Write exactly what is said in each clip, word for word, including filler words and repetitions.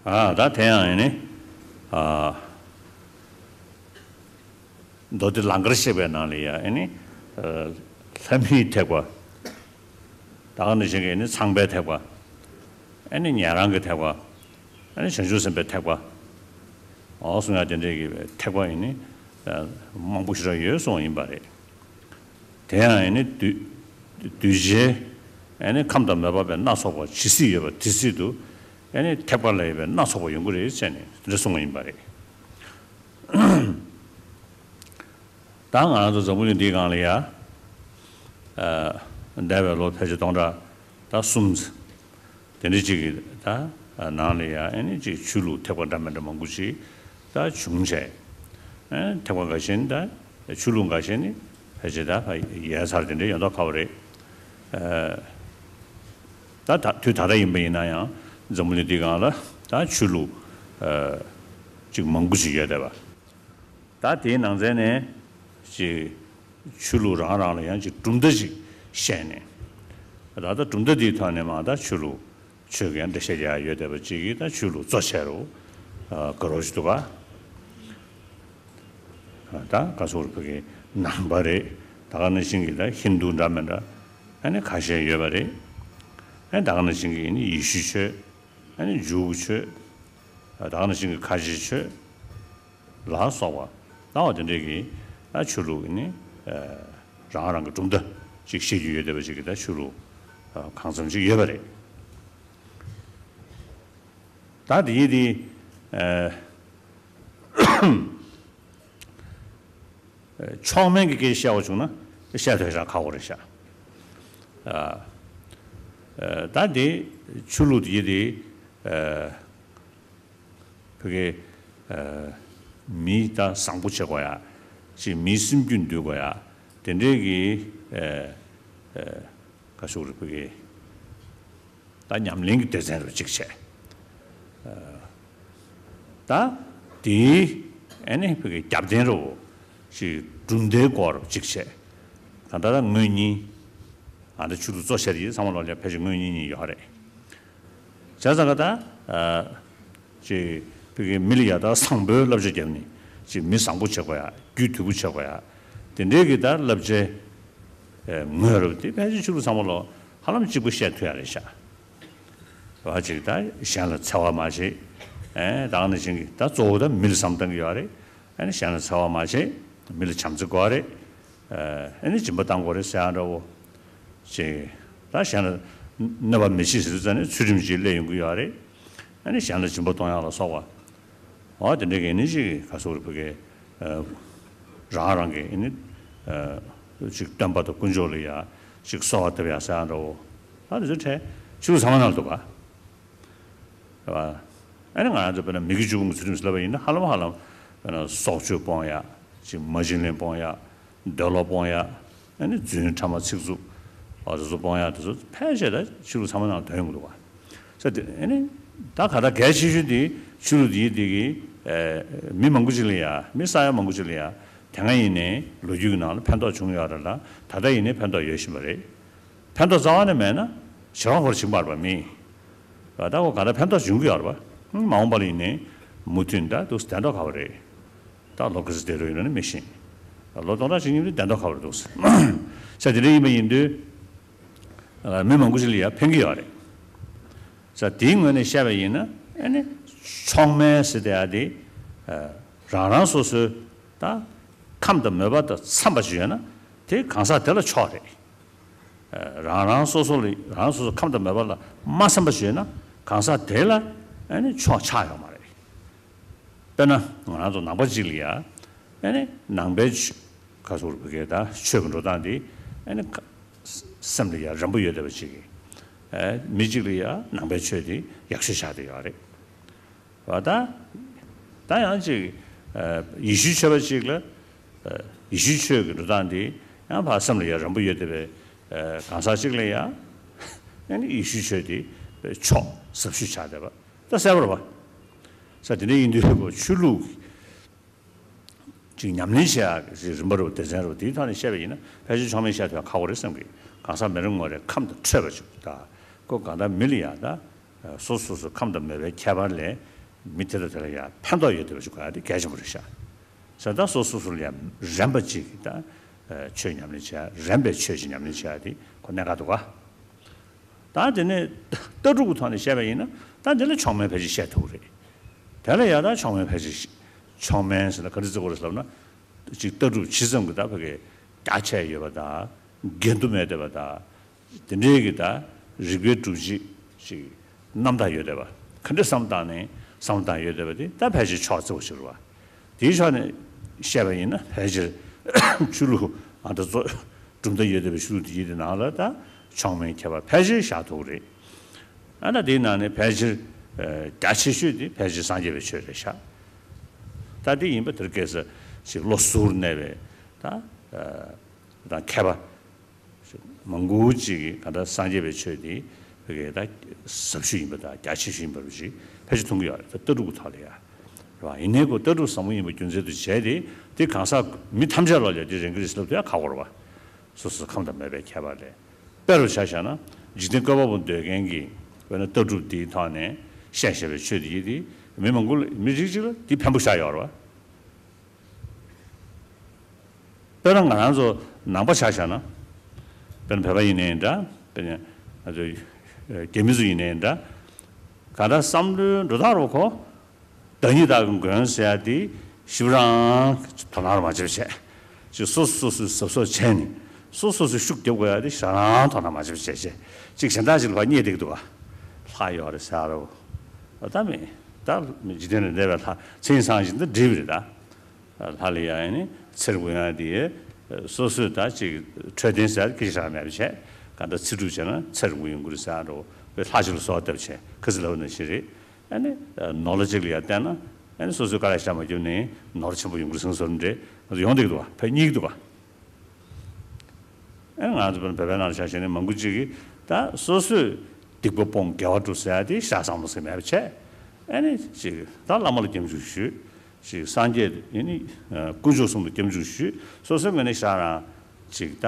ཨ་ད་དེ་ཡང་ཨེ་ནི། ཨ། མདོ་སྡེ་ལང་ཀར་གཤེགས་པའི་ནང་ལ་ཡ་ཨེ་ནི། ཨ། ལྷ་མིའི་ཐེག་པ། ད་ག་ནང་བཞིན་གྱི་ཨེ་ནི་ཚངས་པའི་ཐེག་པ། ཨེ་ནི་ཉན་རང་གི་ཐེག་པ། ཨེ་ནི་བྱང་ཆུབ་སེམས་དཔའི་ཐེག་པ། འོ་གསུང་ཡ་དེ་འདྲའི་གི་ཐེག་པ་ཨེ་ནི། ཨ། མང་པོ་ཞིག་ར་ཡོད་གསུངས་ཡིན་པ་རེད། དེ་ཡང་ཨེ་ནི་གདུལ་གདུལ་བྱའི་ཨེ་ནི་ཁམས་དང་མོས་པ་པའི་སྣ་ཚོགས་པ་ཇི་སྲིད་ཡོད་པ་དེ་སྲིད་དུ་ཨེ་ནི་ཐེག་པ་ལ་ཡོད་པའི་སྣ་ཚོགས་པ་ཡོང་གི་རེད་ཟེར་ནས་དེ་འདྲ་གསུངས་པ་ཡིན་པ་རེད། ད་ང་རང་ཚོ་འཛམ་བུ་གླིང་འདིའི་སྒང་ལ་ཡ། ཨ། འདས་པའི་ལོ་ཕལ་ཆེར་སྟོང་ཕྲག་ད་གསུམ་དེ་འདྲ་ཅིག་གི་ད་ནང་ལ་ཡ་ཨེ་ནི་ཅིག་ཆོས་ལུགས་ཐེག་པ་འདྲ་མི་འདྲ་མང་པོ་ཅིག་ད་བྱུང་བྱས། ཨེ། ཐེག་པ་འགའ་ཤས་ནི་ད་ཆོས་ལུགས་འགའ་ཤས་ནི་ཕལ་ཆེར་ད་ཕར་ཡལ་ཚར་དེ་འདྲ་ཡོད་མདོག་ཁ་པོ་རེད། ཨ། ད་ད་དུས་ད་ལྟ་ཡིན་པ་ཡིན་ན་ཡང་འཛམ་བུ་གླིང་འདིའི་སྒང་ལ་ད་ཆོས་ལུགས། ཨ། ཅིག་མང་པོ་ཅིག་ཡོད་བསྡད་པ། ད་དེའི་ནང་ཚན་ནས་ཅིག་ཆོས་ལུགས་རང་རང་ལ་ཡང་ཅིག་གྲུབ་མཐའ་ཅིག་བཤད་ནས། ད་ལྟ་གྲུབ་མཐའ་འདིའི་ཐོག་ནས་མ་ད་ཆོས་ལུགས་ཆོས་ཀྱི་འགྲེལ་བཤད་རྒྱག་ཡ་ཡོད་བསྡད་པ་ཅིག་གིས་ད་ཆོས་ལུགས་གཙོ་ཆེ་རུ། ཨ། དགའ་རོགས་ཞིག་འདུག་ག་ད་ག་ཟེར་བོད་ཀྱི་ནང་པ་རེད། ད་ག་ནང་བཞིན་གྱི་ད་ཧིན་དུ་འདྲ་མི་འདྲ་ཨ་ནི་ཁ་ཤས་ཡོད་པ་རེད། ཨ་ནི་ད་ག་ནང་བཞིན་གྱི་ཨ་ནི་ཡེ་ཤུ་ཆོས། ཨ་ནི་ཇུའུ་ཆོས། ད་ག་ནང་བཞིན་གྱི་ཁ་ཆེ་ཆོས་ལ་སོགས་པ་ལའང་དེ་འདྲའི་གི་ད་ཆོས་ལུགས་ནི། ཨ། རང་རང་གི་གྲུབ་མཐའ་ཅིག་བཤད་རྒྱུ་ཡོད་བསྡད་པ་ཅིག་གི་ད་ཆོས་ལུགས། ཨ། གང་འཚམ་ཅིག་ཡོད་པ་རེད། ད་དེ་ཡིན་དེ། ཨ། མཆོག་དམན་གྱི་སྐད་བཤད་པ་བྱུང་ན་བཤད་ཐུབ་ཤག་ཁག་པོ་རེད་ཤག་ཨ། ཨ། ད་དེ་ཆོས་ལུགས་དེ་ཡིན་དེ། ཨ། བོད་ཀྱི། ཨ། མི་ད་བཟང་པོ་བྱེད་དགོས་ཡ། ཅིག་མིའི་སེམས་རྒྱུད་འདུལ་དགོས་ཡ། དེ་འདྲའི་གི། ཨ། ཨ། ག་ཟེར་དགོས་རེད། བོད་ཀྱི་ད་ཉམས་ལེན་གྱི་སྡེ་ཚན་རུ་གཅིག་བྱས། ཨ། ད་དེའི་ཨ་ནི་བོད་ཀྱི་རྒྱབ་རྟེན་རུ་ཅིག་གྲུབ་མཐའི་སྐོར་རུ་གཅིག་བྱས། ད་ལྟ་ད་ངོས་གཉིས། ཨ། ད་ཆོས་ལུགས་གཙོ་ཆེ་རེད་ཚང་མ་ལོག་ལ་ཕལ་ཆེར་ངོས་གཉིས་གཉིས་ཡོད་རེད། བྱས་ཙང་ག་ད། ཨ། ཅིག་བོད་ཀྱི་མི་ལ་ཡ་ད་བཟང་པོའི་བསླབ་བྱ་བརྒྱབ་ནས་ཅིག་མི་བཟང་པོ་བྱེད་དགོས་ཡ། རྒྱུད་དོད་པོ་བྱེད་དགོས་ཡ། དེ་འདྲའི་གི་ད་བསླབ་བྱའི། ཨ། ངོས་རུ་དེ་ཕལ་ཆེར་ཆོས་ལུགས་ཚང་མ་ལོག་ཧ་ལམ་གཅིག་པ་བཤད་ཐུབ་ཡ་རེད་ཤག་བ་ཅིག་ད་གཞན་ལ་འཚེ་བ་མ་བྱེད། ཨེ། ད་ག་ནང་བཞིན་གྱི་ད་གཙོ་བོ་ད་མི་ལ་བསམ་བཏང་གི་ཡོད་རེད། ཨ་ནི་གཞན་ལ་འཚེ་བ་མ་བྱེད། མི་ལ་བྱམས་བརྩེ་དགོས་རེད། ཨ་ནི་སྦྱིན་པ་བཏང་དགོས་རེད་ཟེར་ཡ་འདྲ་བོ། ཅིག་ད་གཞན་ལ་གནོད་པ་མི་བྱེད་ཟེར་དུས་ཙ་ནས་ཚུལ་ཁྲིམས་ཅིག་སླེབས་ཡོང་གི་ཡོད་རེད། ཨ་ནི་གཞན་ལ་སྦྱིན་པ་གཏོང་ཡ་ལ་སོགས་པ། འོ་དེ་འདྲའི་གི་ཨ་ནི་ཅིག་ག་ཟེར་དགོས་རེད། བོད་ཀྱི། ཨ། རང་རང་གི་ཨ་ནི། ཨ། ཅིག་སྟོན་པ་དང་དཀོན་མཆོག་ལ་ཡ་ཅིག་གསོལ་བ་བཏབ་ཡ་ཟེར་ཡ་འདྲ་བོ། ད་དེ་ཚོ་ཕྲན་ཆོས་ལུགས་ཚང་མ་ནང་ལ་འདུག་ག་རེད་བ། ཨ་ནི་ང་རང་ཚོ་དཔེར་ན་མི་དགེ་བཅུ་སྤོང་གི་ཚུལ་ཁྲིམས་སུ་ལབ་པ་ཡིན་ན་ཧ་ལམ་ཧ་ལམ་དཔེར་ན་སྲོག་གཅོད་སྤོང་ཡ། ཅིག་མ་བྱིན་ལེན་སྤོང་ཡ། འདོད་ལོག་སྤོང་ཡ། ཨ་ནི་རྫུན་ཕྲ་མ་ཚིག་རྩུབ། འོ་དེ་ཚོ་སྤོང་ཡ་དེ་ཚོ་ཕལ་ཆེར་ད་ཆོས་ལུགས་ཚང་མ་ནང་དོན་ཡོང་གི་འདུག་བ། ས་དེ་ཨ་ནི་ད་ག་ད་གལ་ཆེ་ཤོས་དེ་ཆོས་ལུགས་དེ་ཡི་དེ་གི། ཨ། མི་མང་པོ་ཅིག་ལ་ཡ་མི་ས་ཡ་མང་པོ་ཅིག་ལ་ཡ་དེ་སྔ་ཡིན་ནའི་ལོ་རྒྱུས་ཀྱི་ནང་ལ་ཕན་ཐོགས་བྱུང་ཡོད་རེད་ལ་ད་ལྟ་ཡིན་ནའི་ཕན་ཐོགས་ཡོད་བཞིན་པ་རེད། ཕན་ཐོགས་རྩ་བ་ནས་མེད་ན་ཞེ་དྲག་ཧོར་བྱིན་པར་བ་མིན། ད་གོ་ག་ད་ཕན་ཐོགས་བྱུང་གི་ཡོད་རེད་པ། མ་འོངས་པ་ལ་ཡིན་ནའི་མུ་མཐུད་ད་འདུག་བསྡད་མདོག་ཁ་པོ་རེད། ད་ལོ་ཁ་ཙི་དེ་རུ་ཡིན་ན་མི་ཤེས། ལོ་སྟོང་ཕྲག་ཅིག་ཉིན་དུ་བསྡད་མདོག་ཁ་པོ་རེད་འདུག་ས། དེ་འདྲ་ཡིན་པ་ཡིན་དུས། མི་མང་པོ་ཞིག་ལ་ཡ་ཕན་གི་ཡོད་རེད། ས་དེའི་ངོས་ནས་བཤད་པ་ཡིན་ན་ཨ་ནི་མཆོག་དམན་ཟེར་དེ་ཡ་དེ། རང་རང་སོ་སོའི་ད་ཁམས་དང་མོས་པ་དང་འཚམས་པ་ཞིག་ཡོད་ན་དེ་གང་ཟག་དེ་ལ་མཆོག་རེད། རང་རང་སོ་སོ་ལ་རང་སོ་སོ་ཁམས་དང་མོས་པ་ལ་མ་འཚམས་པ་ཞིག་ཡོད་ན་གང་ཟག་དེ་ལ་ཨ་ནི་མཆོག་ཆགས་ཡོད་མ་རེད། དཔེར་ན་ང་རང་ཚོ་ནང་པ་གཅིག་ལ་ཡ་ཨ་ནི་ནང་པའི་ཆོས་ག་ཟེར་བོད་སྐད་ད་ཆོས་ཀྱི་འགྲོ་སྟངས་དེ་ཨ་ནི་ཁ་སེམས་ལ་ཡ་རན་པོ་ཡོད་བསྡད་པ་ཅིག་གིས་ཨ་མི་གཅིག་ལ་ཡ་ནང་པའི་ཆོས་དེ་ཡག་ཤོས་ཆགས་བསྡད་ཡོད་རེད། བ་ད་ད་ཡང་ཅིག་ཨ་ཡེ་ཤུའི་ཆོས་པ་ཅིག་ལ་ཨ་ཡེ་ཤུའི་ཆོས་ཀྱི་འགྲོ་སྟངས་དེ་ཡང་ཕར་སེམས་ལ་ཡ་རན་པོ་ཡོད་བསྡད་པའི་ཨ་གང་ཟག་ཅིག་ལ་ཡ་ཨ་ནི་ཡེ་ཤུའི་ཆོས་དེ་མཆོག་ཟབ་ཤོས་ཆགས་བསྡད་པ། ད་གསལ་པོ་རེད་པ། ས་དེ་འདྲ་ཡིན་དུས་ཆོས་ལུགས་ཅིག་ཉམས་ལེན་བྱེད་ཡག་གི་རིམ་པ་རུ་སྡེ་ཚན་རུ་དེའི་ཐོག་ནས་བཤད་པ་ཡིན་ན་ཕལ་ཆེར་མཆོག་དམན་བཤད་ཐུབ་ཡག་ཁག་པོ་རེད་བསམ་གི། གང་ཟག་མི་རེ་ངོ་རེ་ཁམས་དང་འཕྲོད་པ་ཅིག་ད་ཁོ་གང་ལྟར་མི་ལ་ཡ་ད་སོ་སོ་སོ་ཁམས་དང་མོས་པའི་ཁྱད་པར་ལས་ མི་དེ་དང་དེ་ལ་ཡང་ཕན་ཐོགས་ཡོད་བསྡད་པ་ཞིག་དགོས་ཡ་དེ་གལ་ཆེན་པོ་རེད་ཤག། ས་ད་སོ་སོ་སོ་ལ་ཡང་རན་པ་ཅིག་གིས་ད་ཆོས་ཉམས་ལེན་བྱེད་ཡ། རན་པའི་ཆོས་ཅིག་ཉམས་ལེན་བྱེད་ཡ་དེ་ཁོ་གནད་འགག་འདུག་ག། ད་དེ་ནས་ལྟ་གྲུབ་ཀྱི་ཐོག་ནས་བཤད་པ་ཡིན་ན། ད་དེ་ལ་མཆོག་དམན་ཕལ་ཆེར་བཤད་ཐུབ་ཀྱི་རེད། དེ་ལ་ཡང་ད་མཆོག་དམན་ཕལ་ཆེར། མཆོག་དམན་ཟེར་ན་ག་འདྲ་བརྩི་དགོས་རེད་ལབ་ན། ཅིག་ལྟ་གྲུབ་ཇི་ཙམ་གྱི་ད་ཕ་གི་རྒྱ་ཆེ་ཡོད་པ་དང་། འགལ་འདུ་མེད་བསྡད་པ་དང་། དེ་འདྲའི་གི་ད་རིགས་པའི་སྒྲུབ་བྱེད་ཅིག་རྣམ་དག་ཡོད་བསྡད་པ། ག་འདྲ་བསམ་བཏང་ནས་བསམ་བློ་བཏང་ཡོད་བསྡད་པ་དེ་ད་ཕལ་ཆེར་མཆོག་བརྩི་བ་ཞིག་རེད་བ། དེའི་ཕྱོགས་ནས་བཤད་པ་ཡིན་ན། ཕལ་ཆེར་ཆོས་ལུགས་ཨ་ད་གཙོ་གྲུབ་མཐའ་ཡོད་བསྡད་པའི་ཆོས་ལུགས་དེ་ཡིན་དེ་ནང་ལ་ད་མཆོག་དམན་ཁྱད་པར་ཕལ་ཆེར་བཞག་ཐུབ་ཀྱི་རེད། ཨ་ད་དེའི་ནང་ནས་ཕལ་ཆེར་རྒྱ་ཆེ་ཤོས་དེ་ཕལ་ཆེར་སངས་རྒྱས་པའི་ཆོས་རེད་ཤག། ད་དེ་ཡིན་པ་དེར་སྐད་ས་ཞིག་བློ་གཟུར་གནས་པའི་ད་ད་མཁས་པ་མང་པོ་ཅིག་གིས་གང་ལྟར་སངས་རྒྱས་པའི་ཆོས་དེ་ཕ་གི་ད་ཟབ་ཤོས་ཡིན་པ་དང་རྒྱ་ཆེ་ཤོས་ཡིན་པ་ཞིག་ཕལ་ཆེར་མཐོང་གི་ཡོད་རེད། ད་ལྟ་གྲུབ་ཀྱི་ཐོག་ལ་ཡ་རེད་བ། ཡིན་ནའི་ཁོ་ལྟ་གྲུབ་བཟང་པོ་ཡིན་པ་རྒྱུ་མཚན་དུ་བྱས་ཏེ། དེ་གང་ཟག་མི་ཐམས་ཅད་ལ་ཡ་དེ་རེ་གི་རེད་ཟེར་ལབ་དུས་ཡ་ཁག་པོ་རེད་བ། སོ་སོ་ཁམས་དང་མོས་པའི་ཁྱད་པར་ལས། དཔེ་རུ་ཆ་བཞག་ན། འཇིག་རྟེན་བཀོད་པ་པོ་འདོད་མཁན་གྱིས་དཔེར་ན་ལྟ་གྲུབ་འདིའི་ཐོག་ནས་བཤད་བཞག་པའི་ཆོས་འདི་ཡིན་ཏེ། མི་མང་པོ་ལ། མི་རིགས་གཅིག་ལ་འདི་ཕན་པོ་ཤ་ཡོད་རེད་བ། དཔེར་ན་ང་རང་ཚོ་ནང་པ་ཆ་བཞག་ན། དཔེར་ན་བོད་པ་ཡིན་ནའི་འདྲ། དཔེར་ན་ང་ཚོ་རྒྱ་མི་ཚོ་ཡིན་ནའི་འདྲ། གང་ལྟར་བསམ་བློའི་འགྲོ་སྟངས་རུ་ཁོ། བདག་ཉིད་བདག་གི་མགོན་ཟེར་ཡ་དེ་ཞིབ་རང་དོ་སྣང་མ་བྱེད་པ་བྱས། ཅིག་སོ་སོ་སོ་སོས་གཟབ་གཟབ་བྱས་ནས། སོ་སོ་སོས་ཤུགས་རྒྱབ་དགོས་ཡ་དེ་ཞེ་དྲག་དོ་སྣང་མ་བྱེད་པ་བྱས་བྱས། ཅིག་གཞན་དག་ཅིག་ལ་ཕར་བསྙད་བསྡད་ཀྱི་འདུག་ག། ལྷ་ཡོད་རེད་ཟེར་རོ། ད་མི་ད་འཇིག་རྟེན་ལ་གནས་པའི་ལྷ་མཚན་ཉིད་གསང་བ་ཞིག་འདི་འགྲིག་པ་རེད་ད། ལྷ་ལ་ཡང་ནི་ཚེ་རིང་པོ་ཡོང་ཡ་དེ་སོ་སོས་ད་ཅིག་འཕྲོད་བསྟེན་ཟེར་སྐད་ཆ་རང་མེད་པ་བྱས། གང་ལྟར་ཚེ་སྒྲུབ་བྱས་ན་ཚེ་རིང་པོ་ཡོང་གི་རེད་ཟེར་རོ། དཔེ་ལྷ་ཅིག་ལ་གསོལ་བ་བཏབ་བྱས་ཁ་ཚིག་ལབ་ནང་བཞིན་རེད། ཨ་ནི་ནོར་ལྷ་ཅིག་ལ་ཡར་བསྟེན་ན། ཨ་ནི་སོ་སོས་དཀའ་ལས་ཤ་མ་བརྒྱབ་ནས་ནོར་ཆེན་པོ་ཡོང་གི་རེད་ཟེར་བཟོ་འདྲ་ཡོང་བསྡད་ཀྱི་འདུག་བ། ཕར་བསྙད་ཀྱི་འདུག་བ། ཨ་ང་ཚོ་བོད་པའི་ནང་ཆ་བཞག་ནས་མང་པོ་ཅིག་གིས་ད་སོ་སོས་སྡིག་པ་སྤོང་དགེ་བ་སྒྲུབ་ཟེར་ཡ་དེ་ཤ་ཚ་མོ་ཟེར་མེད་པ་བྱས། ཨ་ནི་ཅིག་ད་བླ་མ་ལ་སྐྱབས་འཇུག་ཞུས། ཅིག་སངས་རྒྱས་ཨ་ནི་དཀོན་མཆོག་གསུམ་ལ་སྐྱབས་འཇུག་ཞུས། སོ་སོའི་ངོས་ནས་ཤ་རང་ཅིག་ད་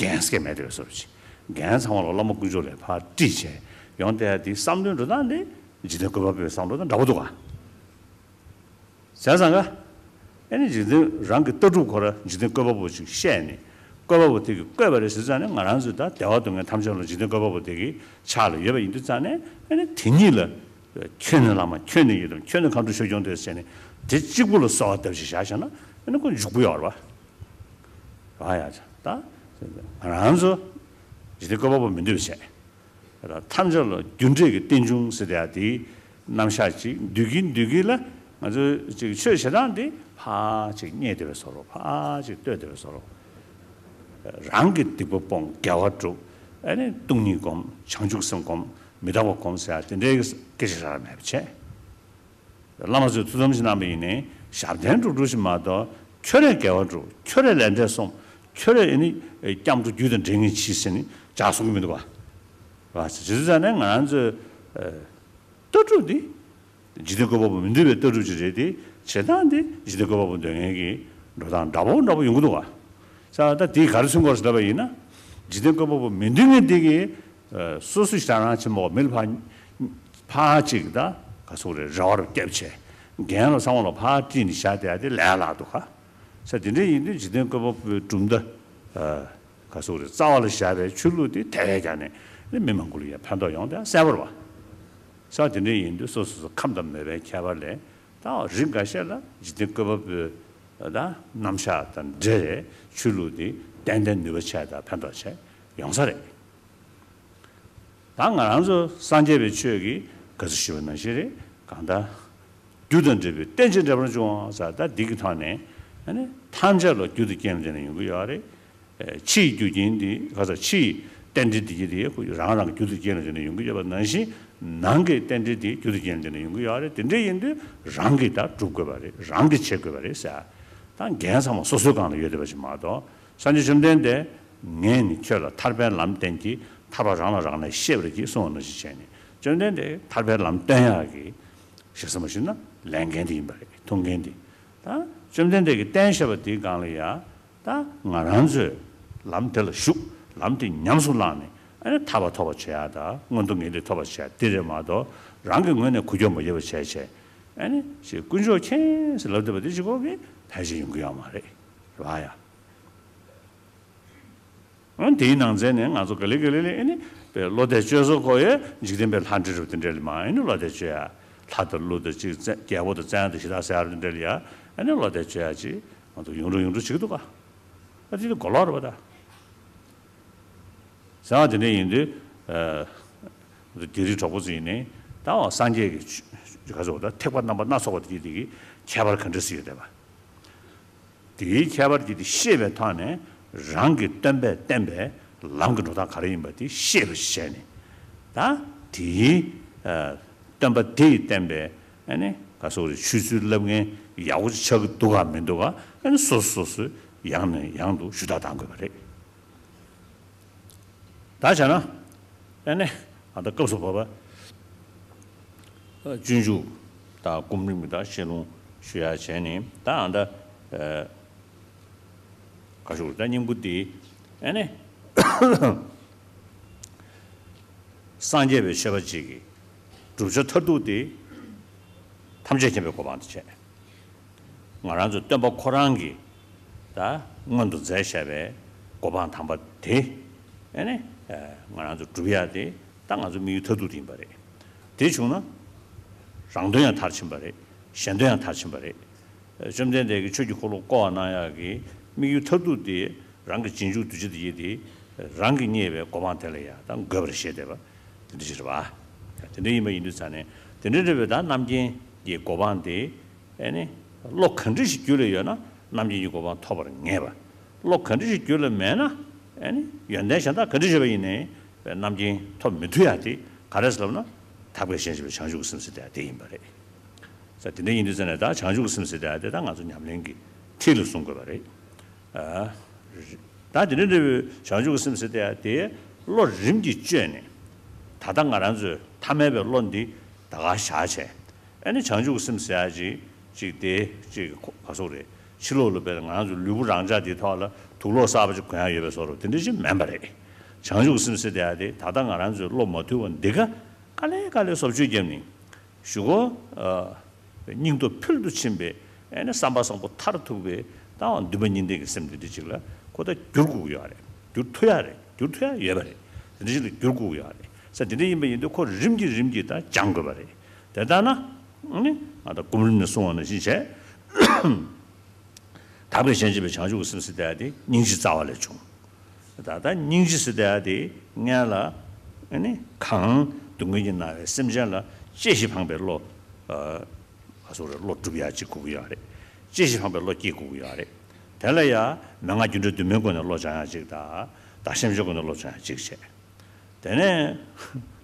འགན་སྐྱེ་མེད་དེ་བཟོ་ཅིག་འགན་ཚང་མ་ལ་བླ་མ་དཀོན་མཆོག་ལ་ཕར་དཀྲིས་བྱས་ཡོང་བསྡད་ཡ་དེ་བསམ་བློའི་འགྲོ་སྟངས་དེ་འཇིག་རྟེན་བཀོད་པ་པོའི་བསམ་བློ་དང་འདྲ་པོ་འདུག་ག། བྱས་ཙང་ཀ། ཨ་ནི་འཇིག་རྟེན་རང་གི་ལྟ་གྲུབ་ཁོ་ར་འཇིག་རྟེན་བཀོད་པ་པོ་ཅིག་བཤད་ནས། བཀོད་པ་པོ་དེ་གིས་བཀོད་པ་རེད་ཟེར་ཙང་ནས། ང་རང་ཚོས་ད་བདེ་བ་སྡུག་བསྔལ་ཐམས་ཅད་ལ་འཇིག་རྟེན་བཀོད་པ་པོ་དེ་གི་ཕྱག་ལ་ཡོད་པ་ཡིན་དུས་ཙང་ནས། ཨ་ནི་དེ་ཉིད་ལ་ཁྱོད་ནི་བླ་མ། ཁྱོད་ནི་ཡི་དམ། ཁྱོད་ནི་མཁའ་འགྲོ་ཆོས་སྐྱོང་དེ་ཟེར་ནས་དེ་གཅིག་པུ་ལ་གསོལ་བ་བཏབ་ཅིག་བཞག་བཞག་ན། ཨ་ནི་ཁོ་འཇུག་པོ་ཡོད་རེད་བ། ར་ཡ་ཆ་ད་ང་རང་ཚོ་འཇིག་རྟེན་བཀོད་པ་པོ་མི་འདོད་པ་བྱས། ཐམས་ཅད་ལ་རྒྱུ་འབྲས་ཀྱི་རྟེན་འབྱུང་ཟེར་ཡ་དེའི་རྣམ་གཞག་ཅིག་འདུས་ཀྱིན་འདུས་ཀྱིན་ལ། ང་ཚོས་ཅིག་ཆོས་བྱེད་སྟངས་དེ་ཕར་ཅིག་བསྙད་བསྡད་པའི་བཟོ་འདྲ། ཕར་ཅིག་ལྟོས་བསྡད་པའི་བཟོ་འདྲ། རང་གི་སྡིག་པ་སྤོང་དགེ་བ་སྒྲུབ། ཨ་ནི་སྟོང་ཉིད་སྒོམ། བྱང་ཆུབ་སེམས་སྒོམ། མི་རྟག་པ་སྒོམ་ཟེར་ཡ་དེ་འདྲའི་སྐད་ཆ་རག་མེད་པ་བྱས། བླ་མ་ཚོས་ཐུགས་དམ་ཞིག་གནང་བ་ཡིན་ནའི་ཞབས་བརྟན་སྒྲུབ་སྒྲུབ་ཞིག་མ་གཏོགས། ཁྱོད་རས་དགེ་བ་སྒྲུབ། ཁྱོད་རས་ལས་འབྲས་སོང་། ཁྱོད་རས་ཨ་ནི་སྐྱབས་འགྲོ་རྒྱུད་དང་འབྲེལ་ངེས་གྱིས་ཟེར་ནས་ཅག་གསུང་གི་མི་འདུག་བ། བ་ཇི་ཙམ་ནས་ང་རང་ཚོའི་ལྟ་གྲུབ་འདི་འཇིག་རྟེན་བཀོད་པ་པོ་མི་འདོད་པའི་ལྟ་གྲུབ་ཅིག་རེད་དེ། བྱེད་སྟངས་འདི་འཇིག་རྟེན་བཀོད་པ་པོ་འདོད་མཁན་གྱི་འགྲོ་སྟངས་འདྲ་པོ་འདྲ་པོ་ཡོང་གི་འདུག་བ། ས་ད་དེའི་ག་རེ་མཚོན་གྱི་ཡོད་རེད་ཟེར་ལབ་པ་ཡིན་ན། འཇིག་རྟེན་བཀོད་པ་པོ་མི་འདོད་མཁན་དེ་གིས་སོ་སོ་ཞེ་དྲག་རང་ཆེན་པོ་མི་ལ་ཕར་ཕར་ཅིག་ད་ག་ཚོད་རེད། རེ་བ་རུ་བརྒྱབ་བྱས། འགན་ལ་ཚང་མ་ལ་ཕར་དཀྲིས་ནས་བཞག་བསྡད་ཡ་དེ་ལས་སླ་འདུག་ག། ས་དེ་འདྲ་ཡིན་དུས་འཇིག་རྟེན་བཀོད་པ་པོའི་གྲུབ་མཐའ་ག་ཚོད་རེད། རྩ་བ་ལ་བཞག་པའི་ཆོས་ལུགས་དེ་དེ་བས་ཀྱང་ནས་ནི་མི་མང་པོ་ལ་ཡང་ཕན་ཐོགས་ཡོང་དེ་གསལ་པོ་རེད་བ། ས་དེ་འདྲ་ཡིན་དུས་སོ་སོ་སོ་ཁམས་དང་མོས་པའི་ཁྱད་པར་ལས། ད་རིགས་འགའ་ཤས་ལ་འཇིག་རྟེན་བཀོད་པ་པོའི་ད་རྣམ་གཞག་དང་འབྲེལ་བའི་ཆོས་ལུགས་དེ་ཏན་ཏན་ནུས་པ་ཆེ་དང་ཕན་ཐོགས་ཆེ་ཡོང་ས་རེད། ད་ང་རང་ཚོ་སངས་རྒྱས་པའི་ཆོས་ཀྱིས་ག་ཚོད་ཞུས་པ་ནང་བཞིན་རེད། གང་ལྟར་རྒྱུ་དང་འབྲས་བུའི་རྟེན་ཅིང་འབྲེལ་པར་འབྱུང་བ་ཟེར། ད་འདི་གི་ཐོག་ནས་ཨ་ནི་ཐམས་ཅད་ལ་རྒྱུ་དང་རྐྱེན་ལ་བརྟེན་ནས་ཡོང་གི་ཡོད་རེད། ཕྱི་ཡི་རྒྱུ་རྐྱེན་འདི་ག་ས་ཕྱི་ཡི་རྟེན་འབྲེལ་འདི་གྱིས་དེ་རང་རང་གི་རྒྱུ་དང་རྐྱེན་ལ་བརྟེན་ནས་ཡོང་གི་ཡོད་པ་ནང་བཞིན། ནང་གི་རྟེན་འབྲེལ་འདི་རྒྱུ་དང་རྐྱེན་ལ་བརྟེན་ནས་ཡོང་གི་ཡོད་རེད། དེ་འདྲ་ཡིན་དུས་རང་གིས་ད་སྒྲུབ་དགོས་པ་རེད། རང་གིས་བྱེད་དགོས་པ་རེད་ཟེར། ད་འགན་ཚང་མ་སོ་སོའི་སྒང་ལ་ཡོད་བསྡད་པ་ཞིག་མ་གཏོགས། སངས་རྒྱས་བཅོམ་ལྡན་འདས། ངས་ནི་ཁྱོད་ལ་ཐར་པའི་ལམ་བསྟན་གྱིས། ཐར་པ་རང་ལ་རག་ལས་ཤེས་པར་གྱིས་གསུངས་པ་ནང་བཞིན་བྱས་ནས། བཅོམ་ལྡན་འདས་ཐར་པའི་ལམ་སྟོན་ཡག་གི་ཞེ་ས་མ་ཞུས་ན་ལས་འགན་དེ་ཡིན་པ་རེད། ཐུགས་འགན་དེ། ད་བཅོམ་ལྡན་འདས་ཀྱིས་བསྟན་བཞག་པ་དེའི་སྒང་ལ་ཡ། ད་ང་རང་ཚོས་ལམ་དེ་ལ་ཞུགས། ལམ་དེ་ཉམས་སུ་བླངས་ནས་ཨ་ནི་ཐར་པ་ཐོབ་པ་བྱེད་ཡ་དང་མངོན་མཐོ་མངོན་འདོད་ཐོབ་པ་བྱེད་ཡ་དེ་རེད་མ་གཏོགས། རང་གི་ངོས་ནས་འགུལ་སྐྱོད་མ་བརྒྱབ་པ་བྱས་བྱས། ཨ་ནི་ཞེས་དཀོན་མཆོག་མཁྱེན་ཟེར་ལབ་བསྡད་པ་དེ་གཅིག་པོ་གིས་ཕལ་ཆེར་ཡོང་གི་ཡོད་མ་རེད། རེད་བ་ཡ། ཨ་ནི་དེའི་ནང་ཚན་ནས་ང་ཚོ་ག་ལེ་ག་ལེ་ལས་ཨ་ནི་པའི་བློ་གཏད་བཅོལ་ས་ཁོ་ཡས་འཇིག་རྟེན་པའི་ལྷ་འདྲེ་རུ་དེ་འདྲ་ལས་མ་ཨ་ནི་བློ་གཏད་བཅོལ་ཡ། ལྷ་དང་ཀླུ་དང་ཅིག་བཙན་རྒྱལ་པོ་དང་བཙན་དང་ཞི་དྲག་ཟེར་ཡ་རུ་དེ་འདྲ་ལས་ཡ། ཨ་ནི་བློ་གཏད་བཅོལ་ཡ་ཅིག་ང་ཚོ་ཡོང་རུ་ཡོང་རུ་བྱེད་ཀྱི་འདུག་ག། ཨ་དེ་དེ་གོ་ལོག་རེད་པ་ད། ཟེར་བ་དེ་འདྲ་ཡིན་དུས། ཨ། དེ་རིགས་གྲོགས་པོ་ཚོ་ཡིན་ནའི་ད་འོ་སངས་རྒྱས་ཀྱི་ཆོས་ག་ཚོད་ད་ཐེག་པ་རྣམ་པ་སྣ་ཚོགས་པ་དེ་དེ་གི་ཁྱད་པར་ག་འདྲ་ཞིག་ཡོད་བསྡད་པ། དེའི་ཁྱད་པར་དེ་དེ་ཤེས་པའི་ཐོག་ནས་རང་གི་སྟོན་པས་བསྟན་པའི་ལམ་གྱི་འགྲོ་སྟངས་ག་རེ་ཡིན་པ་དེ་ཤེས་པ་ཞིག་བྱས་ནས། ད་དེའི་ཨ་སྟོན་པ་དེས་བསྟན་པའི་ཨ་ནི་ག་ཚོད་རེད་ཆོས་ཚུལ་སློབ་མཁན་ཡག་པོ་ཅིག་ཆགས་ཀྱི་འདུག་ག་མི་འདུག་ག། ཨ་ནི་སོ་སོ་སོ་སོས་ཡང་ནས་ཡང་དུ་ཞུ་དག་གཏང་དགོས་པ་རེད། ད་བྱས་ན། ཨ་ནི། ཨ་ད་སྐབས་སུ་བབ་པ། སྤྱོད་འཇུག་དང་སྒོམ་རིམ་དང་ཤེས་ལྷུང་ཞུ་ཡ་བྱས་ནས་ད་ཨ་ད། ཨ། ག་ཞུ་ད་སྙིང་པོ་འདི། ཨ་ནི། སངས་རྒྱས་པའི་ཆོས་པ་གཅིག་གིས་བསྒྲུབ་བྱ་མཐར་ཐུག་དེ་ཐམས་ཅད་མཁྱེན་པའི་གོ་འཕང་དེ་བྱས། ང་རང་ཚོ་སྟོན་པ་ཁོ་རང་གིས་ད་སྔོན་དུ་མཛད་བཞག་པའི་གོ་འཕང་དམ་པ་དེ་ཨ་ནི་ང་རང་ཚོ་སྒྲུབ་ཡ་དེ་ད་ང་ཚོ་དམིགས་ཡུལ་མཐར་ཐུག་དེ་ཡིན་པ་རེད། དེ་བྱུང་ན་རང་དོན་ཡང་མཐར་ཕྱིན་པ་རེད། གཞན་དོན་ཡང་མཐར་ཕྱིན་པ་རེད། བཅོམ་ལྡན་འདས་ཀྱིས་ཆོས་ཀྱི་འཁོར་ལོ་བསྐོར་བ་གནང་ཡག་གི་དམིགས་ཡུལ་མཐར་ཐུག་དེ་རང་གི་རྗེས་འཇུག་གདུལ་བྱ་དེ་ཡིན་ཏེ། རང་གིས་རྙེད་པའི་གོ་འཕང་དེ་ལ་ཡང་ད་འགོད་པར་བཞེད་བསྡད་པ་དེ་འདྲ་ཞིག་རེད་པ། དེ་འདྲ་ཡིན་པ་ཡིན་དུས་ཙང་ནས་དེ་འདྲ་རེད་པས། ད་རྣམ་མཁྱེན་གྱི་གོ་འཕང་དེ་ཨ་ནི་བློ་ག་འདྲ་ཞིག་རྒྱུད་ལ་ཡོད་ན་རྣམ་མཁྱེན་གྱི་གོ་འཕང་ཐོབ་པར་ངེས་པ། བློ་ག་འདྲ་ཞིག་རྒྱུད་ལ་མེད་ན་ཨ་ནི་ཡོན་ཏན་གཞན་དག་ག་འདྲ་ཞིག་ཡོད་པ་ཡིན་ནའི་རྣམ་མཁྱེན་ཐོབ་མི་ཐུབ་ཡ་དེ་ག་རེ་ཟེར་ལབ་ན། ཐབས་མཁས་གཞན་གཅེས་པའི་བྱང་ཆུབ་ཀྱི་སེམས་ཟེར་དེ་ཡ་དེ་ཡིན་པ་རེད། ས་དེ་འདྲ་ཡིན་དུས་ཙང་ནས་ད་བྱང་ཆུབ་ཀྱི་སེམས་ཟེར་དེ་ཡ་དེ་ད་ང་ཚོ་ཉམས་ལེན་གྱི་ཐིག་ལ་བཟུང་དགོས་པ་རེད། ཨ། ད་དེ་འདྲ་འདྲ་བའི་བྱང་ཆུབ་ཀྱི་སེམས་ཟེར་དེ་ཡ་དེ་བློ་རིམ་གྱིས་བཅོས་ནས། ད་ལྟ་ང་རང་ཚོའི་ཐ་མལ་པའི་བློ་འདི་ད་ག་བཞག་བྱས། ཨ་ནི་བྱང་ཆུབ་ཀྱི་སེམས་ཟེར་ཡ་ཅིག་ཅིག་དེ་ཅིག་ག་སོགས་རེད། ཕྱི་ལོགས་ལ་དཔེར་ང་རང་ཚོ་ལུས་པོ་རང་འཇགས་དེའི་ཐོག་ལ་དུག་ལོག་གསར་པ་ཅིག་གོན་ཡ་ཡོད་པའི་བཟོ་འདྲ་དེ་འདྲ་ཅིག་མིན་པ་རེད། བྱང་ཆུབ་ཀྱི་སེམས་ཟེར་དེ་ཡ་དེ་ད་ལྟ་ང་རང་ཚོའི་བློ་མ་ཐུལ་བ་འདི་ག་དཀའ་ལས་དཀའ་ལས་སོབ་ཆུ་བརྒྱབ་ནས། ཞུ་གོ། ཨ། སྙིང་སྟོབས་ཕུལ་དུ་ཕྱིན་པའི་ཨ་ནི་བསམ་པ་བཟང་པོ་མཐར་ཐུག་པའི་ད་འདུན་པ་གཉིས་ལྡན་གྱི་སེམས་འདི་འདྲ་ཅིག་ལ་ཁོ་ད་འགྱུར་དགོས་ཀྱི་ཡོད་རེད། འགྱུར་ཐུབ་ཡ་རེད། འགྱུར་ཐུབ་ཡ་ཡོད་པ་རེད། དེ་འདྲ་ཅིག་ལ་འགྱུར་དགོས་ཀྱི་ཡོད་རེད། ས་དེ་འདྲ་ཡིན་པ་ཡིན་དུས་ཁོ་རིམ་གྱིས་རིམ་གྱིས་ད་སྦྱང་དགོས་པ་རེད། དེ་ལྟར་ན་ཨ་ནི་ང་ད་སྒོམ་རིམ་ནས་གསུང་བ་ནང་བཞིན་བྱས། ཐབས་མཁས་གཞན་གཅེས་པའི་བྱང་ཆུབ་ཀྱི་སེམས་ཟེར་བསྡད་ཡ་དེ་སྙིང་རྗེ་རྩ་བ་ལས་བྱུང་། ད་ལྟ་སྙིང་རྗེ་ཟེར་བསྡད་ཡ་དེ་སྔོན་ལ་ཨ་ནི་གང་སྡུག་བསྔལ་གྱིས་མནར་བའི་སེམས་ཅན་ལ་གཅེས་ཤིང་ཕངས་པའི་བློ། ཨ། ག་སོགས་རེད། བློ་སྒྲུབ་ཡ་གཅིག་དགོས་ཀྱི་ཡོད་རེད། གཅེས་ཤིང་ཕངས་པའི་བློ་སྐྱེ་དགོས་ཀྱི་ཡོད་རེད། དེ་ལ་ཡ་མན་ངག་རྒྱུ་འབྲས་དུ་མའི་སྒོ་ནས་བློ་སྦྱང་ཡ་གཅིག་དང་། བདག་གཞན་སེམས་ཅན་སྒོ་ནས་བློ་སྦྱང་ཡ་གཅིག་བྱས། དེ་ནས་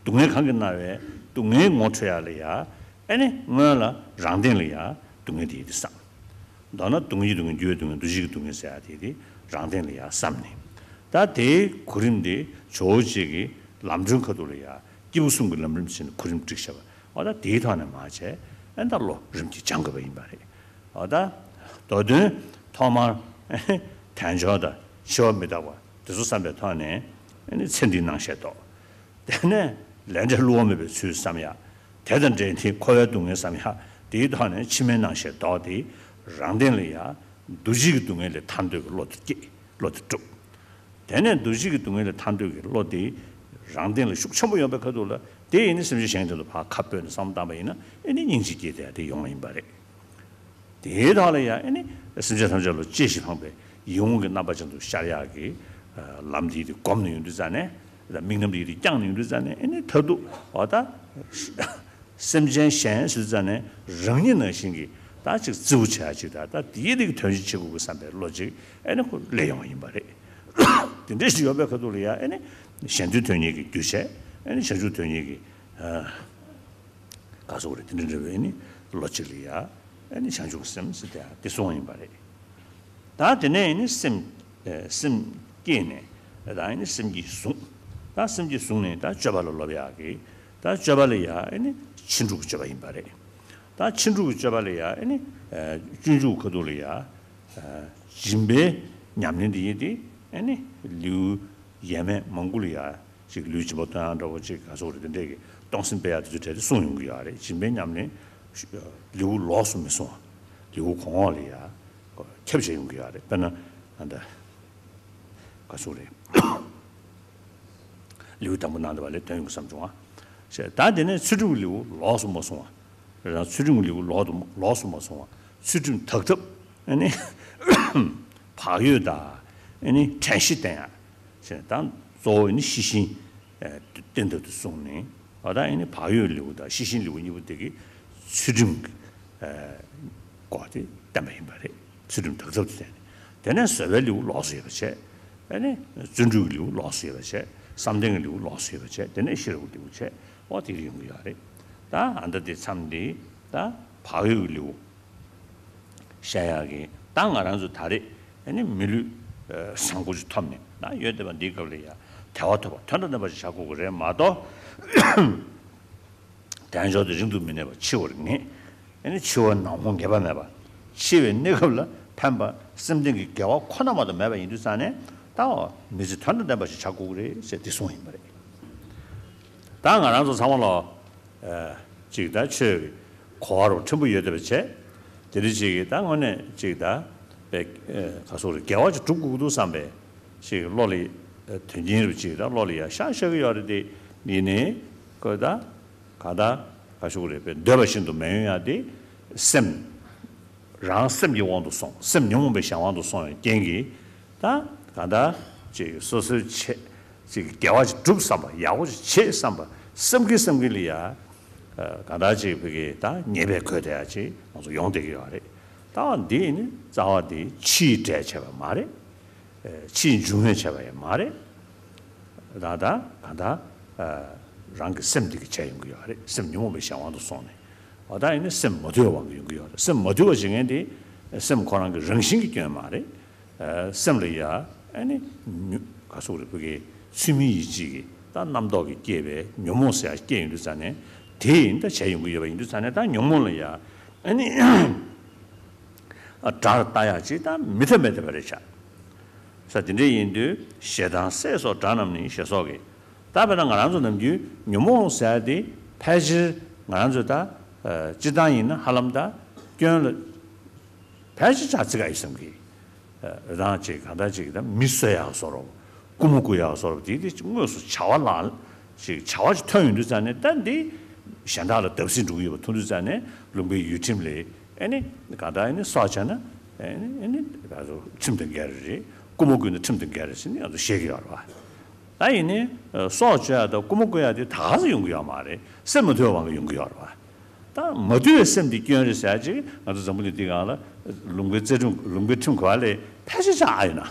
སྡུག་བསྔལ་གང་གིས་མནར་བའི་སྡུག་བསྔལ་ངོ་འཕྲོད་ཡ་ལ་ཡ། ཨ་ནི་སྔོན་ལ་རང་སྟེང་ལ་ཡ་སྡུག་བསྔལ་དེ་ཡི་དེ་བསམ། མདོར་ན་སྡུག་བསྔལ་གྱི་སྡུག་བསྔལ། འགྱུར་བའི་སྡུག་བསྔལ། འདུ་བྱེད་ཀྱི་སྡུག་བསྔལ་ཟེར་ཡ་དེ་དེ་རང་སྟེང་ལ་ཡ་བསམ་ནས། ད་དེའི་གོ་རིམ་དེ་ཇོ་བོ་རྗེ་གིས་ལམ་སྒྲོན་ཁ་ཐུག་ལ་ཡ་སྐྱེས་བུ་གསུམ་གྱི་ལམ་རིམ་ཟེར་ནས་གོ་རིམ་བསྒྲིགས་བཞག་པ། འོ་ད་དེའི་ཐོག་ནས་མར་བྱས། ཨ་ནི་ད་བློ་རིམ་གྱིས་སྦྱང་དགོས་པ་ཡིན་པ་རེད། འོ་ད་མདོ་དོན་ཐོག་མར་དལ་འབྱོར་དང་འཆི་བ་མི་རྟག་པ་དེ་ཚོ་བསམ་པའི་ཐོག་ནས་ཨ་ནི་ཚེ་འདིའི་སྣང་ཤས་རྟོགས། དེ་ནས་ལས་འབྲས་བསླུ་བ་མེད་པའི་ཚུལ་བསམ་ཡ། དེ་དང་འབྲེལ་ཏེ་འཁོར་བའི་སྡུག་བསྔལ་བསམ་ཡ། དེའི་ཐོག་ནས་ཕྱི་མའི་སྣང་ཤས་ལྡོག་སྟེ། རང་སྟེང་ལ་ཡ། འདུ་བྱེད་ཀྱི་སྡུག་བསྔལ་ལས་ཐར་འདོད་ཀྱི་བློ་དེ་སྐྱེ། བློ་དེ་གྲུབ། དེ་ནས་འདུ་བྱེད་ཀྱི་སྡུག་བསྔལ་ལས་ཐར་འདོད་ཀྱི་བློ་དེ་རང་སྟེང་ལ་ཤུགས་ཆེན་པོ་ཡོང་པའི་ཁ་ཐུག་ལ། དེ་ཡིན་ན་སེམས་ཅན་གཞན་སྟེང་དུ་ཕར་ཁ་སྤོས་ནས་བསམ་བློ་བཏང་པ་ཡིན་ན། ཨེ་ནི་སྙིང་རྗེ་སྐྱེས་ཏེ་དེ་ཡོང་བ་ཡིན་པ་རེད། དེའི་ཐོག་ལ་ཡང་ཨེ་ནི་སེམས་ཅན་ཐམས་ཅད་ལ་གཅེས་ཤིང་ཕངས་པའི་ཡིད་འོང་གི་རྣམ་པ་ཅན་དུ་ཤར་ཡག་གི་ལམ་དེ་དེ་བསྒོམས་ནས་ཡོང་དུས་ཙང་ནས། དམིགས་རྣམ་དེ་དེ་བསྐྱངས་ནས་ཡོང་དུས་ཙང་ནས། ཨེ་ནི་མཐར་ཐུག་འོ་ད་སེམས་ཅན་གཞན་ཟེར་དུས་ཙང་ནས་རང་ཉིད་ནང་བཞིན་གྱི་ད་ཅིག་བརྩི་བ་བྱེད་ཡག་ཅིག་དང་། ད་དེའི་རིགས་དོན་ཅིག་བྱེད་དགོས་ཀྱི་བསམ་པའི་བློ་ཅིག་ཨེ་ནི་ཁོ་སླེབས་ཡོང་བ་ཡིན་པ་རེད། དེ་འདྲ་ཞིག་ཡོད་པའི་ཁ་ཐུག་ལ་ཡང་ཨེ་ནི་གཞན་དོན་དོན་གཉེར་གྱི་རྒྱུ་བྱས། ཨེ་ནི་བྱང་ཆུབ་དོན་གཉེར་གྱི་ག་སོགས་རེད། དེ་འདྲ་འདྲ་བའི་ནི་ལོ་གཅིག་ལ་ཡ་ཨེ་ནི་བྱང་ཆུབ་སེམས་ཟེར་དེ་དེ་གསུངས་ཡིན་པ་རེད། ད་དེ་ནས་ནི་སེམས་ཨེ་སེམས་བསྐྱེད་ནས། ད་ནི་སེམས་ཀྱིས་བཟུང་། ད་སེམས་ཀྱིས་བཟུང་ནས་ད་སྤྱོད་པ་ལ་སློབ་ཡག་གི། ད་སྤྱོད་པ་ལ་ཡ་ཨེ་ནི་ཕྱིན་དྲུག་གི་སྤྱོད་པ་ཡིན་པ་རེད། ད་ཕྱིན་དྲུག་གི་སྤྱོད་པ་ལ་ཡ་ཨེ་ནི་ཨེ་སྤྱོད་འཇུག་ཁ་ཐུག་ལ་ཡ་ཨེ་སྦྱིན་པའི་ཉམས་ལེན་དེ་ཡིན་ཏེ། ཨེ་ནི་ལེའུ་ཡས་མས་མང་པོ་ལ་ཡ། ཅིག་ལུས་སྦྱིན་པ་གཏོང་ཡག་འདྲ་བོ་ཅིག་ག་སོགས་རེད། དེ་འདྲས་ཀྱི་གཏོང་སེམས་སྤེལ་ཡག་དེ་ཚོའི་གྲས་དེ་གསུངས་ཡོང་གི་ཡོད་རེད། སྦྱིན་པའི་ཉམས་ལེན། ལེའུ་ལོགས་སུ་མི་སོང་བ། ལེའུ་གོང་འོག་ལ་ཡ་ཁྱབ་བྱས་ཡོང་གི་ཡོད་རེད། དཔེར་ན་ཨ་ད་ག་ཚོད་རེད། ལེའུ་དང་པོ་ནང་དུ་བ་ལས་དོན་ཡོང་གི་བསམ་བྱུང་བ། ཞེས་ད་དེ་ནས་ཚུལ་ཁྲིམས་ལེའུ་ལོགས་སུ་མ་སོང་བ། རང་ཚུལ་ཁྲིམས་ལེའུ་ལོགས་དུ་ལོགས་སུ་མ་སོང་བ། ཚུལ་ཁྲིམས་དག་ཐབས་ཨ་ནི་བག་ཡོད་དང་ཨ་ནི་དྲན་ཤེས་བསྟེན་ཡ། ཞེས་ད་གཙོ་བོ་ནི་ཤེས་བཞིན་བསྟེན་ཐབས་དུ་གསུངས་ནས། ཨ་ད་ཨ་ནི་བག་ཡོད་ལེའུ་དང་ཤེས་བཞིན་ལེའུ་གཉིས་པོ་དེ་གིས་ཚུལ་ཁྲིམས་ཀྱི་སྐོར་དེ་བསྟན་པ་ཡིན་པ་རེད། ཚུལ་ཁྲིམས་དག་ཐབས་དེ་བསྟན་ནས། དེ་ནས་བཟོད་པའི་ལེའུ་ལོགས་སུ་ཡོད་པ་བྱས། ཨ་ནི་བརྩོན་འགྲུས་ཀྱི་ལེའུ་ལོགས་སུ་ཡོད་པ་བྱས། བསམ་གཏན་གྱི་ལེའུ་ལོགས་སུ་ཡོད་པ་བྱས། དེ་ནས་ཤེས་རབ་ཀྱི་ལེའུ་བྱས། འོ་དེ་ཡོང་གི་ཡོད་རེད། ད་ཨ་ད་དེ་མཚམས་འདི་ད་བག་ཡོད་ཀྱི་ལེའུ་བཤད་ཡག་གི་ད་ང་རང་ཚོ་ད་རེས་ཨ་ནི་མི་ལུས་བཟང་པོ་ཞིག་ཐོབ་ནས་ད་ཡོད་བསྡད་པ་འདིའི་སྐབས་ལ་ཡ་དལ་བ་ཐོབ་པ་དོན་དང་ལྡན་པ་ཞིག་བྱ་དགོས་ཀྱི་རེད་མ་གཏོགས། དལ་འབྱོར་དེ་རིང་དུ་མི་གནས་པ་འཆི་བར་ངེས། ཨ་ནི་འཆི་བ་ནག་མོ་ངེས་པ་མེད་པ། འཆི་བའི་གནས་སྐབས་ལ་ཕན་པ་སེམས་ལྡན་གྱི་དགེ་བ་ཁོ་ན་མ་གཏོགས་མེད་པ་ཡིན་དུས་ཙང་ནས་ད་འོ་མི་ཚེ་དོན་དང་ལྡན་པ་ཞིག་བྱ་དགོས་ཀྱི་རེད་ཟེར་འདི་གསུངས་ཡིན་པ་རེད། ད་ང་རང་ཚོ་ཚང་མ་ལ་ཨ་ཅིག་ད་ཆོས་ཀྱི་གོ་བ་རུ་ཕྲན་བུ་ཡོད་བསྡད་པ་བྱས། དེ་རིང་ཅིག་གིས་ད་དངོས་གནས་ཅིག་ད་པའི་ཨ་ག་སོགས་རེད་དགེ་བ་ཅིག་སྒྲུབ་དགོས་ཀྱི་འདུག་བསམ་པའི་ཅིག་བློ་ལ་ཨ་དོན་སྙིང་རུ་ཅིག་ད་བློ་ལ་ཡ་ཤར་ཤར་གྱི་ཡོད་རེད། དེ་ཡིན་ནའི་ཁོས་ད། གང་ལྟར་ག་ཞུ་གི་རེད་པས། འདོད་པ་བཞིན་དུ་མི་ཡོང་ཡ་དེ་སེམས། རང་སེམས་ཀྱི་དབང་དུ་སོང་། སེམས་ཉོན་མོངས་པའི་གཞན་དབང་དུ་སོང་བའི་རྐྱེན་གྱིས་ད་གང་ལྟར་ཅིག་སོ་སོའི་ཆེད་ཅིག་དགེ་བ་ཅིག་སྒྲུབ་བསམ་པ་ཡག་པོ་ཅིག་བྱེད་བསམ་པ་བསམ་གི་བསམ་གི་ལ་ཡ། གང་ལྟར་ཅིག་བོད་ཀྱི་ད་ཉེས་པས་གོས་བསྡད་ཡ་ཅིག་ང་ཚོ་ཡོང་བསྡད་ཀྱི་ཡོད་རེད། ད་འདི་ནི་རྩ་བ་དེ་ཕྱིའི་འབྲས་བྱས་པ་མ་རེད། ཕྱིའི་འབྱུང་བས་བྱས་པ་ཡང་མ་རེད། ད་ལྟ་གང་ལྟར་རང་གི་སེམས་འདི་གིས་བྱས་ཡོང་གི་ཡོད་རེད། སེམས་ཉོན་མོངས་པའི་གཞན་དབང་དུ་སོང་ནས། འོ་ད་ཡིན་ན་སེམས་མ་དུལ་བའི་དབང་གིས་ཡོང་གི་ཡོད་རེད། སེམས་མ་དུལ་བ་བྱེད་མཁན་དེ་སེམས་ཁོ་རང་གི་རང་བཞིན་གྱི་སྐྱོན་མ་རེད། སེམས་ལ་ཡ་ཨ་ནི་ཉོ་ག་སོགས་རེད་བོད་ཀྱི་ཚུལ་མིན་ཡིད་བྱེད་ཀྱི་ད་རྣམ་རྟོག་གིས་སྐྱེས་པའི་ཉོན་མོངས་ཟེར་ཡ་སྐྱེས་ཡོང་དུས་ཙང་ནས་དེ་ཡིན་ད་བྱས་ཡོང་གི་ཡོད་པ་ཡིན་དུས་ཙང་ནས་ད་ཉོན་མོངས་ལ་ཡ་ཨ་ནི། ཨ་དགྲར་ལྟ་ཡག་ཅིག་ད་མི་ཐབས་མེད་བསྡད་པ་རེད་ཤག་ས་དེ་འདྲ་ཡིན་དུས་ཞེ་སྡང་སྲེད་སོགས་དགྲ་རྣམས་ནི་ཞེས་སོགས་ཀྱི། ད་དཔེར་ན་ང་རང་ཚོ་ནམ་རྒྱུན་ཉོན་མོངས་ཟེར་ཡ་དེ་ཕལ་ཆེར་ང་རང་ཚོ་ད་ཨ་སྤྱིར་བཏང་ཡིན་ན་ཧ་ལམ་ད་སྐྱོན་ལ་ཕལ་ཆེར་ཆགས་ཚིག་ག་ཡོད་བསམ་གི། རེ་དང་ཅིག་གང་ལྟར་ཅིག་ད་མི་གསོད་ཡག་བཟོ་འདྲ། རྐུ་མ་རྐུ་ཡག་བཟོ་འདྲ་དེ་དེ་དངོས་སུ་བྱ་བ་ལ་ཅིག་བྱ་བ་ཅིག་ཐོན་ཡོང་དུས་ཙང་ནས་ད་འདི་གཞན་དག་ལ་བརྡབ་གསིག་འགྲོ་གི་ཡོད་པ་མཐོང་དུས་ཙང་ནས་ལུང་པའི་ཡུལ་ཁྲིམས་ལས་ཨེ་ནི་གང་ལྟར་ཨེ་ནི་སྲོག་བཅད་ན་ཨེ་ནི་ཨེ་ནི་ད་ཚོ་ཁྲིམས་དང་འགལ་རེད། རྐུ་མ་རྐུས་ན་ཁྲིམས་དང་འགལ་རེད་ཟེར་ནས་ང་ཚོ་བཤད་ཀྱི་ཡོད་རེད་བ། ད་ཡིན་ནའི་སྲོག་གཅོད་ཡག་དང་རྐུ་མ་རྐུ་ཡག་དེ་ད་ག་ཚོད་ཡོང་གི་ཡོད་མ་རེད། སེམས་མ་དུལ་བའི་དབང་གིས་ཡོང་གི་ཡོད་རེད་བ། ད་མ་དུལ་བའི་སེམས་དེ་སྐྱོན་རེད་ཟེར་ཡག་ཅིག་ང་ཚོ་འཛམ་བུ་གླིང་འདིའི་སྒང་ལ་ལུང་པའི་རྩ་ཁྲིམས་ལུང་པའི་ཁྲིམས་ག་བ་ལས་ཕལ་ཆེར་ཆགས་ཨ་ཡོད་ན།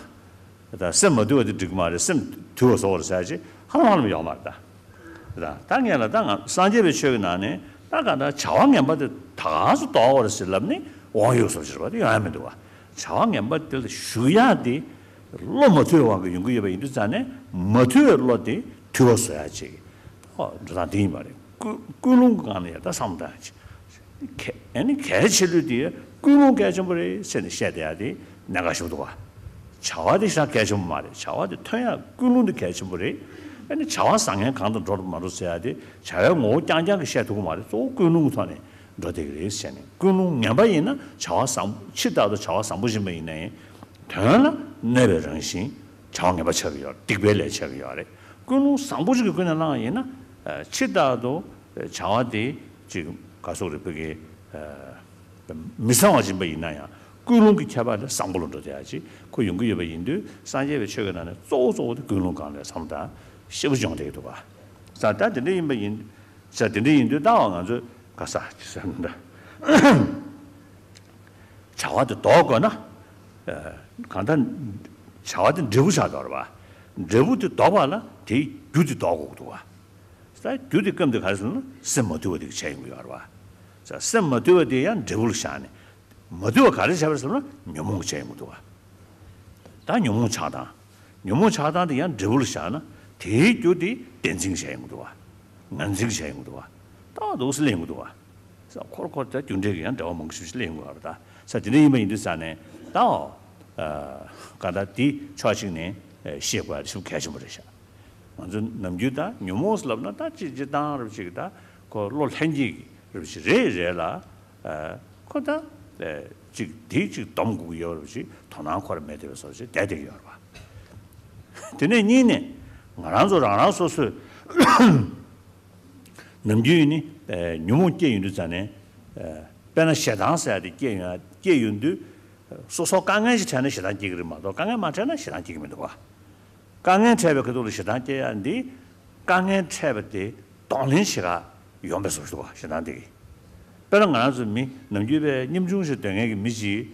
ད་སེམས་མ་དུལ་བ་དེ་འགྲིག་གི་མ་རེད། སེམས་དུལ་བ་བཟོ་བར་ཟེར་ཡག་ཅིག་ཧ་ལམ་ཧ་ལམ་ཡོད་མ་རེད་ད། ད་ད་ངས་ལ་ད་ང་སངས་རྒྱས་པའི་ཆོས་ཀྱི་ནང་ནས་ད་ག་ད་བྱ་བ་ངན་པ་དེ་ད་ག་ཚོད་ལྡོག་དགོས་རེད་ཟེར་ལབ་ནས་དབང་ཡོད་བཟོ་བྱེད་པ་དེ་ཡོང་ཡ་མི་འདུག་བ། བྱ་བ་ངན་པ་དེ་ལ་ཞུགས་ཡག་དེ་བློ་མ་དུལ་བའི་དབང་གིས་ཡོང་གི་ཡོད་པ་ཡིན་དུས་ཙང་ནས་མ་དུལ་བའི་བློ་དེ་དུལ་བ་བཟོ་ཡག་ཅིག་ཨོ་འགྲོ་སྟངས་དེ་ཡིན་པ་རེད། ཀུན་ཀུན་སློང་གི་སྒང་ནས་ཡ་ད་བསམ་བློ་བཏང་ཡག་ཅིག་གལ་ཨ་ནི་གལ་ཆེ་ལོས་དེ་ཀུན་སློང་གལ་ཆེན་པོ་རེད་ཟེར་ནས་བཤད་བསྡད་ཡག་དེ་གནད་འགག་ཞིག་འདུག་བ། བྱ་བ་དེ་ཞེ་དྲག་གལ་ཆེན་པོ་མ་རེད། བྱ་བ་དེ་ཐོན་ཡག་ཀུན་སློང་དེ་གལ་ཆེན་པོ་རེད། ཨ་ནི་བྱ་བ་བཟང་ངན་གང་དང་འགྲོ་མ་འགྲོ་ཟེར་ཡག་དེ་བྱ་བའི་ངོ་བོ་རྐྱང་རྐྱང་གིས་བཤད་ཐུབ་ཀྱི་མ་རེད། གཙོ་བོ་ཀུན་སློང་གི་ཐོག་ནས་འགྲོ་བསྡད་ཀྱི་རེད་ཟེར་ནས། ཀུན་སློང་ངན་པ་ཡིན་ན་བྱ་བ་བཟང་ཕྱི་ལྟར་དུ་བྱ་བ་བཟང་པོ་ཡིན་པ་ཡིན་ན་ཡང་དོན་ལ་གནོད་པའི་རང་བཞིན་བྱ་བ་ངན་པ་ཆགས་ཀྱི་ཡོད་རེད། སྡིག་པའི་ལས་ཆགས་ཀྱི་ཡོད་རེད། ཀུན་སློང་བཟང་པོ་ཞིག་གི་ཀུན་ནས་བསླངས་ཡིན་ན་ཕྱི་ལྟར་དུ་བྱ་བ་དེ་ཅིག་ག་སོགས་རེད་བོད་ཀྱི། མི་གཙང་བ་ཡིན་པ་ཡིན་ན་ཡང་ཀུན་སློང་གི་ཁྱད་པར་ལས་བཟང་པོ་ལ་འགྲོ་བསྡད་ཡག་ཅིག་ཁོ་ཡོང་གི་ཡོད་པ་ཡིན་དུས་སངས་རྒྱས་པའི་ཆོས་ཀྱི་ནང་ནས་གཙོ་བོ་གཙོ་བོ་དེ་ཀུན་སློང་སྒང་ལ་བསམ་བློ་དང་ཤེས་པ་སྦྱོང་བསྡད་ཀྱི་འདུག་ག་ས་ད་དེ་འདྲ་ཡིན་པ་ཡིན། ས་དེ་འདྲ་ཡིན་དུས་ད་བ་ང་ཚོས་ག་ས་ཅི་ཟེར་ན་འདྲ། བྱ་བ་དེ་ལྡོག་དགོས་ན། གང་ལྟར་བྱ་བ་དེ་འབྲས་བུ་ཆགས་འགྲོ་བ་རེད་བ། འབྲས་བུ་དེ་ལྡོག་པ་ལ་དེའི་རྒྱུ་དེ་ལྡོག་དགོས་ཀྱི་འདུག་བ། ས་རྒྱུ་དེ་སྐབས་འདི་ག་རེ་ཟེར་ན་སེམས་མ་དུལ་བ་དེ་གིས་བྱས་ཡོང་གི་ཡོད་རེད་བ། ས་སེམས་མ་དུལ་བ་དེ་ཡང་འབྲས་བུ་ལ་བཞག་ནས། མ་དུལ་བ་ག་རེ་བྱས་པ་རེད་ཟེར་ན་ཉོན་མོངས་བྱས་ཡོང་གི་འདུག་བ། ད་ཉོན་མོངས་ཆགས་སྡང་། ཉོན་མོངས་ཆགས་སྡང་དེ་ཡང་འབྲས་བུ་ལ་བཞག་ན་དེའི་རྒྱུ་དེ་བདེན་འཛིན་བྱས་ཡོང་གི་འདུག་བ། ངར་འཛིན་བྱས་ཡོང་གི་འདུག་བ། ད་འདུག་སེ་སླེབས་ཡོང་གི་འདུག་བ། ས་འཁོར་འཁོར་ད་རྒྱུ་འབྲས་ཀྱི་ཡང་འབྲེལ་བ་མང་པོ་ཞིག་སླེབས་ཡོང་གི་ཡོད་རེད་ད། ས་དེ་འདྲ་ཡིན་པ་ཡིན་དུས་ས་ནས་ད་འོ། ག་ད་དེ་ཕྱོགས་གཅིག་ནས་ཤེས་དགོས་ཡ་ཞེ་པོ་གལ་ཆེན་པོ་རེད་ཤག་ང་ཚོ་ནམ་རྒྱུན་ད་ཉོན་མོངས་ལབ་ན་ད་ཅིག་སྤྱིར་བཏང་རབ་ཅིག་ད་ཁོ་བློ་ལྷན་སྐྱེས་ཀྱི་རབ་ཅིག་རེད་རེད་ལ། ཁོ་ད་ཅིག་དེ་ཅིག་སྡོམ་དགོས་ཀྱི་ཡོད་རེད་ཅིག་དོ་སྣང་ཁོ་ར་མེད་བསྡད་པའི་བཟོ་ཅིག་བསྡད་བསྡད་ཀྱི་ཡོད་རེད་པ། དེ་ནས་གཉིས་ནས་ང་རང་ཚོ་རང་རང་སོ་སོས་ནམ་རྒྱུན་ནི་ཉོན་མོངས་སྐྱེ་ཡོང་དུས་ཙང་ནས་དཔེར་ན་ཞེ་སྡང་ཟེར་ཡ་དེ་སྐྱེ་ཡོང་སྐྱེ་ཡོང་དུས་སོ་སོ་དཀའ་ངལ་ཞིག་འཕྲད་ན་ཞེ་སྡང་སྐྱེ་གི་རེད་མ་གཏོགས་དཀའ་ངལ་མ་འཕྲད་ན་ཞེ་སྡང་སྐྱེ་གི་མི་འདུག་བ། དཀའ་ངལ་འཕྲད་པའི་ཁ་ཐུག་ལ་ཞེ་སྡང་སྐྱེ་ཡ་འདི་དཀའ་ངལ་འཕྲད་པ་དེ་གདོང་ལེན་བྱེད་ག་ཡོང་པའི་བཟོ་ཞིག་འདུག་བ། ཞེ་སྡང་དེ་གིས་དཔེར་ན་ང་རང་ཚོ་མི་ནམ་རྒྱུན་པའི་ཉམ་ཆུང་ཞིག་སྡོད་མཁན་གྱི་མི་ཅིག་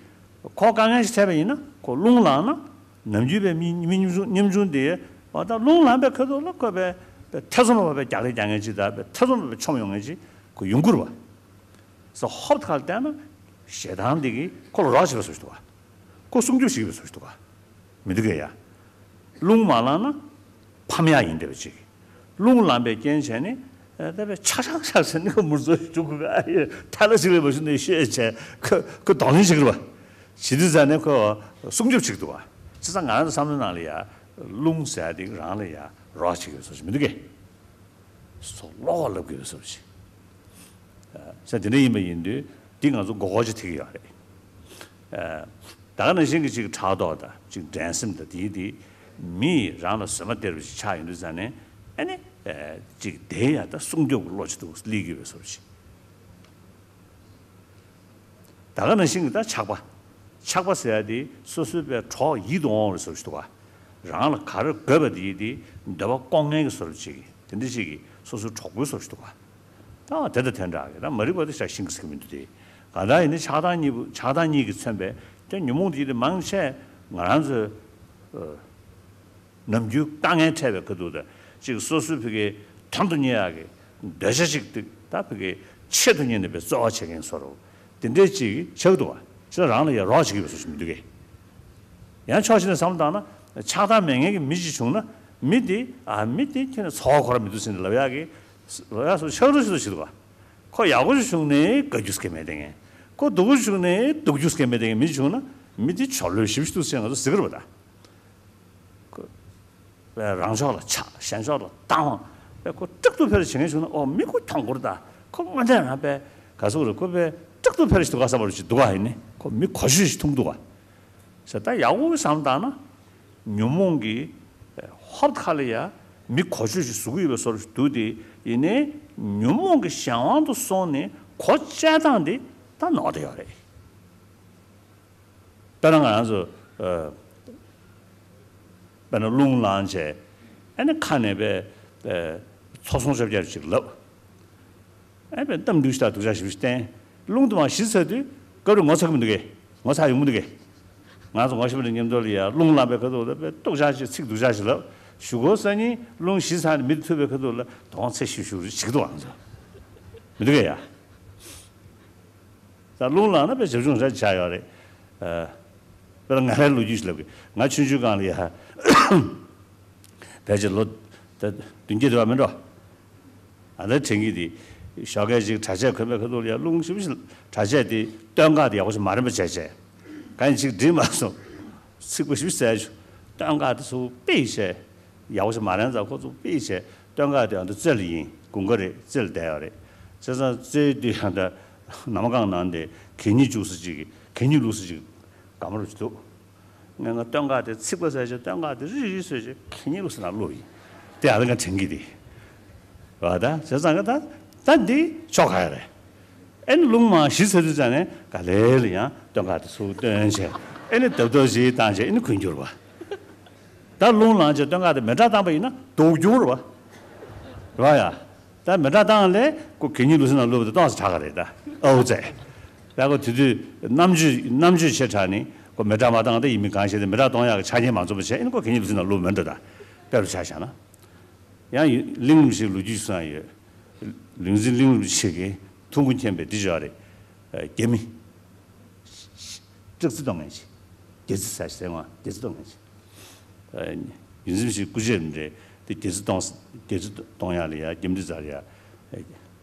ཁོ་དཀའ་ངལ་ཞིག་འཕྲད་པ་ཡིན་ན་ཁོ་རླུང་ལངས་ན་ནམ་རྒྱུན་པའི་མི་མི་ཉམ་ཆུང་ཉམ་ཆུང་དེ་བ་ད་རླུང་ལངས་པའི་ཁ་ཐུག་ལ་ཁོ་པའི་པའི་ཐེ་ཚོམ་པ་པའི་རྒྱག་ལས་རྒྱག་མཁན་ཅིག་དང་པའི་ཐེ་ཚོམ་པ་པའི་མཆོང་ཡོང་མཁན་ཅིག་ཁོ་ཡོང་གི་རེད་བ། སོ་ཧོབ་ཁ་ལ་བལྟས་ན་ཞེ་སྡང་འདི་གིས་ཁོ་ལ་རོགས་བྱེད་པའི་བཟོ་ཞིག་འདུག་བ། ཁོ་སྲུང་སྐྱོབ་བྱེད་ཀྱི་པའི་བཟོ་ཞིག་འདུག་བ། མི་འདུག་གས་ཡ། རླུང་མ་ལངས་ན་ཕམ་ཡག་ཡིན་བསྡད་པ་ཅིག་རླུང་ལངས་པའི་རྐྱེན་བྱས་ནས་ད་པའི་ཆག་ཆག་ཆག་ཟེར་ནས་ཁོ་མུར་བཟོ་ཞིག་འདུག་གས་ཨ་ཡེ་ཐལ་ལ་ཞིག་ལས་པ་ཞིག་ནས་བཤད་བྱས་ཁོ་ཁོ་གདོང་ལེན་བྱེད་ཀྱི་རེད་བ། བྱེད་དུས་ཙང་ནས་ཁོ་སྲུང་སྐྱོབ་བྱེད་ཀྱི་འདུག་བ། བྱས་ཙང་ང་རང་ཚོ་བསམ་བློ་ནང་ལ་ཡ་རླུང་ཟེར་ཡ་འདི་རང་ལ་ཡ་རོགས་བྱེད་ཀྱི་པའི་བཟོ་ཞིག་མི་འདུག་གས། སོ་ལོག་ལབ་དགོས་པའི་བཟོ་ཞིག་ས་དེ་འདྲ་ཡིན་པ་ཡིན་དུས་འདི་ང་ཚོ་མགོ་སྐོར་ཅིག་ཐེག་གི་ཡོད་རེད། ད་ག་ནང་བཞིན་གྱི་ཅིག་ཕྲག་དོག་དང་ཅིག་འགྲན་སེམས་དང་དེའི་དེ་མི་རང་ལ་ཟོལ་མ་སྟེར་བ་ཞིག་ཆགས་ཡོང་དུས་ཙང་ནས་ཨ་ནི་ཅིག་དེ་ཡང་ད་སྲུང་སྐྱོབ་ཀྱི་བློ་ཅིག་འདུག་སླེབས་དགོས་པའི་བཟོ་ཞིག་ད་ག་ནང་བཞིན་གྱི་ད་ཆགས་པ། ཆགས་པ་ཟེར་ཡ་དེ་སོ་སོའི་པའི་གྲོགས་ཡིད་དུ་འོང་བའི་བཟོ་ཞིག་འདུག་ག་རང་ལ་ག་རེ་དགོས་པ་དེ་ཡིན་དེ་འདོད་པ་སྐོང་མཁན་གྱི་བཟོ་ཅིག་གི་དེ་འདྲ་ཅིག་གི་སོ་སོའི་གྲོགས་པོའི་བཟོ་ཞིག་འདུག་ག་ད་དེ་དང་དེ་འདྲ་གི་ད་མ་རིག་པ་དེ་ཤ་ཤིང་གི་ཟེར་གི་མི་འདུག་དེ། གང་ལྟར་ཡིན་ན་ཆགས་སྡང་གཉིས་པོ་ཆགས་སྡང་གཉིས་ཀྱིས་མཚོན་པའི་དེ་ཉོན་མོངས་དེ་ཡིན་དེ་མང་ཆེ་ང་རང་ཚོའི་ནམ་རྒྱུན་དཀའ་ངལ་འཕྲད་པའི་ཁ་ཐུག་ད་ཅིག་སོ་སོའི་ཕ་གིའི་དོན་དུ་གཉེར་ཡག་གི་འདོད་ཆགས་ཅིག་ཏུ་ད་ཕ་གིའི་ཆེད་དུ་གཉེར་ནས་པའི་རྩོལ་བ་བྱེད་མཁན་བཟོ་འདྲ་དེ་འདྲས་ཅིག་ཆགས་འདུག་བ། ཅི་རང་ལ་ཡང་རོགས་བྱེད་ཀྱི་པའི་བཟོ་ཞིག་མི་འདུག་གས། ཡང་ཕྱོགས་གཅིག་ནས་བསམ་བློ་བཏང་ན་ཆགས་སྡང་མེད་མཁན་གྱི་མི་ཅིག་བྱུང་ན་མི་དེ་ཨ་མི་དེ་ཁྱེད་ནས་ཚོར་བ་ཁོ་ར་མི་འདུག་ཟེར་ནས་ལབ་ཡག་གི་ལབ་ཡག་སོ་ཆགས་འགྲོ་ཞིག་ཏུ་བྱེད་འདུག་བ། ཁོ་ཡག་པོ་ཞིག་བྱུང་ནས་དགའ་རྒྱུ་སྐད་མེད་དེ་ངས་ཁོ་སྡུག་པོ་ཞིག་བྱུང་ནས་སྡུག་རྒྱུ་སྐད་མེད་དེ་ངས་མི་ཅིག་བྱུང་ན་མི་དེ་ཆོ་ལོས་ཞིབ་ཞིབ་ཏུ་ཟེར་ང་ཚོ་ཟེར་གི་རེད་པ་ད། ཁོ་པའི་རང་ཕྱོགས་ལ་ཆགས་གཞན་ཕྱོགས་ལ་སྡང་བ་པའི་ཁོ་དཀྲུག་ཏུ་ཕེབས་བྱེད་མཁན་བྱུང་ན་ཨོ་མི་ཁོ་གྱོང་གུར་ད་ཁོ་དངོས་གནས་རང་པའི་ག་ཟེར་རེད་ཁོ་པའི་དཀྲུག་ཏུ་ཕེབས་ཞིག་འདུག་ག་བསམ་པ་ཞིག་འདུག་ག་ཡིན་ནི་ཁོ་མི་གོ་ཆོད་ཞིག་མཐོང་འདུག་ག་ཟེར་ད་ཡག་པོ་བསམ་བཏང་ན་ཉོན་མོངས་ཀྱི་ཧོབ་ཁ་ལ་ཡ་མི་གོ་ཆོད་ཞིག་བཟོ་གི་ཡོད་པའི་བཟོ་འདྲ་ཞིག་འདུག་དེ་ཡིན་ནའི་ཉོན་མོངས་ཀྱི་གཞན་དབང་དུ་སོང་ནས་གོ་བཅད་སྟངས་དེ་ད་ནོར་བསྡད་ཡོད་རེད། དཔེར་ན་ང་རང་ཚོ་ཨ་དཔེར་ན་རླུང་ལངས་བྱས་ཨ་ནི་ཁ་ནས་པའི་ཨ་ཚོགས་སོང་ཅོབ་ཅོབ་ཅིག་ལབ། ཨ་པའི་གཏམ་སྡུག་ཤ་སྟག་སྡུག་ཅག་ཞིག་བསྟན། རླུང་དུ་མ་ཞི་ཚར་དུས་སྐབས་རེ་ངོ་ཚ་གི་མི་འདུག་གས། ངོ་ཚ་ཡོང་གི་མི་འདུག་གས། ང་ཚོ་ངོ་ཤེས་པ་འདྲ་མཉམ་དུ་ལ་ཡ་རླུང་ལངས་པའི་ཁ་ཐུག་ལ་པའི་སྡུག་ཅག་ཅིག་ཚིག་སྡུག་ཅག་ཞིག་ལབ། གཞུག་གུ་སང་ཉིན་རླུང་ཞི་ཚར་ནས་མི་དེ་ཐུག་པའི་ཁ་ཐུག་ལ་དོང་ཚེ་ཤུ་ཤུ་རེ་བྱེད་ཀྱི་འདུག་ང་ཚོ། མི་འདུག་གས་ཡ། ད་རླུང་ལངས་ན་དཔེ་བྱབ་ཆུང་ར་ཆགས་ཡོད་རེད། ཨ། དཔེར་ན་ང་རའི་ལོ་རྒྱུས་ཤིག་ལབ་གི་ང་ཆུང་ཆུང་སྒང་ལ་ཡ། ཕལ་ཆེར་ལོ་ད་བདུན་བརྒྱད་དེ་བ་མིན་འགྲོ། ཨ་ད་དྲན་གི་དེ། ཞོགས་ཀས་ཅིག་གྲྭ་ཆས་གོན་པའི་ཁ་ཐུག་ལ་ཡ་རླུང་ཞིབ་ཞིབ་གྲྭ་ཆས་དེ་སྟོད་འགག་དེ་ཡག་པོ་ཞིག་མ་རན་པ་བྱས་བྱས། གང་ཡིན་ཅིག་འགྲིག་མ་སོང་། ཚིག་པ་ཞིབ་ཞིབ་བྱས་བྱུང་། སྟོད་འགག་དེ་ཚུར་པིག་བྱས། ཡག་པོ་ཞིག་མ་རན་ཙང་ཁོ་ཚོ་པིག་བྱས་སྟོད་འགག་དེ་ཡང་དུ་རྩེ་ལ་ཡིན་དགུན་ཁ་རེད་རྩེ་ལ་བསྡད་ཡོད་རེད། བྱས་ཙང་རྩེའི་དུས་ཡང་ད་ནམ་མཁའ་ནང་དེ་གད་སྙིགས་བཅུག་ས་ཅིག་གི་གད་སྙིགས་བླུག་ས་ཅིག་དགའ་མོ་རུ་ཅིག་འདུག་ངས་ང་སྟོད་འགག་དེ་ཚིག་པ་བཟས་བྱས་སྟོད་འགག་དེ་རིལ་རིལ་བཟས་བྱས་གད་སྙིགས་བླུག་ས་ནང་བླུགས་ཡིན། དེ་ཡང་ད་ང་དྲན་གི་དེ། བ་ད་བྱས་ཙང་ང་ད་ད་འདི་ཆོག་ག་ཡ་རེད། ཨེ་ནི་རླུང་མ་ཞི་ཚར་དུས་ཙང་ནས་ག་ལེ་ལ་ཡང་སྟོད་འགག་དེ་ཚུར་བཏོན་བྱས་ཨེ་ནི་རྡབ་རྡབ་ཞིག་བཏང་བྱས་ཨེ་ནི་གོན་རྒྱུ་རེད་བ། ད་རླུང་ལངས་བྱས་སྟོད་འགག་དེ་མེ་སྲེག་བཏང་པ་ཡིན་ན་སྡུག་རྒྱུ་རེད་བ། རེད་བ་ཡ། ད་མེ་སྲེག་བཏང་ལས་ཁོ་གད་སྙིགས་བླུག་ས་ནང་བླུགས་པ་དེ་གཏོང་ས་དྲག་ག་རེད་ད། ཨའུ་ཙེ། ད་ཁོ་དེ་དུས་རྣམ་དཔྱོད་རྣམ་དཔྱོད་ཆེ་དྲགས་ནི་ཁོ་མེ་སྲེག་མ་བཏང་ད་ཡིན་མིན་གང་ཤེས་ཏེ་མེ་སྲེག་གཏོང་ཡག་གི་ཆ་རྐྱེན་མ་འཛོམས་པ་བྱས་ཨེ་ནི་ཁོ་གད་སྙིགས་བླུག་ས་ནང་བླུགས་མེད་འགྲོ་ད། དཔེ་རུ་ཆ་བཞག་ན། ཡང་ཡོད་གླིང་རིན་པོ་ཆེའི་ལོ་རྒྱུས་སུ་ཡང་ཡོད། ལུང་འཛིན་གླིང་རིན་པོ་ཆེ་གིས་ཐུགས་མགོ་མཁྱེན་པའི་འདི་སྦྱར་རེད། རྒྱ་མི། སྐྲག་རྩིས་གཏོང་མཁན་ཞིག་སྒལ་རྩིས་ཟ་ཟེར་བ་སྒལ་རྩིས་གཏོང་མཁན་ཞིག་ཡུལ་འཛིན་ཞིག་སྐུ་ཆས་མི་འདྲ་དེ་སྒལ་རྩིས་གཏོང་སྒལ་རྩིས་གཏོང་ཡག་ལ་ཡ་རྒྱ་མི་འདི་ཙར་ཡ་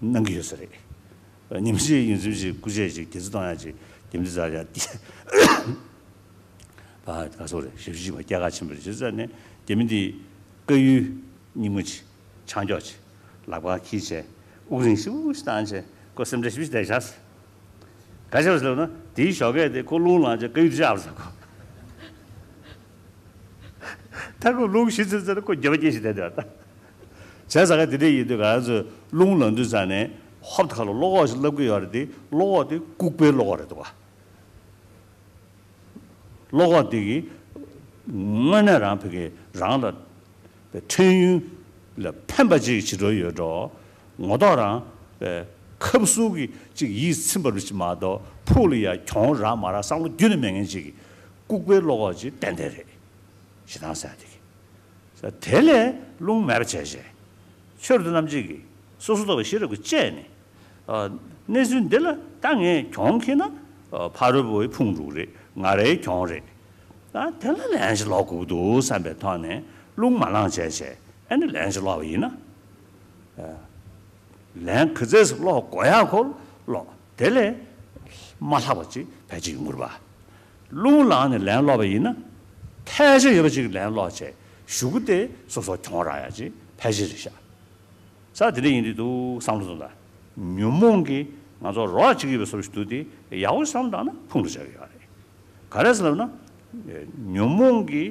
གནང་གི་ཡོད་ས་རེད། ཉིན་ཞིག་ཡུལ་འཛིན་ཞིག་སྐུ་ཆས་ཞིག་སྒལ་རྩིས་གཏོང་ཡག་ཅིག་རྒྱ་མི་འདི་ཙར་ཡ་དེ། བ་ག་སོགས་རེད་ཞབས་ཞུ་ཞིག་བ་སྐྱེལ་ཁ་ཕྱིན་པ་རེད་བྱས་ཙང་ནས་རྒྱ་མི་འདི་དཀར་ཡོལ་སྙིང་མོ་ཅིག་ཆང་འགྱོག་ཅིག་ལག་པ་འཁྱེར་བྱས་དབུགས་རིང་ཞིབ་ཞིབ་བཏང་བྱས་ཁོ་སེམས་ཁྲལ་ཞིབ་ཞིབ་བསྡད་བཞག་ག་ཅི་ལབ་ན་དེའི་ཞོགས་ཀས་དེ་ཁོ་རླུང་ལངས་བྱས་དཀར་ཡོལ་དེ་བཞག་པ་ཟེར་གོ། ད་ཁོ་རླུང་ཞི་ཚར་ཚར་ཁོ་རྒྱབ་པ་སྐྱེ་ཞིག་བསྡད་དེ་བ་ད། བྱས་ཙང་ག་དེ་འདྲ་ཡིན་དུས་ང་རང་ཚོས་རླུང་ལངས་དུས་ཙང་ནས་ཧོབ་ཁ་ལ་བློ་ཁོག་ཞིག་སླེབས་ཀྱི་ཡོད་རེད་དེ། བློ་ཁོག་དེ་ལྐུགས་པའི་བློ་ཁོག་རེད་འདུག་བ། བློ་ཁོག་དེ་གིས་དངོས་གནས་རང་ཕ་གི་རང་ལ་ཁྲེལ་ཡོན་ལ་ཕན་པ་ཅིག་བྱེད་འགྲོ་ཡོད་འགྲོ། ངོ་ཐོག་རང་ཁབ་སུ་གི་ཅིག་ཡིད་ཚིམ་པ་རུ་ཅིག་མ་གཏོགས་ཕུགས་ལ་ཡ་གྱོང་རག་མ་རག་བསམ་བློ་རྒྱུན་ནས་མེད་མཁན་ཅིག་གི་ལྐུགས་པའི་བློ་ཁོག་ཅིག་ཏན་ཏན་རེད། ཞེ་སྡང་ཟེར་ཡ་དེ་གི། དེ་ལས་རླུང་མེད་པ་བྱས་བྱས། ཆོས་རབ་ཏུ་རྣམ་འབྱེད་ཀྱིས་སོ་སོར་རྟོག་པའི་ཤེས་རབ་ཀྱིས་དཔྱད་ནས། ཨ། གནས་ཚུལ་འདི་ལ་ད་ངས་གྱོང་ཁེལ་ན། ཨ། ཕ་རོལ་པོའི་ཕུང་འགྲུབ་རེད། ང་རའི་གྱོང་རེད། ད་དེ་ལ་ལན་ཞིག་སློག་དགོས་ཀྱི་འདུག་བསམ་པའི་ཐོག་ནས་རླུང་མ་ལངས་བྱས་བྱས་ཨ་ནི་ལན་ཞིག་སློག་པ་ཡིན་ན། ཨ། ལན་ག་ཚོད་ཙམ་སློག་དགོས་ཡག་ཁོ་སློག་དེ་ལས་མ་ལྷག་པ་ཅིག་ཕལ་ཆེར་ཡོང་གི་རེད་པ། རླུང་ལངས་ནས་ལན་སློག་པ་ཡིན་ན། ཐལ་ཆ་ཡོད་པ་ཅིག་ལན་སློག་བྱས་གཞུག་གུ་དེ་སོ་སོ་གྱོང་རག་ཡག་ཅིག་ཕལ་ཆེར་རེད་ཤག་ས་དེ་འདྲ་ཡིན་དུས་འདུག་བསམ་བློ་བཏང་ད། ཉོན་མོངས་ཀྱིས་ང་ཚོ་རོགས་བྱེད་ཀྱི་ཡོད་པའི་བཟོ་ཞིག་འདུག་སྟེ་ཡག་པོ་བསམ་བཏང་ན་ཕུང་དུ་བྱ་གི་ཡོད་རེད། ག་རེ་ཟེར་ལབ་ན། ཉོན་མོངས་ཀྱིས་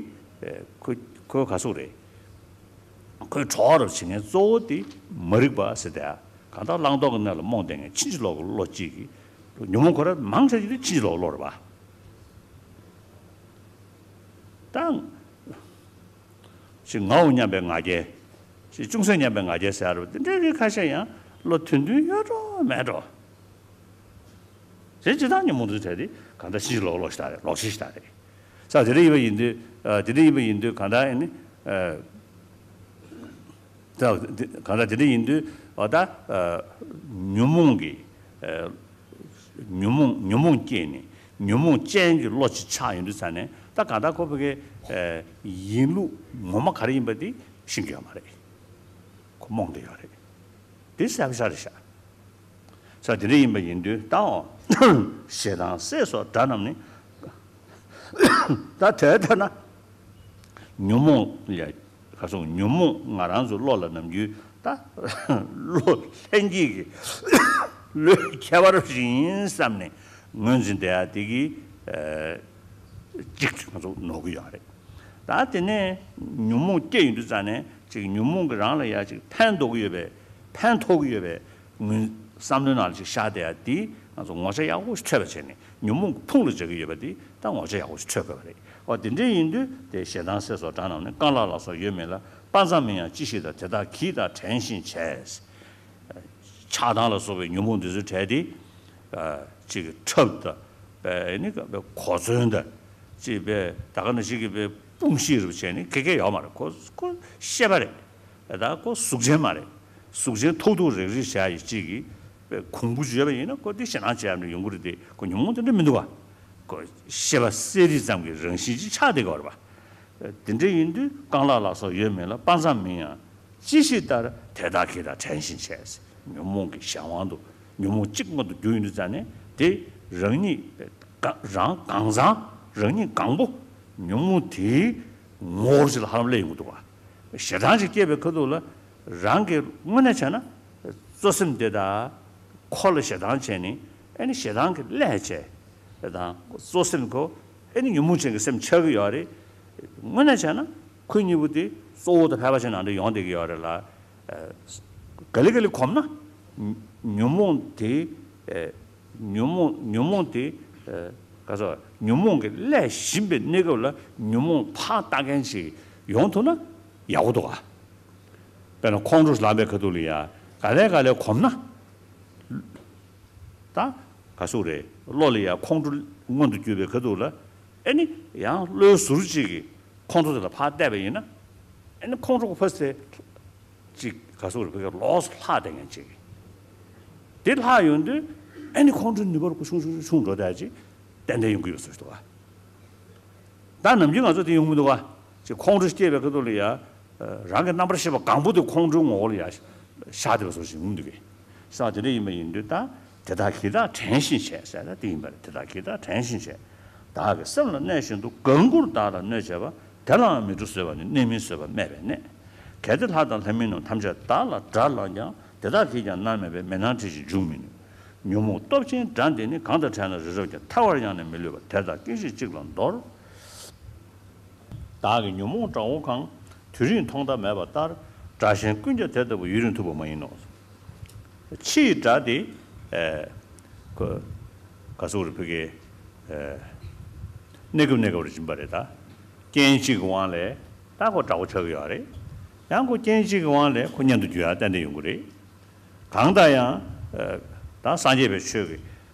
ཁོ་ཁོའི་ག་ཟུག་རེད། ཁོའི་གྲོགས་རབ་བྱེད་མཁན་གཙོ་བོ་དེ་མ་རིག་པ་ཟེར་ཏེ། གང་ལྟར་བླང་དོར་གྱི་གནས་ལ་རྨོངས་བསྡད་མཁན་ཕྱིན་ཅི་ལོག་གི་བློ་གཅིག་གིས་ཉོན་མོངས་ཁོ་རང་མང་ཆེ་ཤོས་དེ་ཕྱིན་ཅི་ལོག་གི་བློ་རེད་པ། ད། ཅིག་ངའོ་སྙམ་པའི་ང་རྒྱལ། ཅིག་ཅུང་ཟད་སྙམ་པའི་ང་རྒྱལ་ཟེར་ཡ་རེད་པ། དེ་འདྲའི་རིགས་ཁ་ཤས་ཡང་བློ་མཐུན་མཐུན་ཡོད་འགྲོ་མེད་འགྲོ། དེ་ཇི་ལྟར་ཉོན་མོངས་དེ་ཚོའི་གྲས་དེ་གང་ལྟར་ཕྱིན་ཅི་ལོག་གི་བློ་ཞིག་ད་རེད། ལོག་ཤེས་ཤིག་ད་རེད། ས་དེ་འདྲ་ཡིན་པ་ཡིན་དུས། ཨ། དེ་འདྲ་ཡིན་པ་ཡིན་དུས་གང་ལྟར་ཨ་ནི། ཨ། ད་དེ་གང་ལྟར་དེ་འདྲ་ཡིན་དུས་ཨ་ད། ཨ། ཉོན་མོངས་ཀྱི། ཨ། ཉོན་མོངས་ཉོན་མོངས་སྐྱེས་ནས་ཉོན་མོངས་ཅན་གྱི་བློ་ཅིག་ཆགས་ཡོང་དུས་ཙ་ནས་ད་གང་ལྟར་ཁོ་ཕ་གི། ཨ། ཡིན་ལུགས་ངོ་མ་ག་རེ་ཡིན་པ་དེ་ཤེས་ཀྱི་ཡོད་མ་རེད། ཁོ་རྨོངས་བསྡད་ཡོད་རེད། དེ་གསལ་པོ་ཤར་རེད་ཤག་ས་དེ་འདྲ་ཡིན་པ་ཡིན་དུས་ད་འོ། ཞེ་སྡང་སྲེད་སོགས་དགྲ་རྣམས་ནི། ད་དེ་ལྟར་ན། ཉོན་མོངས་ལ་ག་སོང་ཉོན་མོངས་ང་རང་ཚོའི་བློ་ལ་ནམ་རྒྱུན་ད། བློ་ལྷན་སྐྱེས་ཀྱི་བློའི་ཁྱད་པར་ཞིག་ཡིན་བསམ་ནས་ངོས་འཛིན་བསྡད་ཡ་དེ་གིས། ཨ། གཅིག་ང་ཚོ་ནོར་གྱི་ཡོད་རེད། ད་དེ་ནས་ཉོན་མོངས་སྐྱེ་ཡོང་དུས་ཙ་ནས་ཅིག་ཉོན་མོངས་ཀྱིས་རང་ལ་ཡ་ཅིག་ཕན་འདོགས་ཀྱི་ཡོད་པའི་ཕན་ཐོགས་ཀྱི་ཡོད་པའི་ངོས་བསམ་བློའི་ནང་ལ་ཅིག་ཤར་བསྡད་ཡ་དེ་ང་ཚོ་ངོ་ཆ་ཡག་པོ་ཞིག་འཕྲོད་པ་བྱས་ནས་ཉོན་མོངས་ཀྱི་ཕུང་ལ་འཇོག་གི་ཡོད་པ་དེ་ད་ངོ་ཆ་ཡག་པོ་ཞིག་འཕྲོད་དགོས་པ་རེད། འོ་དེ་འདྲ་ཡིན་དུས་དེ་ཞེ་སྡང་སྲེད་སོགས་དགྲ་རྣམས་ནི། རྐང་ལག་ལ་སོགས་ཡོད་མིན་ལ། དཔའ་མཛངས་མིན་ཡང་ཅི་ཞིག་ལྟར། དེ་དག་གྱིས་དང་བྲན་བཞིན་བྱས། ཆགས་སྡང་ལ་སོགས་པའི་ཉོན་མོངས་འདི་ཚོའི་གྲས་དེ། ཨ། ཅིག་གི་ཁྲབ་དང་། པའི་ནི་ག་པའི་གོ་མཚོན་དང་། ཅིག་པའི་ད་ག་ནང་བཞིན་གྱི་པའི་དཔུང་ཤེད་རུ་བྱས་ནས་ག་གེ་ཡོད་མ་རེད། ཁོ་ཁོ་ཤེས་པ་རེད། ད་ཁོ་གཟུགས་ཅན་མ་རེད། གཟུགས་ཅན་ཐོག་ཐོག་རེག་རེག་བྱ་ཡི་ཅིག་གི་པའི་གོང་བུ་བརྗོད་པ་ཡིན་ན་ཁོ་དེ་ཞེ་སྡང་བྱས་ནས་ཡོང་གི་རེད་དེ། ཁོ་ཉོན་མོངས་དེ་འདྲ་མི་འདུག་བ། ཁོ་ཤེས་པ་གསལ་རིག་ཙམ་གྱི་རང་བཞིན་ཅིག་ཆགས་བསྡད་ཀྱི་ཡོད་རེད་བ། དེ་འདྲ་ཡིན་དུས་རྐང་ལག་ལ་སོགས་ཡོད་མིན་ལ། དཔའ་མཛངས་མིན་ཡང་། ཅི་ཞིག་ལྟར། དེ་དག་གིས་དང་བྲན་བཞིན་བྱས། ཉོན་མོངས་ཀྱི་གཞན་དབང་དུ་ཉོན་མོངས་གཅིག་མངོན་དུ་གྱུར་ཡོང་དུས་ཙ་ནས་དེ་རང་ཉིད་ག་རང་གང་ཚང་རང་ཉིད་གང་པོ་ཉོན་མོངས་དེའི་ངོ་བོར་ཅིག་ལ་ཧ་ལམ་སླེབས་ཡོང་གི་འདུག་བ། ཞེ་སྡང་ཅིག་སྐྱེས་པའི་ཁ་ཐུག་ལ་རང་གི་དངོས་གནས་བྱས་ན་གཙོ་སེམས་དེ་དག་ཁོ་ལ་ཞེ་སྡང་བྱས་ནས་ཨ་ནི་ཞེ་སྡང་གི་ལས་བྱས་དང་གཙོ་སེམས་ཁོ་ཨ་ནི་ཉོན་མོངས་ཅན་གྱི་སེམས་ཆགས་ཀྱི་ཡོད་རེད། དངོས་གནས་བྱས་ན། ཁོ་གཉིས་པོ་དེ་གཙོ་བོ་དང་ཕལ་པ་ཅིག་ནང་དུ་ཡོང་བསྡད་ཀྱི་ཡོད་རེད་ལ། ཨ། ག་ལེ་ག་ལེ་གོམས་ན། ཉོན་མོངས་དེ། ཨ། ཉོན་མོངས་ཉོན་མོངས་དེ། ཨ། ག་ཚོད་ཉོན་མོངས་ཀྱི་བསླད་བཞིན་པའི་གནས་སྐབས་ལ་ཉོན་མོངས་ཕར་ལྟ་མཁན་ཅིག་ཡོང་ཐུབ་ན་ཡག་པོ་འདུག་ག་དཔེར་ན་ཁོང་ཁྲོ་ལངས་པའི་ཁ་ཐུག་ལ་ཡ་ག་ལེ་ག་ལེ་གོམས་ན། ད་ག་ཟུག་རེད། བློ་ལ་ཡང་ཁོང་ཁྲོ་མངོན་དུ་གྱུར་པའི་ཁ་ཐུག་ལ་ཨེ་ནི་ཡང་བློའི་ཟུར་གཅིག་གིས་ཁོང་ཁྲོ་དེ་ལ་ཕར་བལྟས་པ་ཡིན་ན། ཨེ་ནི་ཁོང་ཁྲོ་གི་ཕ་སེ་ཅིག་ག་ཟུག་རེད། ཕ་གི་ལོགས་སུ་ལྷག་བསྡད་མཁན་ཅིག་དེ་ལྷག་ཡོང་དུས་ཨེ་ནི་ཁོང་ཁྲོའི་ནུས་པ་རུ་ཆུང་ཆུང་ཆུང་འགྲོ་བསྡད་ཅིག་ཏན་ཏན་ཡོང་གི་ཡོད་ཟེར་འདུག་ག་ད་ནམ་རྒྱུན་ང་ཚོ་དེ་ཡོང་མི་འདུག་ག་ཅིག་ཁོང་ཁྲོ་སྐྱེས་པའི་ཁ་ཐུག་ལ་ཡ། རང་གི་རྣམ་པར་ཤེས་པ་གང་པོ་དེ་ཁོང་ཁྲོའི་ངོ་བོ་ལ་ཡ་ཤར་བསྡད་པ་བཟོ་ཞིག་ཡོང་གི་འདུག་གས། ས་དེ་འདྲ་ཡིན་པ་ཡིན་དུས་ད་དེ་དག་གིས་དང་བྲན་བཞིན་བྱས་ཟེར་ན་དེ་ཡིན་པ་རེད། དེ་དག་གིས་དང་བྲན་བཞིན་བྱས། བདག་གི་སེམས་ལ་གནས་བཞིན་དུ། གང་བཀུར་བདག་ལ་གནོད་བྱེད་པ། དེ་ལའང་མི་ཁྲོ་བཟོད་པ་ནི། གནོད་མིན་བཟོད་པ་སྨད་པའི་གནས། གལ་ཏེ་ལྷ་དང་ལྷ་མིན་རྣམས། ཐམས་ཅད་བདག་ལ་དགྲར་ལངས་ཀྱང་། དེ་དག་གིས་ཀྱང་མནར་མེད་པའི། མེ་ནང་ཁྲི་བཞིན་འཇུག་མི་ནུས། ཉོན་མོངས་སྟོབས་ཆེན་དགྲ་འདི་ནི། གང་དང་ཕྲད་ན་རི་རབ་ཀྱང་། ཐལ་བར་ཡང་ནི་མི་ལུས་པ། དེར་བདག་སྐད་ཅིག་གཅིག་ལ་འདོར། བདག་གི་ཉོན་མོངས་དགྲ་བོ་གང་། དུས་རིང་ཐོག་མཐའ་མེད་པ་ལྟར། དགྲ་གཞན་ཀུན་ཀྱང་དེ་ལྟ་བུ། ཡུན་རིང་ཐུབ་པ་མ་ཡིན་ནོ། ཕྱིའི་དགྲ་དེ། ཨེ། ཁོ། ག་ཟེར་དགོས་རེད། ཕ་གི། ཨེ། གནས་སྐབས་གནས་སྐབས་རུ་སྦྱིན་པ་རེད་ད། རྐྱེན་གཅིག་གི་དབང་ལས་ད་ཁོ་དགྲ་བོ་ཆགས་ཀྱི་ཡོད་རེད། ཡང་ཁོ་རྐྱེན་གཅིག་གི་དབང་ལས་ཁོ་གཉེན་དུ་འགྱུར་ཡ་ཏན་ཏན་ཡོང་གི་རེད། གང་ལྟར་ཡང་། ཨ། ད་སངས་རྒྱས་པའི་ཆོས་ཀྱི་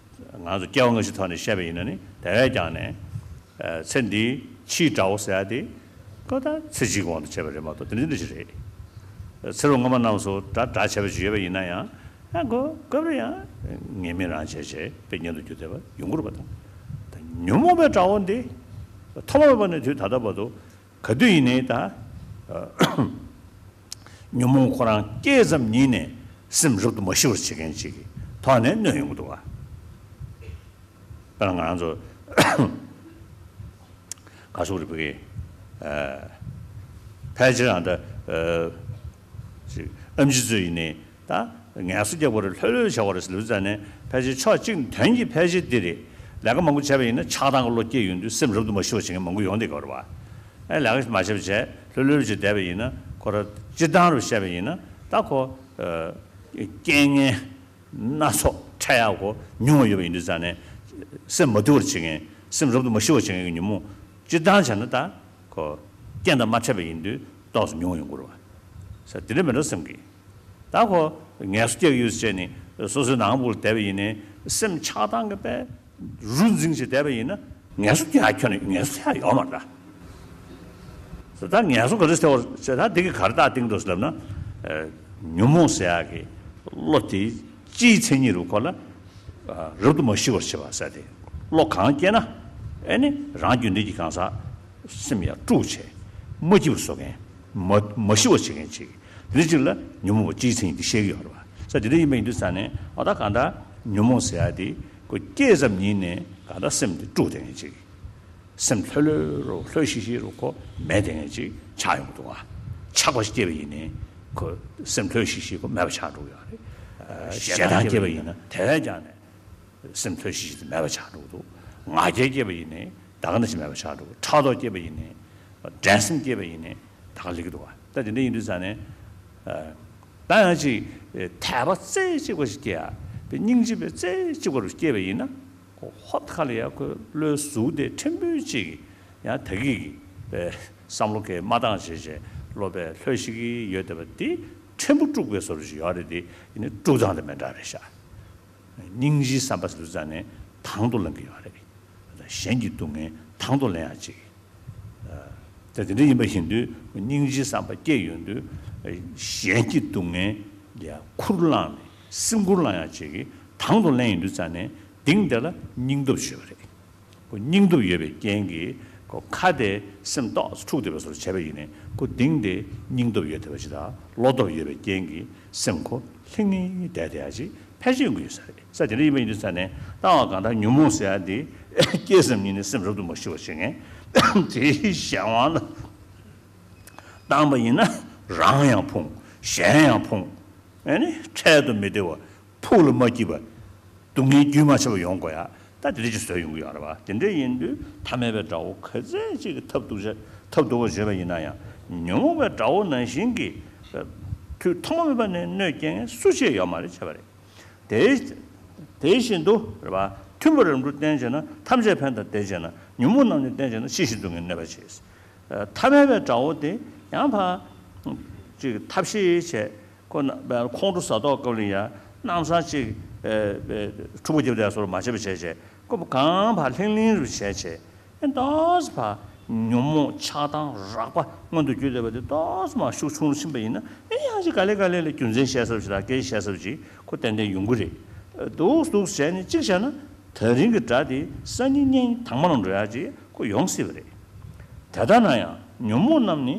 ང་ཚོ་སྐྱེ་བ་སྔ་ཕྱི་ཐོག་ནས་བཤད་པ་ཡིན་ན་ནི། དེ་བས་ཀྱང་ནས། ཨ། ཚེ་འདིའི་ཕྱིའི་དགྲ་བོ་ཟེར་ཡ་དེ་ཁོ་ད་ཚེ་གཅིག་གི་དབང་དུ་བྱས་པ་རེད་མ་གཏོགས་དེ་འདྲ་ཞིག་རེད། ཚེ་རབས་སྔ་མ་རྣམས་སུ་དགྲ་དགྲ་བྱས་པ་ཞིག་ཡོད་པ་ཡིན་ན་ཡང་། ཡང་ཁོ་སྐབས་རེ་ཡང་ངེས་མེད་རང་བྱས་བྱས་པའི་གཉེན་དུ་འགྱུར་བསྡད་པ་ཡོང་གི་རེད་པ་དང་། ད་ཉོན་མོངས་པའི་དགྲ་བོ་འདི་ཐོག་མ་མེད་པ་ནས་དུས་ད་ལྟ་བར་དུ། ག་དུས་ཡིན་ནའི་ད། ཨ། ཉོན་མོངས་ཁོ་རང་སྐྱེས་ཙམ་ཉིད་ནས་སེམས་རབ་ཏུ་མ་ཞི་བར་བྱེད་མཁན་ཅིག་གི་ཐོག་ནས་གནོད་ཡོང་གི་འདུག་བ། དཔེར་ན་ང་རང་ཚོ་ག་ཟེར་དགོས་རེད། ཕ་གི། ཨ། ཕལ་ཆེར་ཨ་ད། ཨ། ཅིག་ཨེམ་ཆི་ཚོས་ཡིན་ནའི། ད་ངལ་གསོ་རྒྱག་པ་རེད། ལྷོད་ལྷོད་བྱ་བ་རེད་ཟེར་ལབ་ཙང་ནས། ཕལ་ཆེར་ཕྱོགས་གཅིག་དོན་གྱིས་ཕལ་ཆེར་འདི་རེད། ལས་ཀ་མང་པོ་བྱས་པ་ཡིན་ན་ཆགས་སྡང་གི་བློ་སྐྱེ་ཡོང་དུས་སེམས་རབ་ཏུ་མ་ཞི་བ་བྱེད་མཁན་མང་པོ་ཡོང་བསྡད་ཀྱི་ཡོད་རེད་བ། ཨེ། ལས་ཀ་མ་བྱས་པ་བྱས་ལྷོད་ལྷོད་བྱས་བསྡད་པ་ཡིན་ན། ཁོ་རང་སྤྱིར་བཏང་རུ་བཤད་པ་ཡིན་ན། ད་ཁོ། ཨ། རྐྱེན་ངན་སྣ་ཚོགས་འཕྲད་ཡག་གོ་ཉུང་བ་ཡོད་པ་ཡིན་དུས་ཙང་ནས། སེམས་མ་དུལ་བར་བྱེད་མཁན། སེམས་རབ་ཏུ་མ་ཞི་བར་བྱེད་མཁན་གྱི་ཉོན་མོངས་སྤྱིར་བཏང་བྱས་ན། ད་ཁོ་རྐྱེན་དང་མ་འཕྲད་པ་ཡིན་དུས་ཏོག་ཙམ་ཉུང་བ་ཡོང་གི་རེད་བ། ས་དེ་འདྲ་མི་འདྲ་སེམས་ཀྱི། ད་ཁོ་ངལ་གསོ་སྐྱེ་གི་ཡོད་ཟེར་ནས་སོ་སོའི་ནང་སྦུག་ལ་བསྡད་པ་ཡིན་ནའི། སེམས་ཆགས་སྡང་གི་པས་རུ་འཛིངས་བྱས་བསྡད་པ་ཡིན་ན། ངལ་གསོ་སྐྱེ་ཡག་ཁྱོན་ནས་ངལ་གསོ་ཐེབས་ཡོད་མ་རེད་ད། ད་ངལ་གསོ་ག་རེ་ཐེབས་པ་རེད་ཟེར་ན། འདི་གིས་ག་རེ་རྟགས་བསྟན་འདུག་ཟེར་ལབ་ན། ཨ། ཉོན་མོངས་ཟེར་ཡག་གི་བློ་དེ་སྤྱིའི་མཚན་ཉིད་རུ་ཁོ་ལ། ཨ། རབ་ཏུ་མ་ཞི་བར་བྱེད་པ་ཟེར་ཏེ། བློ་གང་སྐྱེས་ན། ཨེ་ནི་རང་རྒྱུད་འདི་གི་གང་ཟག་སེམས་ཡང་དཀྲུགས་བྱས། མ་སྐྱིད་པ་བཟོ་མཁན། མ་མ་ཞི་བ་བྱེད་མཁན་ཅིག་དེ་འདྲ་ཅིག་ལ་ཉོན་མོངས་པ་སྤྱིའི་མཚན་ཉིད་དེ་བཤད་ཀྱི་ཡོད་རེད་བ། ས་དེ་འདྲ་ཡིན་པ་ཡིན་དུས་ཙང་ནས། འོ་ད་གང་ལྟར་ཉོན་མོངས་ཟེར་ཡ་དེ་ཁོ་སྐྱེས་ཙམ་ཉིད་ནས་གང་ལྟར་སེམས་དེ་དཀྲུགས་བསྡད་མཁན་ཅིག་སེམས་ལྷོད་ལྷོད་རུ་ལྷོད་ཤིག་ཤིག་རུ་ཁོ་མེད་བསྡད་མཁན་ཅིག་ཆགས་ཡོང་གི་འདུག་བ། ཆགས་པ་ཞིག་སྐྱེས་པ་ཡིན་ནའི་ཁོ་སེམས་ལྷོད་ཤིག་ཤིག་ཁོ་མེད་པ་ཆགས་འགྲོ་གི་ཡོད་རེད། ཞེ་སྡང་སྐྱེས་པ་ཡིན་ན་དེ་བས་ཀྱང་ནས། སེམས་ལྷོད་ཤིག་ཤིག་ཏུ་མེད་པ་ཆགས་འགྲོ་གི་འདུག་ང་རྒྱལ་སྐྱེས་པ་ཡིན་ནའི་ད་ག་ནང་བཞིན་མེད་པ་ཆགས་འགྲོ་གི། ཕྲག་དོག་སྐྱེས་པ་ཡིན་ནའི། འགྲན་སེམས་སྐྱེས་པ་ཡིན་ནའི་ད་ག་ལེགས་ཀྱི་འདུག་བ། ད་དེ་འདྲ་ཡིན་དུས་ཙང་ནས། ཨ། ད་ཡང་ཅིག་དད་པ་རྩེ་གཅིག་པ་ཞིག་སྐྱེ་ཡ། དཔེ་སྙིང་རྗེ་བའི་རྩེ་གཅིག་པ་རུ་སྐྱེས་པ་ཡིན་ན། ཁོ་ཧོབ་ཁ་ལ་ཡ་ཁོའི་བློའི་གཟུགས་དེ་ཕྲན་བུ་ཅིག་ཡང་ད་གི་གི་བསམ་བློ་གི་མ་བཏང་བྱས་བྱས་བློ་བས་ལྷོད་ཤིག་གི་ཡོད་བསྡད་པ་དེ་ཕྲན་བུ་དཀྲུགས་པའི་བཟོ་འདྲ་ཞིག་ཡོད་རེད་དེ། ཡིན་ནའི་དཀྲུགས་སྟངས་དེ་མི་འདྲ་རེད་ཤག་སྙིང་རྗེའི་བསམ་པ་ཟེར་དུས་ཙང་ནས་དང་དུ་ལེན་གྱི་ཡོད་རེད། གཞན་གྱི་སྡུག་བསྔལ་དང་དུ་ལེན་ཡག་ཅིག་ད་དེ་འདྲ་ཡིན་པ་བཞིན་དུ་སྙིང་རྗེའི་བསམ་པ་སྐྱེས་ཡོང་དུས། གཞན་གྱི་སྡུག་བསྔལ་ལ་ཁུར་བླངས་ནས་སེམས་ཁུར་བླངས་ཡག་ཅིག་གིས་དང་དུ་ལེན་ཡོང་དུས་ཙང་ནས་གཏིང་དེ་ལ་སྙིང་སྟོབས་ཡོད་པ་རེད། ཁོ་སྙིང་སྟོབས་ཡོད་པའི་རྐྱེན་གྱིས་ཁོ་ཁ་དེ་སེམས་ཏོག་ཙམ་འཁྲུག་བསྡད་པའི་བཟོ་འདྲ་བྱས་པ་ཡིན་ནའི། ཁོ་གཏིང་དེ་སྙིང་སྟོབས་ཡོད་བསྡད་པ་ཞིག་དང་བློ་སྟོབས་ཡོད་པའི་རྐྱེན་གྱིས་སེམས་ཁོ་ལྷིང་ངེ་བསྡད་བསྡད་ཡག་ཅིག་ཕལ་ཆེར་ཡོང་གི་ཡོད་ས་རེད། ས་དེ་འདྲ་ཡིན་པ་ཡིན་དུས་ཙང་ནས་ལྟ་བ་གང་ལྟར་ཉོན་མོངས་ཟེར་ཡ་འདི་སྐྱེས་ཙམ་ཉིད་ནས་སེམས་རབ་ཏུ་མ་ཞི་བར་བྱེད་མཁན་དེའི་གཞན་དབང་ལ་བཏང་པ་ཡིན་ན་རང་ཡང་ཕུང་གཞན་ཡང་ཕུང་། ཨ་ནི་འཕྲལ་དུ་མི་བདེ་བ། ཕུགས་ལ་མ་སྐྱིད་པ། སྡུག་བསྔལ་རྒྱུན་མ་ཆད་པ་ཡོང་དགོས་ཡ། ད་དེ་འདྲ་ཅིག་བཟོས་ཡོང་གི་ཡོད་རེད་བ། དེ་འདྲ་ཡིན་དུས་ཐ་མལ་པའི་དགྲ་བོ་ག་ཚད་ཅིག་གི་ཐབས་སྡུག་ཅག་ཐབས་སྡུག་པ་བརྗོད་པ་ཡིན་ན་ཡང་། ཉོན་མོངས་པའི་དགྲ་བོ་ནང་བཞིན་གྱི་དུས་ཐོག་མ་མེད་པ་ནས་གནོད་སྐྱེལ་མཁན་སུ་གཅིག་ཡོད་མ་རེད་བྱས་པ་རེད། དེ་དེ་བཞིན་དུ་རེད་བ། མཐུན་པར་རིམ་གྲོ་བསྟེན་བྱས་ན་ཐམས་ཅད་ཕན་དང་བདེ་བྱས་ན། ཉོན་མོངས་རྣམས་ནི་བསྟེན་བྱས་ན། ཕྱིས་ཕྱིར་སྡུག་བསྔལ་གནོད་པ་བྱེད། ཐ་མལ་པའི་དགྲ་བོ་དེ་ཡང་ཕར་ཅིག་ཐབས་ཤེས་བྱས། ཁོ་ན་ཁོང་ཁྲོ་ཟ་ཐོག་སྐབས་ལ་ཡང་ནམ་སང་ཅིག་ཨེ་ཨེ་འཁྲུག་པ་རྒྱབ་བསྡད་བཟོ་འདྲ་མ་བྱས་པ་བྱས་བྱས། ཁོ་གང་ཕར་ལྷིང་ལྷིང་རུ་བྱས་བྱས། ཨེ་ཏོག་ཙམ་ཕར་ཉོན་མོངས་ཆགས་སྡང་རགས་པ་མངོན་དུ་གྱུར་བསྡད་པ་དེ་ཏོག་ཙམ་མར་ཤུགས་ཆུང་རུ་ཕྱིན་པ་ཡིན་ན། ཨེ་ཡང་ཅིག་ག་ལེ་ག་ལེ་ལ་རྒྱུ་མཚན་བཤད་ས་ཞིག་དང་སྐད་ཆ་བཤད་ས་ཅིག་ཁོ་ཏན་ཏན་ཡོང་གི་རེད། འདུག་འདུག་བྱས་ནས་གཅིག་བྱས་ན་དེ་རིང་གི་དགྲ་དེ་སང་ཉིན་གཉིས་དང་མ་ནང་འགྲོ་ཡག་ཅིག་ཁོ་ཡོང་སྲིད་པ་རེད། དེ་ལྟར་ན་ཡང་ཉོན་མོངས་རྣམས་ནི་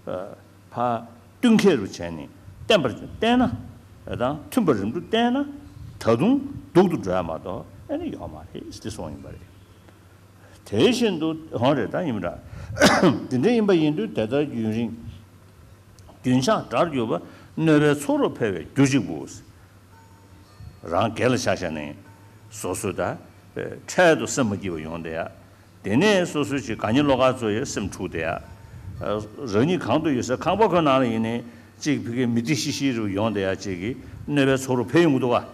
ཨ་ཕར་བསྟུན་མཁས་རུ་བྱས་ནས་བསྟེན་པར་བསྟེན་ན། དང་མཐུན་པར་རིམ་གྲོ་བསྟེན་ན། ད་དུང་སྡུག་ཏུ་འགྲོ་ཡ་མ་གཏོགས་ཨ་ནི་ཡོད་མ་རེད་ཟེར་གསུངས་ཡིན་པ་རེད། དེ་བཞིན་དུ་འོང་རེད་ད་ཡིན་པ་འདྲ། དེ་འདྲ་ཡིན་པ་ཡིན་དུས་དེ་ལྟར་རྒྱུན་རིང་། རྒྱུན་ཆགས་དགྲར་གྱུར་པ། གནོད་པའི་ཚོགས་རབ་འཕེལ་བའི་རྒྱུ་གཅིག་པུ། རང་སྒེར་ལ་ཆ་བཞག་ནས་སོ་སོ་ད་འཕྲལ་དུ་སེམས་མ་སྐྱིད་པ་ཡོང་བསྡད་ཡ། དེ་ནས་སོ་སོའི་ཅིག་དགའ་ཉེ་བློ་དཀར་ཚོ་ཡི་སེམས་འཁྲུག་བསྡད་ཡ། རང་ཉིད་གང་དུ་ཡོད་སའི་ཁང་པ་ཁོ་ནང་ལ་ཡིན་ནའི་ཅིག་ཕ་གིའི་མི་ཐི་ཤི་ཤི་རུ་ཡོང་བསྡད་ཡ་ཅིག་གི་གནོད་པའི་ཚོགས་རུ་འཕེལ་ཡོང་གི་འདུག་ག།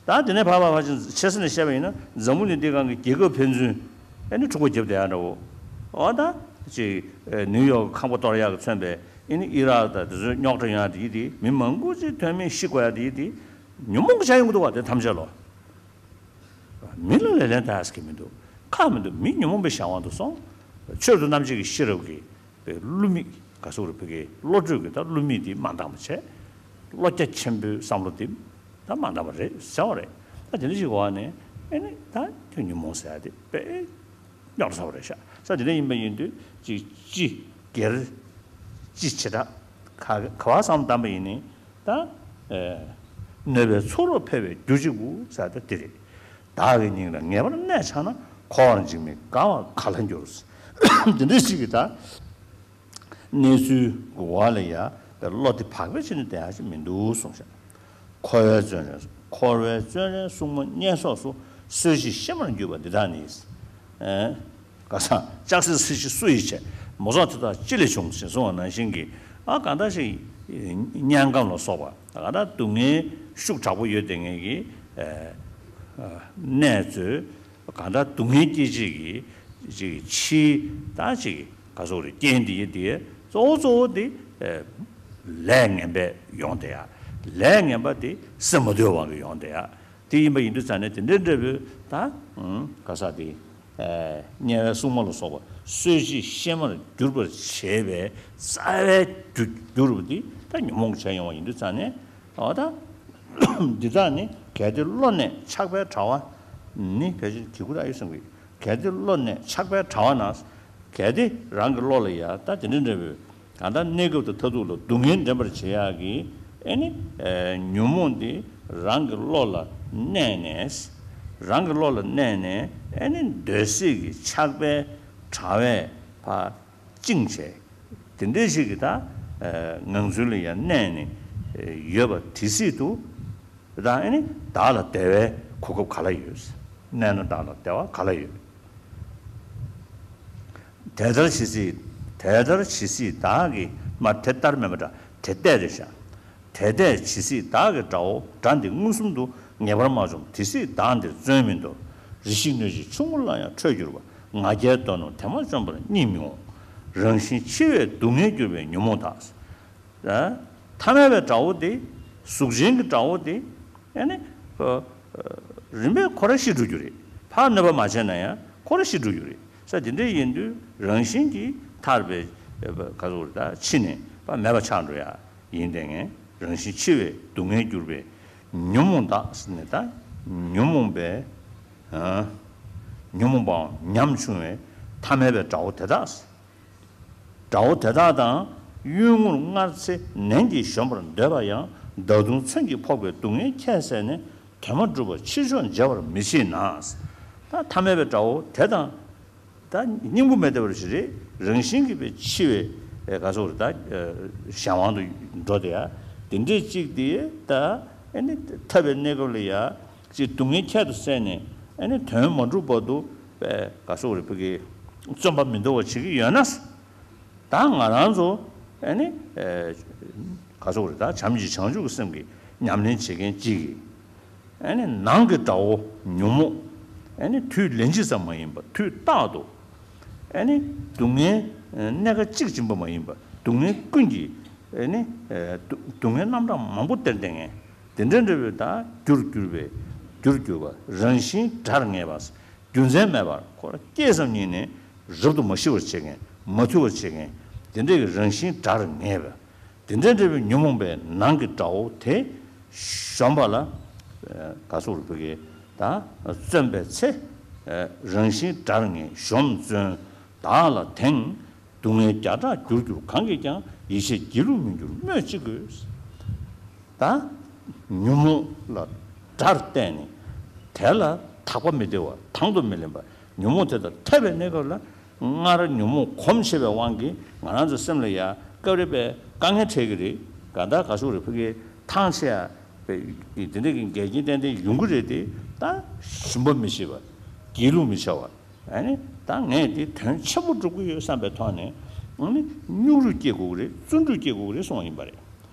ད་དེ་ནས་ཕར་ཕར་ཕར་ཕྱིན་ཆེ་ས་ནས་བཤད་པ་ཡིན་ན་འཛམ་བུ་གླིང་འདི་སྒང་གི་རྒྱལ་ཁབ་ཕན་ཚུན་ཨེ་ནི་འཁྲུག་པ་བརྒྱབ་བསྡད་ཡ་འདྲ་བོ། འོ་ད་ཅིག་ནིའུ་ཡོག་ཁང་པ་གཏོར་ཡག་གི་མཚོན་པའི་ཨེ་ནི་ཨི་རག་དང་དེ་ཚོའི་རྙོག་དྲ་ཡོང་ཡ་དེ་ཡིན་དེ། མི་མང་པོ་ཅིག་དོན་མེད་ཤི་དགོས་ཡ་དེ་ཡིན་དེ། ཉོན་མོངས་ཀྱི་ཆ་ཡོང་གི་འདུག་བ། དེ་ཐམས་ཅད་ལོ། མི་ལ་ལེ་ལན་བཏང་ཡ་ཟེར་གྱི་མི་འདུག་ཁག་མི་འདུག་མི་ཉོན་མོངས་པའི་གཞན་དབང་དུ་སོང་། ཆོས་རྡོ་རྣམ་འབྱེད་ཀྱི་ཤེས་རབ་ཀྱི་པའི་བསླུ་མེད་ག་སོགས་རེད། ཕ་གིའི་བློ་གྲོས་ཀྱི་ད་བསླུ་མེད་དེ་མ་འདང་བ་བྱས། བློ་རྒྱ་ཆེན་པོའི་བསམ་བློ་དེ་ད་མ་འདང་བ་རེད་ཟེར་བ་རེད། ད་དེ་འདྲ་ཞིག་འོག་ནས་ཨེ་ནི་ད་ཁྱོད་ཉོན་མོངས་ཟེར་ཡ་དེ་དཔེ་རྙོག་དྲ་ཚ་བ་རེད་ཤག་ས་དེ་འདྲ་ཡིན་པ་ཡིན་དུས་ཅིག་སྤྱི་སྒེར་སྤྱི་བྱེ་བྲག་ག་ག་བ་བསམ་བཏང་པ་ཡིན་ནི་ད་ཨེ་གནོད་པའི་ཚོགས་རུ་འཕེལ་བའི་རྒྱུ་གཅིག་པུ་ཟེར་ད་དེ་རེད། བདག་གི་སྙིང་ལ་ངེས་པར་གནས་འཆའ་ན། འཁོར་བར་འཇིགས་མེད་དགའ་བ་ག་ལ་འགྱུར། དེ་འདྲ་ཞིག་གི་ད་གནས་ཚུལ་གྱི་འོག་ལ་ཡ་བློ་དེ་བག་ཕེབས་བྱས་ནས་བསྡད་ཡ་ཞིག་མི་འདུག་གསུངས་ཤག་འཁོར་བའི་བཙོན་རས་འཁོར་བའི་བཙོན་རས་སྲུང་མ་བསྙེན་སོགས་སུ། གསོད་བྱེད་གཤེད་མར་གྱུར་པ་འདི་དག་ནི། ཨེ། ག་ས་ལྕགས་སྲེག་སྲེག་བྱེད་སུ་ཡིས་བྱས། མོ་ཚོགས་དེ་དག་ཅི་ལས་བྱུང་ཞེས་གསུངས་པ་ནང་བཞིན་གྱི་ཨ་གང་ལྟར་ཞིག་དམྱལ་ཁམས་ལ་སོགས་པ་གང་ལྟར་སྡུག་བསྔལ་ཤུགས་དྲག་པོ་ཡོད་དེ་ངེས་ཀྱི་ཨེ་ཨ་གནས་ཚུལ། གང་ལྟར་སྡུག་བསྔལ་སྐྱེད་བྱེད་ཀྱི་ཅིག་ཕྱིའི་ད་ཅིག་ག་སོགས་རེད། རྐྱེན་འདི་ཡིན་དེ་གཙོ་བོ་གཙོ་བོ་དེ་ཨེ་ལས་ངན་པས་ཡོང་བསྡད་ཡ། ལས་ངན་པ་དེ་སེམས་མ་དུལ་བ་གིས་ཡོང་བསྡད་ཡ། དེ་ཡིན་པ་ཡིན་དུས་ཙང་ནས་དེ་འདྲའི་འདྲ་བོའི་ད་ཨུམ་ག་ས་དེ་ཨེ་དམྱལ་བའི་སྲུང་མ་ལ་སོགས་པ་གསོད་བྱེད་གཤེད་མར་གྱུར་པར་བྱེད་པའི་རྩ་བའི་རྒྱུ་རྒྱུ་རུ་དེ་ད་ཉོན་མོངས་ཀྱིས་བྱས་ཡོང་བ་ཡིན་དུས་ཙང་ནས། འོ་ད་འདི་དག་ནི་གལ་ཏེ་བློ་གནས་ཆགས་པའི་དྲ་བ་ནི། ཕལ་ཆེར་གི་གུ་ར་ཨ་ཡུ་སེམས་ཀྱི། གལ་ཏེ་བློ་གནས་ཆགས་པའི་དྲ་བ་ན། གལ་ཏེ་རང་གི་བློ་ལ་ཡ་ད་དེ་འདྲ་འདྲ་བོའི་གང་ལྟར་གནས་སྐབས་དང་མཐར་ཐུག་ལ་སྡུག་བསྔལ་འདྲེན་པར་བྱེད་ཡག་གི་ཨེ་ནི་ཨེ་ཉོན་མོངས་འདི་རང་གི་བློ་ལ་གནས་ནས། རང་གི་བློ་ལ་གནས་ནས་ཨེ་ནི་འདོད་སྲེད་ཀྱི་ཆགས་པའི་དྲ་བས་ཕར་བཅིངས་བྱས། དེ་འདྲའི་ཞིག་གི་ད་ཨེ་ངང་ཚུལ་ལ་ཡང་གནས་ནས་ཨེ་ཡོད་པ་དེ་སྲིད་དུ། ད་ཨེ་ནི་བདག་ལ་བདེ་བའི་གོ་སྐབས་ག་ལ་ཡོད། གནས་ན་བདག་ལ་བདེ་བ་ག་ལ་ཡོད། དེ་ལྟར་ཇི་སྲིད་དེ་ལྟར་ཇི་སྲིད་བདག་གིས་མ། དེ་ལྟར་མིན་པ་འདྲ། དེ་ལྟར་རེད་ཤག་དེ་ལྟར་ཇི་སྲིད་བདག་གི་དགྲ་བོ་དགྲ་འདི་མངོན་སུམ་དུ་ངེས་པར་མ་བྱུང་། དེ་སྲིད་བདག་འདིར་བརྩོན་མི་འདོར། རེ་ཞིག་གནོད་བྱེད་ཆུང་ངུ་ལ་ཡང་ཁྲོས་གྱུར་པ། ང་རྒྱལ་གདོན་ནོར་དེ་མ་བཅོམ་པར་གཉིད་མི་འོང་། རང་བཞིན་འཆི་བས་སྡུག་བསྔལ་གྱུར་པའི་ཉོན་མོངས་དག་ཐ་མལ་པའི་དགྲ་བོ་དེ། གཟུགས་ཅན་གྱི་དགྲ་བོ་དེ། ཨེ་ནི། ཨ། ཨ། རིམ་པས་ཁོ་རང་ཤི་འགྲོ་རྒྱུ་རེད། ཕར་གནོད་པ་མ་བྱས་ན་ཡང་ཁོ་རང་ཤི་འགྲོ་རྒྱུ་རེད། ས་དེ་འདྲ་ཡིན་དུས་རང་བཞིན་གྱིས་ཐར་པའི་ག་ཚོད་རེད་ད་ཕྱི་ནས་པ་མེད་པ་ཆགས་འགྲོ་ཡ་ཡིན་དེ་ངས། རང་བཞིན་འཆི་བས་སྡུག་བསྔལ་གྱུར་པའི་ཉོན་མོངས་དག་ཟེར་ནས་ད་ཉོན་མོངས་པའི། ཨ། ཉོན་མོངས་པའང་ཉམ་ཆུང་བས་ཐ་མལ་པའི་དགྲ་བོ་དེ་དག་དགྲ་བོ་དེ་དག་དང་གཡུལ་ངོར་སྔར་ཚེ་ནན་གྱིས་གཞོམ་པར་འདོད་པ་ཡང་། ད་དུང་མཚོན་གྱིས་ཕོག་པའི་སྡུག་བསྔལ་ཁྱད་བསད་ནས། དོན་མ་གྲུབ་པར་ཕྱིར་ཕྱོགས་འབྱེད་པར་མི་བྱེད་ན། ད་ཐ་མལ་པའི་དགྲ་བོ་དེ་དང་། ད་སྙིང་པོ་མེད་བསྡད་པ་ཞིག་རེད། རང་བཞིན་གྱིས་པའི་འཆི་བའི་ག་ཚོད་རེད་ད་གཞན་དབང་དུ་འགྲོ་བསྡད་ཡ། དེ་འདྲས་གཅིག་དེ་ད་ཨེ་ནི་ཐར་པའི་གནས་སྐབས་ལ་ཡ་ཅིག་སྡུག་བསྔལ་ཁྱད་དུ་བསད་ནས་ཨེ་ནི་དོན་མ་གྲུབ་བར་དུ་པའི་ག་ཚོད་རེད་ཕ་གི་བརྩོན་པ་མི་འདོར་བ་བྱེད་ཀྱི་ཡོད་ན། ད་ང་རང་ཚོ་ཨེ་ནི་ཨེ་ག་ཚོད་རེད་ད་བྱམས་ཀྱི་བྱང་ཆུབ་ཀྱི་སེམས་ཀྱི་ཉམས་ལེན་བྱེད་མཁན་གཅིག་གིས་ཨེ་ནི་ནང་གི་དགྲ་བོ་ཉོན་མོངས་ཨེ་ནི་དུས་ལན་གཅིག་ཙམ་མ་ཡིན་པར་དུས་རྟག་ཏུ་ཨེ་ནི་སྡུག་བསྔལ་གནས་སྐབས་གཅིག་སྦྱིན་པ་མ་ཡིན་པར་སྡུག་བསྔལ་ཀུན་གྱི་ཨེ་ནི་ཨེ་སྡུག་སྡུག་བསྔལ་རྣམ་གྲངས་མང་པོ་སྟེར་སྟེར་མཁན་དེ་འདྲ་འདྲ་བའི་ད་རྒྱུར་གྱུར་པའི་རྒྱུར་གྱུར་པ་རང་བཞིན་དགྲར་ངེས་པ། རྒྱུ་མཚན་མེད་པར་ཁོ་རང་སྐྱེས་ཙམ་ཉིད་ནས་རབ་ཏུ་མ་ཤི་བར་བྱེད་མཁན་མ་ཐུལ་བར་བྱེད་མཁན་དེ་འདྲ་གི་རང་བཞིན་དགྲར་ངེས་པ། དེ་འདྲ་འདྲ་བའི་ཉོན་མོངས་པའི་ནང་གི་དགྲ་བོ་དེ་གཞོམ་པ་ལ་ག་ཚོད་རེད་ཕ་གི་ད་བརྩོན་པའི་ཚེ་རང་བཞིན་དགྲར་ངེས་གཞོམ་བརྩོན་བདག་ལ་དེང་། སྡུག་བསྔལ་བརྒྱ་ཕྲག་འགྱུར་འགྱུར་གང་གིས་ཀྱང་། ཡིད་ཆེས་སྒྱིད་ལུག་མི་འགྱུར་སྨོས་ཅི་དགོས། ད་ཉོན་མོངས་ལ་དགྲར་བལྟས་ནས་དེ་ལ་དག་པ་མི་བདེ་བ་དང་དུ་མི་ལེན་པ། ཉོན་མོངས་དེ་དང་ཐར་པའི་གནས་སྐབས་ལ་སྔར་ཉོན་མོངས་གོམས་ཆེ་བའི་དབང་གིས་ང་རང་ཚོའི་སེམས་ལ་ཡ་སྐབས་རེ་བའི་དཀའ་ངལ་འཕྲད་ཀྱི་རེད། ག་ད་ག་ཟུག་རེད་ཕ་གི་ཐང་ཆད་ཡ། དེ་འདྲ་གི་འགལ་རྐྱེན་ཏན་ཏན་ཡོང་གི་རེད་དེ། ད་ཞུམ་པ་མི་བྱེད་པ། སྒྱིད་ལུག་མི་བྱ་བ། ཨ་ནི་ད་ངས་དེ་དོན་ཆེན་པོ་སྒྲུབ་ཀྱི་ཡོད་བསམ་པའི་ཐོག་ནས། ཨ་ནི་སྙིང་རུས་སྐྱེ་དགོས་ཀྱི་རེད། བརྩོན་འགྲུས་སྐྱེ་དགོས་ཀྱི་རེད་གསུངས་པ་ཡིན་པ་རེད།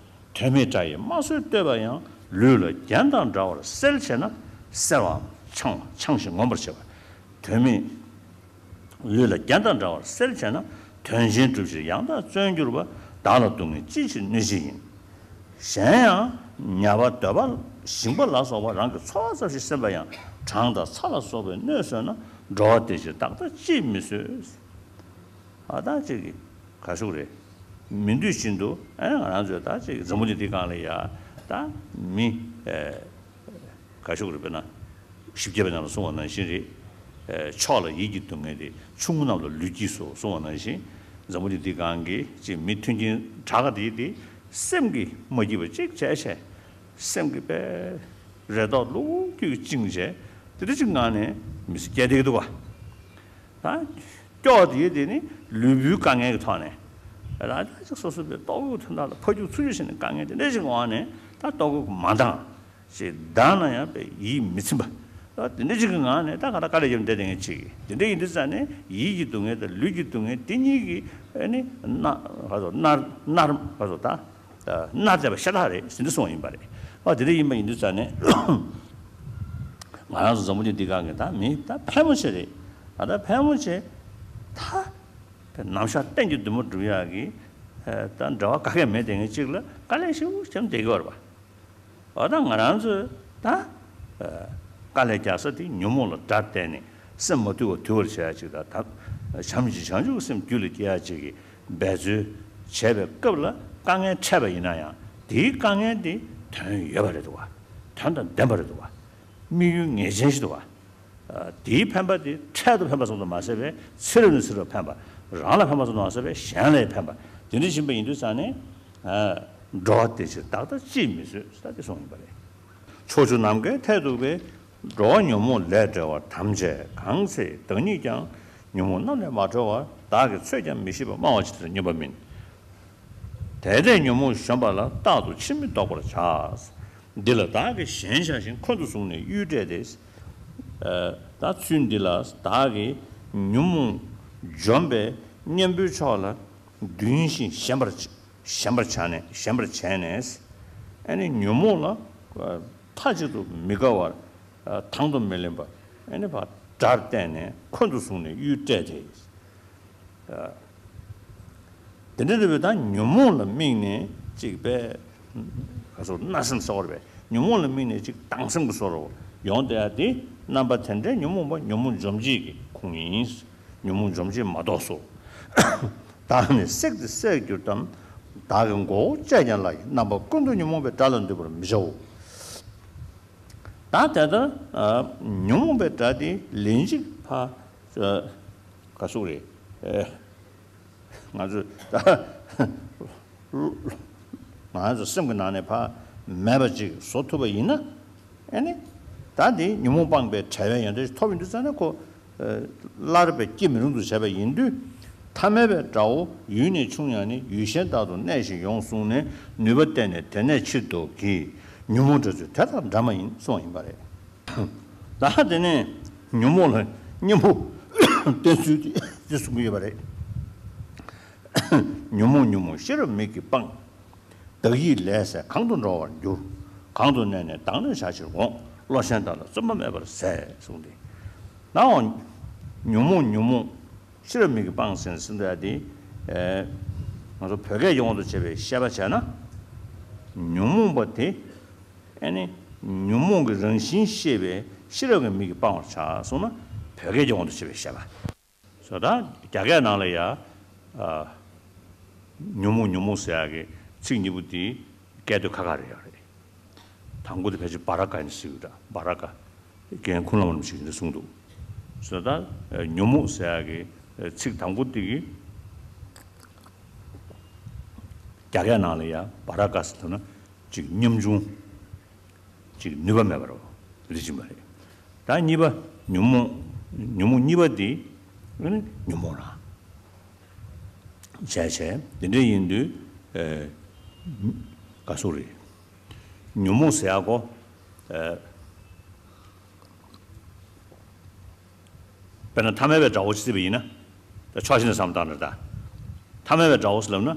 དོན་མེད་དགྲ་ཡིས་དམར་གསོད་བསྟོད་པ་ཡང་། ལུས་ལ་རྒྱན་དང་འདྲ་བར་གསལ་བྱས་ན། གསལ་བའམ་འཆང་བ་འཆང་ཞིང་ངོམས་པར་བྱེད་པ། དོན་མེད། ལུས་ལ་རྒྱན་དང་འདྲ་བར་གསལ་བྱས་ན། དོན་ཆེན་སྒྲུབ་ཕྱིར་ཡང་དག་བརྩོན་གྱུར་པ། བདག་ལ་སྡུག་བསྔལ་ཅི་ཕྱིར་གནོད་བྱེད་ཡིན། གཞན་ཡང་ཉ་པ་གདོལ་པ་ཞིང་པ་ལ་སོགས་པ་རང་གི་འཚོ་བ་ཙམ་ཞིག་སེམས་པ་ཡང་གྲང་དང་ཚ་ལ་སོགས་པའི་གནོད་བཟོད་ན། འགྲོ་བ་བདེ་ཕྱིར་བདག་ལྟ་ཅིས་མི་བཟོད། ཨ་ད་ཅིག་གི་ག་ཤུག་རེད། མི་འདོད་བཞིན་དུ་ཨ་ང་རང་ཚོས་ད་ཅིག་འཛམ་བུ་གླིང་འདི་སྒང་ལ་ཡ་ད་མི་ཨེ་ག་ཤུག་རེད། དཔེར་ན་བཞི་བརྒྱ་པའི་ནང་ལ་གསུངས་པ་ནང་བཞིན་རེད། ཨེ་མཆོག་ལ་ཡིད་ཀྱི་སྡུག་བསྔལ་ཏེ། ཆུང་ངུ་རྣམས་ལ་ལུས་སྐྱིད་སོ་གསུངས་པ་ནང་བཞིན། འཛམ་བུ་གླིང་འདི་སྒང་གི་ཅིག་མི་མཐུན་རྐྱེན་དྲག་ག་དེ་དེ་སེམས་ཀྱིས་མ་སྐྱིད་པ་ཅིག་བྱས་བྱས། སེམས་ཀྱི་པའི་རེ་དོགས་ལོག་རྒྱུས་བཅིངས་བྱས། དེ་འདྲ་ཅིག་ངང་ནས་མི་ཚེ་སྐྱེལ་བསྡད་ཀྱི་འདུག་བ། ད་སྐྱོ་དེ་དེ་ནི་ལུས་པོའི་དཀའ་ངལ་གྱི་ཐོག་ནས། ད་ཅིག་སོ་སོ་པའི་ལྟོ་གོས་དོན་དག་ལ་ཕ་རྒྱུག་ཚུར་རྒྱུག་བྱས་ནས་དཀའ་ངལ་དེ་འདྲ་ཞིག་འོག་ནས། ད་ལྟོ་གོས་མ་འདང་ཞེས་འདང་ན་ཡང་པའི་ཡིད་མི་ཚིམ་པ། ད་དེ་འདྲ་ཞིག་གི་ངང་ནས་ད་ག་ད་དཀའ་ལས་རྒྱབ་བསྡད་དེ་ངས་ཅིག་དེ་འདྲ་ཡིན་དུས་ཙང་ནས་ཡིད་ཀྱི་སྡུག་བསྔལ་དང་ལུས་ཀྱི་སྡུག་བསྔལ་དེ་གཉིས་ཀྱི་ཨ་ནི་མནར་ག་ཚོད་མནར་མནར་ག་ཚོད་ད་མནར་བསྡད་པ་ཤ་སྟག་རེད་ཟེར་འདི་གསུངས་པ་ཡིན་པ་རེད། ཨ་དེ་འདྲ་ཡིན་པ་ཡིན་དུས་ཙང་ནས། ང་རང་ཚོ་འཛམ་བུ་གླིང་འདི་སྒང་གི་ད་མི་ད་ཕལ་མོ་ཆེ་རེད། ད་ད་ཕལ་མོ་ཆེ་ད་ནམ་ཞག་གཏན་གྱི་འདུན་མ་སྒྲུབ་ཡག་གི་ད་འབྲེལ་བ་ག་གེ་མེད་དེ་ངས་གཅིག་ལ་དཀའ་ལས་ཞེ་པོ་བརྒྱབ་བསྡད་ཀྱི་ཡོད་རེད་པ། འོ་ད་ང་རང་ཚོས་ད་དཀའ་ལས་རྒྱག་ས་དེ་ཉོན་མོངས་ལ་དགྲར་བལྟས་ནས་སེམས་མ་དུལ་བ་དུལ་བར་བྱེད་ཡག་ཅིག་དང་། ད་བྱམས་ཤིང་བྱང་ཆུབ་ཀྱི་སེམས་རྒྱུད་ལ་སྐྱེ་ཡག་ཅིག་གི་འབད་རྩོལ་བྱས་པའི་སྐབས་ལ་དཀའ་ངལ་འཕྲད་པ་ཡིན་ན་ཡང་། དེའི་དཀའ་ངལ་དེ་དོན་ཡོད་པ་རེད་འདུག་བ། དོན་དང་ལྡན་པ་རེད་འདུག་བ། དམིགས་ཡུལ་ངེས་ཅན་ཞིག་འདུག་བ། དེའི་ཕན་པ་དེ་འཕྲལ་དུ་ཕན་པ་ཙམ་དུ་མ་ཟད་པའི་ཚེ་རབས་ནས་ཚེ་རབས་ཕན་པ། རང་ལ་ཕན་པ་ཙམ་དུ་མ་ཟད་པའི་གཞན་ལ་ཕན་པ། དེ་འདྲ་ཡིན་པ་ཡིན་དུས་ཙང་ནས། འགྲོ་བ་བདེ་ཕྱིར་བདག་ལྟ་ཅིས་མི་བཟོད་ཟེར་ད་དེ་གསུངས་ཡིན་པ་རེད། ཕྱོགས་བཅུ་ནམ་མཁའི་མཐས་གཏུགས་པའི། འགྲོ་བ་ཉོན་མོངས་ལས་བསྒྲལ་བར། ཐམས་ཅད་གང་ཚེ་བདག་ཉིད་ཀྱང་། ཉོན་མོངས་རྣམས་ལས་མ་གྲོལ་བར། བདག་གིས་ཚོད་ཀྱང་མི་ཤེས་པ། སྨྲ་བ་ཇི་ལྟར་སྨྱོན་པ་མིན། དེ་འདྲའི་ཉོན་མོངས་གཞོམ་པ་ལ། རྟག་ཏུ་ཕྱིར་མི་ལྡོག་པར་བྱ། འདི་ལ་བདག་གིས་ཞེན་བཞག་ཅིང་། འཁོན་དུ་བཟུང་ནས་གཡུལ་བསྐྲད་དེ། ད་ཚུལ་འདི་ལ་བདག་གིས་ཉོན་མོངས་འཇོམས་པའི་གཉེན་པོའི་ཕྱོགས་ལ་འདུན་ཞིང་ཞེན་པར་བྱ། ཞེན་པར་བྱ་ནས། ཞེན་པར་བྱས་ནས། ཨ་ནི་ཉོན་མོངས་ལ་མཐའ་གཅིག་ཏུ་མི་དགའ་བར། དང་དུ་མི་ལེན་པ། ཨ་ནི་ཕར་དགྲར་བལྟས་ནས་འཁོན་དུ་བཟུང་ནས་གཡུལ་བསྐྲད་དེ། དེ་འདྲ་རེད་པས། ད་ཉོན་མོངས་ལ་དམིགས་ནས་ཅིག་པས་ག་ཚོད་མནར་སེམས་ཟེར་བ་རེད་པས། ཉོན་མོངས་ལ་དམིགས་ནས་ཅིག་སྡང་སེམས་ཀྱི་བཟོ་འདྲ་ཡོང་བསྡད་ཡ་དེ། རྣམ་པ་དེ་འདྲའི་ཉོན་མོངས་པ་ཉོན་མོངས་འཇོམས་བྱེད་ཀྱི་ཁུངས་ཡིན། ཉོན་མོངས་འཇོམས་བྱེད་མ་གཏོགས་སོ། བདག་ནི་བསྲེགས་ཏེ་བསད་གྱུར་ཏམ། བདག་གི་མགོ་བོ་བཅད་ཀྱང་བླའི། རྣམ་པ་ཀུན་ཏུ་ཉོན་མོངས་པའི་དགྲ་ལ་འདུད་པར་མི་བྱའོ། ད་དེ་ལྟར་ཨ་ཉོན་མོངས་པའི་དགྲ་དེ་ལན་གཅིག་ཕར་ཨ་ག་ཟེར་རེད། ཨེ་ང་ཚོས་ད་ང་ཚོ་སེམས་ཀྱི་ནང་ནས་ཕར་མེད་པ་ཅིག་བཟོ་ཐུབ་པ་ཡིན་ན། ཨ་ནི་ད་འདི་ཉོན་མོངས་སྤངས་པའི་བྲལ་བའི་ཡོན་ཏན་ཞིག་ཐོབ་ཡོང་དུས་ཙ་ན་ཁོ། སླར་བས་སྐྱེ་མི་རུང་དུ་བྱས་པ་ཡིན་དུས། ཐ་མལ་པའི་དགྲ་བོ་ཡུལ་ནས་ཕྱུང་ཡང་ནི། ཡུལ་གཞན་དག་ཏུ་གནས་ཤིང་ཡོང་གསུངས་ནས། ནུས་པ་བརྟས་ནས་དེ་ནས་ཕྱིར་ལྡོག་གི། ཉོན་མོངས་དགྲ་ཚོས་དེ་དང་འདྲ་མ་ཡིན་གསུངས་པ་ཡིན་པ་རེད། ད་དེ་ནས་ཉོན་མོངས་ལ་གཉེན་པོ་བསྟེན་ཚུལ་དེ་གསུང་གི་ཡོད་པ་རེད། ཉོན་མོངས་ཉོན་མོངས་ཤེས་རབ་མིག་གིས་སྤང་། བདག་ཡིད་ལས་ཟད་གང་དུ་འགྲོ་བར་འགྱུར། གང་དུ་གནས་ནས་བདག་གནོད་བྱ་ཕྱིར་འོང་། བློ་གཞན་དག་ལ་བརྩོན་པ་མེད་པར་ཟད་གསུངས་ཏེ། ནའོ། ཉོན་མོངས་ཉོན་མོངས་ཤེས་རབ་མིག་གིས་སྤང་ཟེར་ཟེར་འདོད་ཡ་དེ། ཨེ་ང་ཚོ་བོད་སྐད་ཀྱི་དབང་དུ་བྱས་པའི་བཤད་པ་བྱས་ན། ཉོན་མོངས་པ་དེ་ཨ་ནི་ཉོན་མོངས་ཀྱི་རང་བཞིན་ཤེས་པའི་ཤེས་རབ་ཀྱི་མིག་གིས་སྤང་བར་བྱ་གསུངས་ན། བོད་སྐད་ཀྱི་དབང་དུ་བྱས་པའི་བཤད་པ། སོ་ད་རྒྱ་སྐད་ནང་ལ་ཡ། ཨ། ཉོན་མོངས་ཉོན་མོངས་ཟེར་ཡག་གི་ཚིག་གཉིས་པོ་དེ་སྐད་དོད་ཁ་ཁ་རེ་ཡོད་རེད། དང་པོ་དེ་ཕལ་ཆེར་བྷ་ར་ཀ་ཡིན་ཟེར་གི་འདྲ། བྷ་ར་ཀ། རྒན་ཁུངས་ལ་མ་ནམ་ཞིག་འདི་གསུངས་འདུག། སོ་ད་ཉོན་མོངས་ཟེར་ཡག་གི་ཚིག་དང་པོ་དེ་གི་རྒྱ་སྐད་ནང་ལ་ཡ་བྷ་ར་ཀ་ཟེར་ཐུབ་ན་ཅིག་ཉམ་ཆུང་། ཅིག་ནུས་པ་མེད་པ་རེད་པ། འདི་ཕྱིན་པ་རེད། ད་གཉིས་པ་ཉོན་མོངས། ཉོན་མོངས་གཉིས་པ་འདི་ཨ་ནི་ཉོན་མོངས་རང་བྱས་བྱས། འདི་འདྲ་ཡིན་དུས་ཨེ་ག་ཟེར་རེད། ཉོན་མོངས་ཟེར་ཡག་གོ། ཨ། དཔེར་ན་ཐ་མལ་པའི་དགྲ་བོ་ཅིག་བརྩིས་པ་ཡིན་ན། ད་ཕྱོགས་གཅིག་ནས་བསམ་བློ་བཏང་ན་ད། ཐ་མལ་པའི་དགྲ་བོ་ཟེར་ལབ་ན།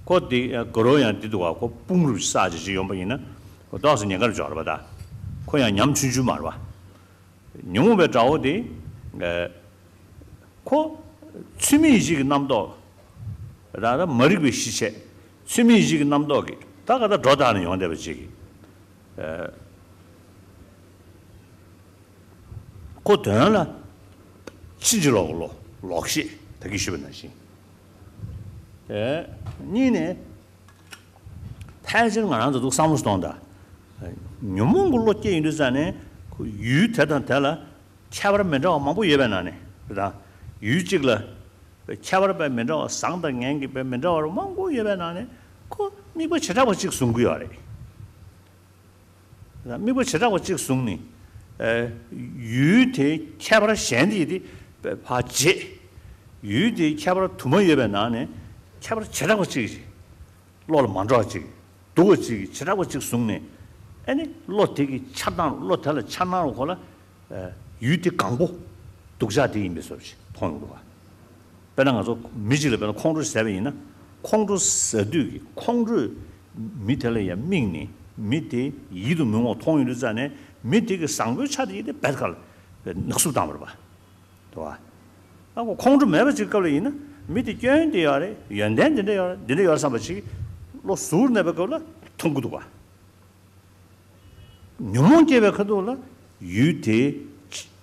ཁོ་དེ་དགའ་རོགས་ཡང་དེ་འདུག་ག་ཁོ་དཔུང་རུ་བསགས་ཅིག་ཅིག་ཡོང་པ་ཡིན་ན། ཁོ་ཏོག་ཙམ་ཉེན་ཁར་འཇོག་རེད་པ་ད། ཁོ་ཡང་ཉམ་ཆུང་ཆུང་མ་རེད་པ། ཉོན་མོངས་པའི་དགྲ་བོ་དེ། ཨ། ཁོ་ཚུལ་མིན་ཡིད་བྱེད་ཀྱི་རྣམ་རྟོག་ད་ལྟ་མ་རིག་པའི་གཞི་བྱས། ཚུལ་མིན་ཡིད་བྱེད་ཀྱི་རྣམ་རྟོག་གིས་ད་ག་ད་སྒྲོ་བཏགས་ནས་ཡོང་བསྡད་པ་ཅིག་ཨ། ཁོ་དོན་ལ་ཕྱིན་ཅི་ལོག་གི་བློ། ལོག་ཤེས་ད་གིན་ཞུས་པ་ནང་བཞིན། དེ་གཉིས་ནས། ཕལ་ཆེར་ང་རང་ཚོ་འདུག་བསམ་བློ་གཏོང་དང་། ཉོན་མོངས་ཀྱི་བློ་སྐྱེས་ཡོང་དུས་ཙ་ནས་ཁོ་ཡུལ་དེ་དང་དེ་ལ་ཁྱད་པར་མི་འདྲ་བ་མང་པོ་ཡོད་པའི་ནང་ནས་རེད་དང་། ཡུལ་གཅིག་ལ་ཁྱད་པར་དཔེ་མི་འདྲ་བ། བཟང་དང་ངན་གྱི་དཔེ་མི་འདྲ་བ་མང་པོ་ཡོད་པའི་ནང་ནས་ཁོ་དམིགས་པ་བྱེ་བྲག་པ་གཅིག་བཟུང་གི་ཡོད་རེད། དམིགས་པ་བྱེ་བྲག་པ་གཅིག་བཟུང་ནས། ཨ། ཡུལ་དེའི་ཁྱད་པར་གཞན་དེ་དེ་ཕར་བརྗེད། ཡུལ་དེའི་ཁྱད་པར་དུ་མ་ཡོད་པའི་ནང་ནས་ཁྱད་པར་བྱེ་བྲག་པ་གཅིག་བློ་ལ་མ་འགྲོ་བ་གཅིག་སྡུག་པ་གཅིག་བྱེ་བྲག་པ་གཅིག་བཟུང་ནས། ཨ་ནི་བློ་དེ་གི་འཆར་སྣང་། བློ་དེ་ལ་འཆར་སྣང་རུ་ཁོ་ལ། ཨ། ཡུལ་དེ་གང་པོ་སྡུག་ཅག་དེ་ཡིན་པའི་བཟོ་ཞིག་མཐོང་ཡོང་གི་འདུག་ག་དཔེར་ན་ང་ཚོ་མི་གཅིག་ལ་དཔེར་ན་ཁོང་ཁྲོ་ཟ་བ་ཡིན་ན། ཁོང་ཁྲོ་ཟ་དུས་ཀྱི་ཁོང་ཁྲོས་མི་དེ་ལ་ཡང་དམིགས་ནས་མི་དེ་ཡིད་དུ་མི་འོང་མཐོང་ཡོང་དུས་ཙ་ནས། མི་དེ་གི་བཟང་པོའི་ཆ་དེ་ཡིན་ཏེ་བད་ག་ལ་ནག་བསུབ་བཏང་བ་རེད་པ། འདུག་ག་ཨ་ཁོ་ཁོང་ཁྲོ་མེད་པ་ཅིག་སྐབས་ལ་ཡིན་ན། མི་དེ་སྐྱོན་དེ་ཡོད་རེད། ཡོན་ཏན་འདི་འདྲ་ཡོད་རེད། འདི་འདྲ་ཡོད་རེད་བསམ་པ་ཅིག་བློ་གཟུར་གནས་པའི་སྐབས་ལ་མཐོང་གི་འདུག་ག་ཉོན་མོངས་སྐྱེས་པའི་ཁ་ཐུག་ལ་ཡུལ་དེའི་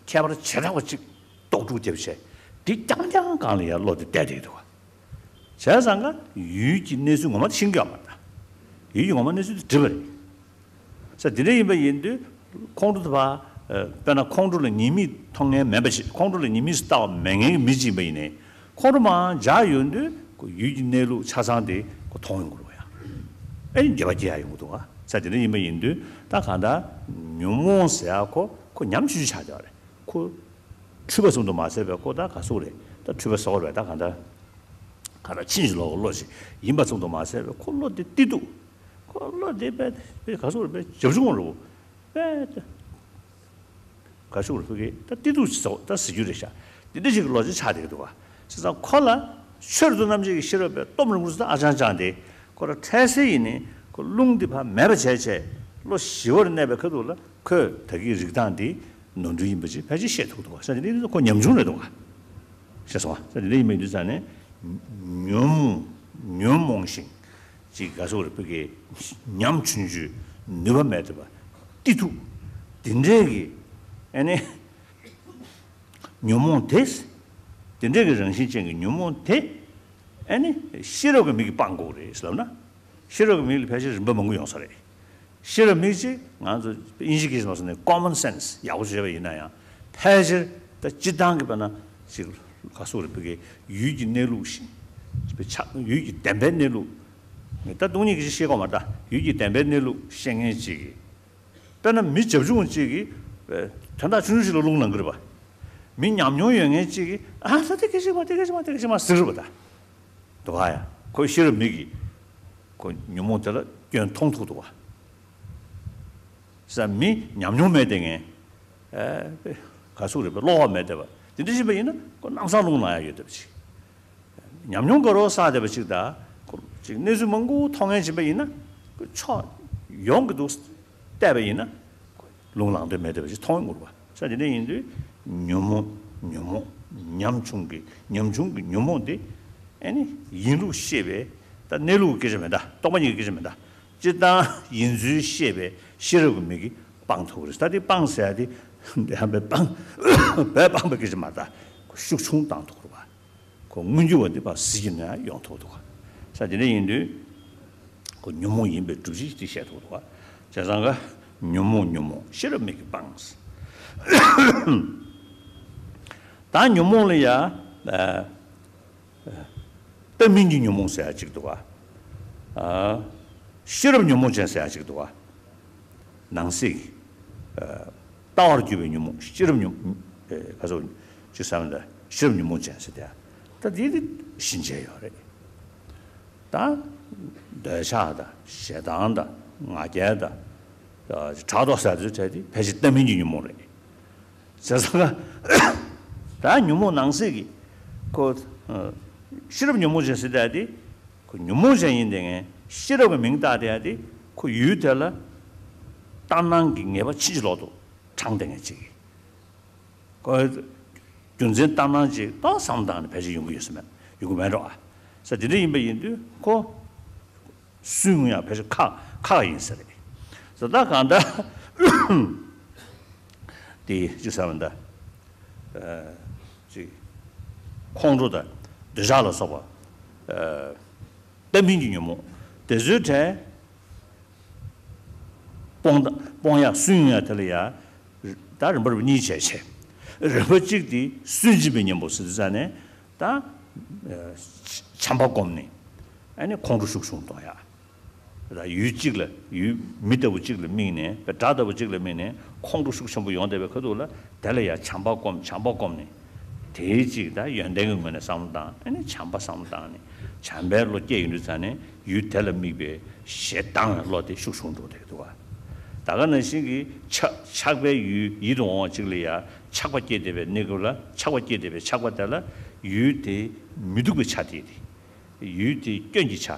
ཁྱད་པར་བྱེ་བྲག་པ་གཅིག་རྟོག་སྒྲུབ་བརྒྱབ་བྱས། དེ་རྐྱང་རྐྱང་སྒང་ལ་ཡར་བློ་དེ་གཏད་དེ་འདུག་ག་བྱས་ཙང་ཀ་ཡུལ་གྱི་གནས་ཚུལ་ངོ་མ་དེ་ཤེས་ཀྱི་ཡོད་མ་རེད་ད། ཡུལ་གྱི་ངོ་མ་གནས་ཚུལ་དེ་འགྲིབ་པ་རེད། ས་དེ་འདྲ་ཡིན་པ་ཡིན་དུས། ཁོང་ཁྲོ་དེ་ཕར། ཨ། དཔེར་ན་ཁོང་ཁྲོ་ལ་ཉེས་དམིགས་མཐོང་མཁན་མེད་པ་ཞིག་ཁོང་ཁྲོ་ལ་ཉེས་དམིགས་སུ་ལྟ་བ་མེད་མཁན་གྱི་མི་ཅིག་ཡིན་པ་ཡིན་ནའི། ཁོང་ཁྲོ་མར་འཇགས་ཡོང་དུས་ཁོ་ཡུལ་གྱི་གནས་ལུགས་ཆ་ཚང་དེ་ཁོ་མཐོང་ཡོང་གི་རེད་པ་ཡ། ཨེ་འགྱོད་པ་སྐྱེ་ཡ་ཡོང་གི་འདུག་ག་ས་དེ་འདྲ་ཡིན་པ་ཡིན་དུས་ད་གང་ལྟར་ཉོན་མོངས་ཟེར་ཡ་ཁོ་ཁོ་ཉམ་ཆུང་ཆུང་ཆགས་བསྡད་པ་རེད། ཁོ་འཁྲུལ་པ་ཙམ་དུ་མ་ཟད་པའི་ཁོ་ད་ག་ཟེར་དགོས་རེད། ད་འཁྲུལ་པ་ཟེར་དགོས་རེད། ད་གང་ལྟར་གང་ལྟར་ཕྱིན་ཅི་ལོག་གི་བློ་ཞིག་ཡིན་པ་ཙམ་དུ་མ་ཟད་པའི་ཁོ་བློ་དེ་གཏི་ཐུག་ཁོ་བློ་དེ་དཔེ་དཔེ་ག་ཟེར་དགོས་རེད། དཔེ་བྱབ་ཆུང་རུ་དཔེ་ད། ག་ཟེར་དགོས་རེད། ཕ་གི་ད་གཏི་ཐུག་ཅིག་ཟེར་ད་ཟེར་རྒྱུ་རེད་ཤག་འདི་འདྲ་ཞིག་གི་བློ་ཅིག་ཆགས་བསྡད་ཀྱི་འདུག་ག་བྱས་ཙང་ཁོ་ལ་ཆོས་རབ་ཏུ་རྣམ་འབྱེད་ཀྱི་ཤེས་རབ་པས་སྟོབས་རིམ་གྲོ་ཟེར་ད་ཨ་ཅང་ཅང་དེ་ཁོ་ལ་འཕྲལ་སེལ་ཡིན་ནི་ཁོ་རླུང་འདི་ཕར་མེད་པ་བྱས་བྱས་བློ་ཞི་བར་གནས་པའི་ཁ་ཐུག་ལ་ཁོས་ད་གིན་རིག་སྟངས་འདི་ནོར་འཁྲུལ་ཡིན་པ་ཅིག་ཕལ་ཆེར་ཤེས་ཐུབ་འདུག་ག་ས་དེ་འདྲ་ཁོ་ཉམ་ཆུང་རེད་འདུག་ག་ཤེས་སོང་ང་། ས་དེ་འདྲ་ཡིན་པ་ཡིན་དུས་ཙང་ནས་ཉོན་མོངས་ཉོན་མོངས་ཤིང་། ཅིག་ག་ཟེར་དགོས་རེད། ཕ་གི་ཉམ་ཆུང་ཆུང་ནུས་པ་མེད་བསྡད་པ་གཏི་ཐུག་དེ་འདྲའི་གི་ཨ་ནི་ཉོན་མོངས་དེ། དེ་འདྲའི་གི་རང་བཞིན་ཅན་གྱི་ཉོན་མོངས་དེ་ཨ་ནི་ཤེས་རབ་ཀྱི་མིག་གིས་སྤང་དགོས་རེད་ལབ་ན། ཤེས་རབ་ཀྱི་མིག་ལ་ཕལ་ཆེར་རིམ་པ་མང་པོ་ཡོང་ས་རེད། ཤེས་རབ་མིག་ཅིག་ང་ཚོ་དབྱིན་ཇི་སྐད་ནང་ནས་common sense ཡག་པོ་བྱས་པ་ཡིན་ན་ཡང་། ཕལ་ཆེར་ད་སྤྱིར་བཏང་གི་དཔེར་ན་ཅིག་ག་ཟེར་དགོས་རེད། ཕ་གི་ཡུལ་གྱི་གནས་ལུགས་ཤིག་ཕྱག་ཡུལ་གྱི་བདེན་པའི་གནས་ལུགས། ད་སྟོང་ཉིད་ཀྱི་ཤེས་དགོས་མ་རེད་ད། ཡུལ་གྱི་བདེན་པའི་གནས་ལུགས་ཤེས་མཁན་ཅིག་གིས། དཔེར་ན་མི་བྱབ་ཆུང་ཅིག་གིས་དོན་དག་ཆུང་ཆུང་ཞིག་ལ་རླུང་ལངས་ཀྱི་རེད་པ། མི་ཉམས་མྱོང་ཡོད་མཁན་ཅིག་གིས་ཨ་ད་དེ་སྐད་ཆ་མ་དེ་སྐད་ཆ་མ་དེ་སྐད་ཆ་མ་ཟེར་གྱི་རེད་པ་ད། འདུག་ག་ཡ། ཁོའི་ཤེས་རབ་མིག་གིས་ཁོ་ཉོན་མོངས་དེ་ལ་སྐྱོན་མཐོང་ཐུབ་འདུག་ག་ས་མི་ཉམས་མྱོང་མེད་དེ་ངས། ཨ། ག་ཟེར་དགོས་རེད། པ་བློ་ཁོག་མེད་བསྡད་པ་དེ་འདྲ་ཞིག་ཡིན་པ་ཡིན་ན་ཁོ་ལམ་སང་རླུང་ལངས་ཡ་ཡོད་བསྡད་པ་ཅིག་ཉམས་མྱོང་དགའ་རབ་བསགས་བསྡད་པ་ཅིག་དང་། ཁོ་ཅིག་གནས་ཚུལ་མང་པོ་མཐོང་མཁན་ཅིག་ཡིན་པ་ཡིན་ན་ཁོ་ཕྱོགས་ཡོངས་ཀྱི་འདུག་བལྟས་པ་ཡིན་ན་ཁོ་རླུང་ལངས་འདོད་མེད་བསྡད་པ་ཅིག་མཐོང་ཡོང་གི་རེད་པ། ས་དེ་འདྲ་ཡིན་དུས་ཉོན་མོངས་ཉོན་མོངས་ཉམ་ཆུང་གི་ཉམ་ཆུང་གི་ཉོན་མོངས་དེ་ཨ་ནི་ཡིན་ལུགས་ཤེས་པའི་ད་གནས་ལུགས་ཀྱི་སྐད་ཆ་མིན་ད། རྟོག་པ་གཉིས་ཀྱི་སྐད་ཆ་མིན་ད། སྤྱིར་བཏང་ཡིན་ཚུལ་ཤེས་པའི་ཤེས་རབ་ཀྱི་མིག་གིས་སྤང་ཐུབ་ཀྱི་རེད། ད་དེ་སྤང་ཟེར་ཡ་དེ་དེ་ཡང་བས་སྤང་བས་སྤངས་པའི་སྐད་ཆ་མ་རེད་ད། ཁོ་ཤུགས་ཆུང་བཏང་ཐུབ་ཀྱི་རེད་པ། ཁོ་མངོན་གྱུར་བ་འདི་ཕར་ཟིལ་གྱིས་གནོན་ཡ་ཡོང་ཐུབ་འདུག་ག་ས་དེ་འདྲ་ཡིན་དུས་ཁོ་ཉོན་མོངས་ཡིན་པའི་སྒྲུབ་བྱེད་ཅིག་དེ་བཤད་ཐུབ་འདུག་ག་བྱས་ཙང་ཀ་ཉོན་མོངས་ཉོན་མོངས་ཤེས་རབ་མིག་གིས་སྤངས། ད་ཉོན་མོངས་ལ་ཡ། ཨ། ལྟ་མིན་གྱི་ཉོན་མོངས་ཟེར་ཡ་གཅིག་འདུག་ག་ཨ། ཤེས་རབ་ཉོན་མོངས་ཅན་ཟེར་ཡ་གཅིག་འདུག་ག་ནང་གསེས་ཀྱི། ཨ། ལྟ་བར་གྱུར་པའི་ཉོན་མོངས། ཤེས་རབ་ཉོན། ཨེ། ག་ཚོད་ཅིག་བསམ་ན་ཤེས་རབ་ཉོན་མོངས་ཅན་ཟེར་ཏེ། ད་འདི་དེ་གཞི་བྱས་ཡོད་རེད། ད་འདོད་ཆགས་དང་ཞེ་སྡང་དང་ང་རྒྱལ་དང་ ཕྲག་དོག་ཟེར་དུས་བྲལ་ཏེ་ཕལ་ཆེར་ལྟ་མིན་གྱི་ཉོན་མོངས་རེད། བྱས་ཙང་ཀ་ད་ཉོན་མོངས་ནང་གསེས་ཀྱི་ཁོ་ཤེས་རབ་ཉོན་མོངས་ཅན་ཟེར་ཡ་དེ་ཁོ་ཉོན་མོངས་ཅན་ཡིན་དེ་ངས་ཤེས་རབ་ཀྱི་མིང་བཏགས་དེ་ཡ་དེ་ཁོ་ཡུལ་དེ་ལ་ལྟར་སྣང་གི་ངེས་པ་ཕྱིན་ཅི་ལོག་ཏུ་དྲངས་དེ་ངས་ཅིག་ཁོ་རྒྱུ་མཚན་ལྟར་སྣང་ཅིག་ཏོག་བསམ་བཏང་ནས་ཕལ་ཆེར་ཡོང་གི་ཡོད་ས་མེད་ཡོང་གི་མེད་འགྲོ་ཨ། ས་དེ་འདྲ་ཡིན་པ་ཡིན་དུས་ཁོ། སུན་ཡང་ཕལ་ཆེར་ཁག་ཁག་ཡིན་ས་རེད། ས་ད་གང་ལྟར་དེ་ཅི་ཟེར་བ་འདྲ། ཅིག་ཁོང་ཁྲོ་དང་འདོད་ཆགས་ལ་སོགས་པ་ལྟ་མིན་གྱི་ཉོན་མོངས་དེ་ཚོའི་གྲས་སྤོང་སྤོང་ཡག་སུན་ཡང་དེ་ལ་ཡ་ད་རིམ་པ་རིམ་པ་གཉིས་བྱས་བྱས་རིམ་པ་གཅིག་དེ་སུན་འབྱིན་པའི་གཉེན་པོ་ཟེར་དུས་ཙ་ནས་ད་བྱམས་པ་བསྒོམས་ནས་ཨ་ནི་ཁོང་ཁྲོ་ཤུགས་ཆུང་གཏོང་ཡག་ད་ཡུལ་གཅིག་ལ་ཡུལ་མི་ལྟ་བུ་གཅིག་ལ་དམིགས་ནས་དགྲ་ལྟ་བུ་གཅིག་ལ་དམིགས་ནས་ཁོང་ཁྲོ་ཤུགས་ཆེན་པོ་ཡོང་བསྡད་པའི་ཁ་ཐུག་ལ་དེ་ལ་ཡང་བྱམས་པ་སྒོམ་བྱམས་པ་སྒོམ་ནས་དེའི་གཅིག་ད་ཡོན་ཏན་གྱི་ངོས་ནས་བསམ་བློ་བཏང་ཨ་ནི་བྱམས་པ་བསམ་བློ་བཏང་ནས་བྱམས་པའི་བློ་སྐྱེས་ཡོང་དུས་ཙ་ནས་ཡུལ་དེ་ལ་དམིགས་པའི་ཞེ་སྡང་བའི་བློ་དེ་ཤུགས་ཆུང་འགྲོ་བསྡད་ཀྱི་འདུག་བ། ད་ག་ནང་བཞིན་གྱི་ཆགས་ཆགས་པའི་ཡུལ་ཡིད་དུ་འོང་བ་གཅིག་ལ་ཡང་ཆགས་པ་སྐྱེས་བསྡད་པའི་གནས་སྐབས་ལ་ཆགས་པ་སྐྱེས་བསྡད་པའི་ཆགས་པ་དེ་ལ་ཡུལ་དེ་མི་སྡུག་པའི་ཆ་དེ་དེ། ཡུལ་དེའི་སྐྱོན་གྱི་ཆ།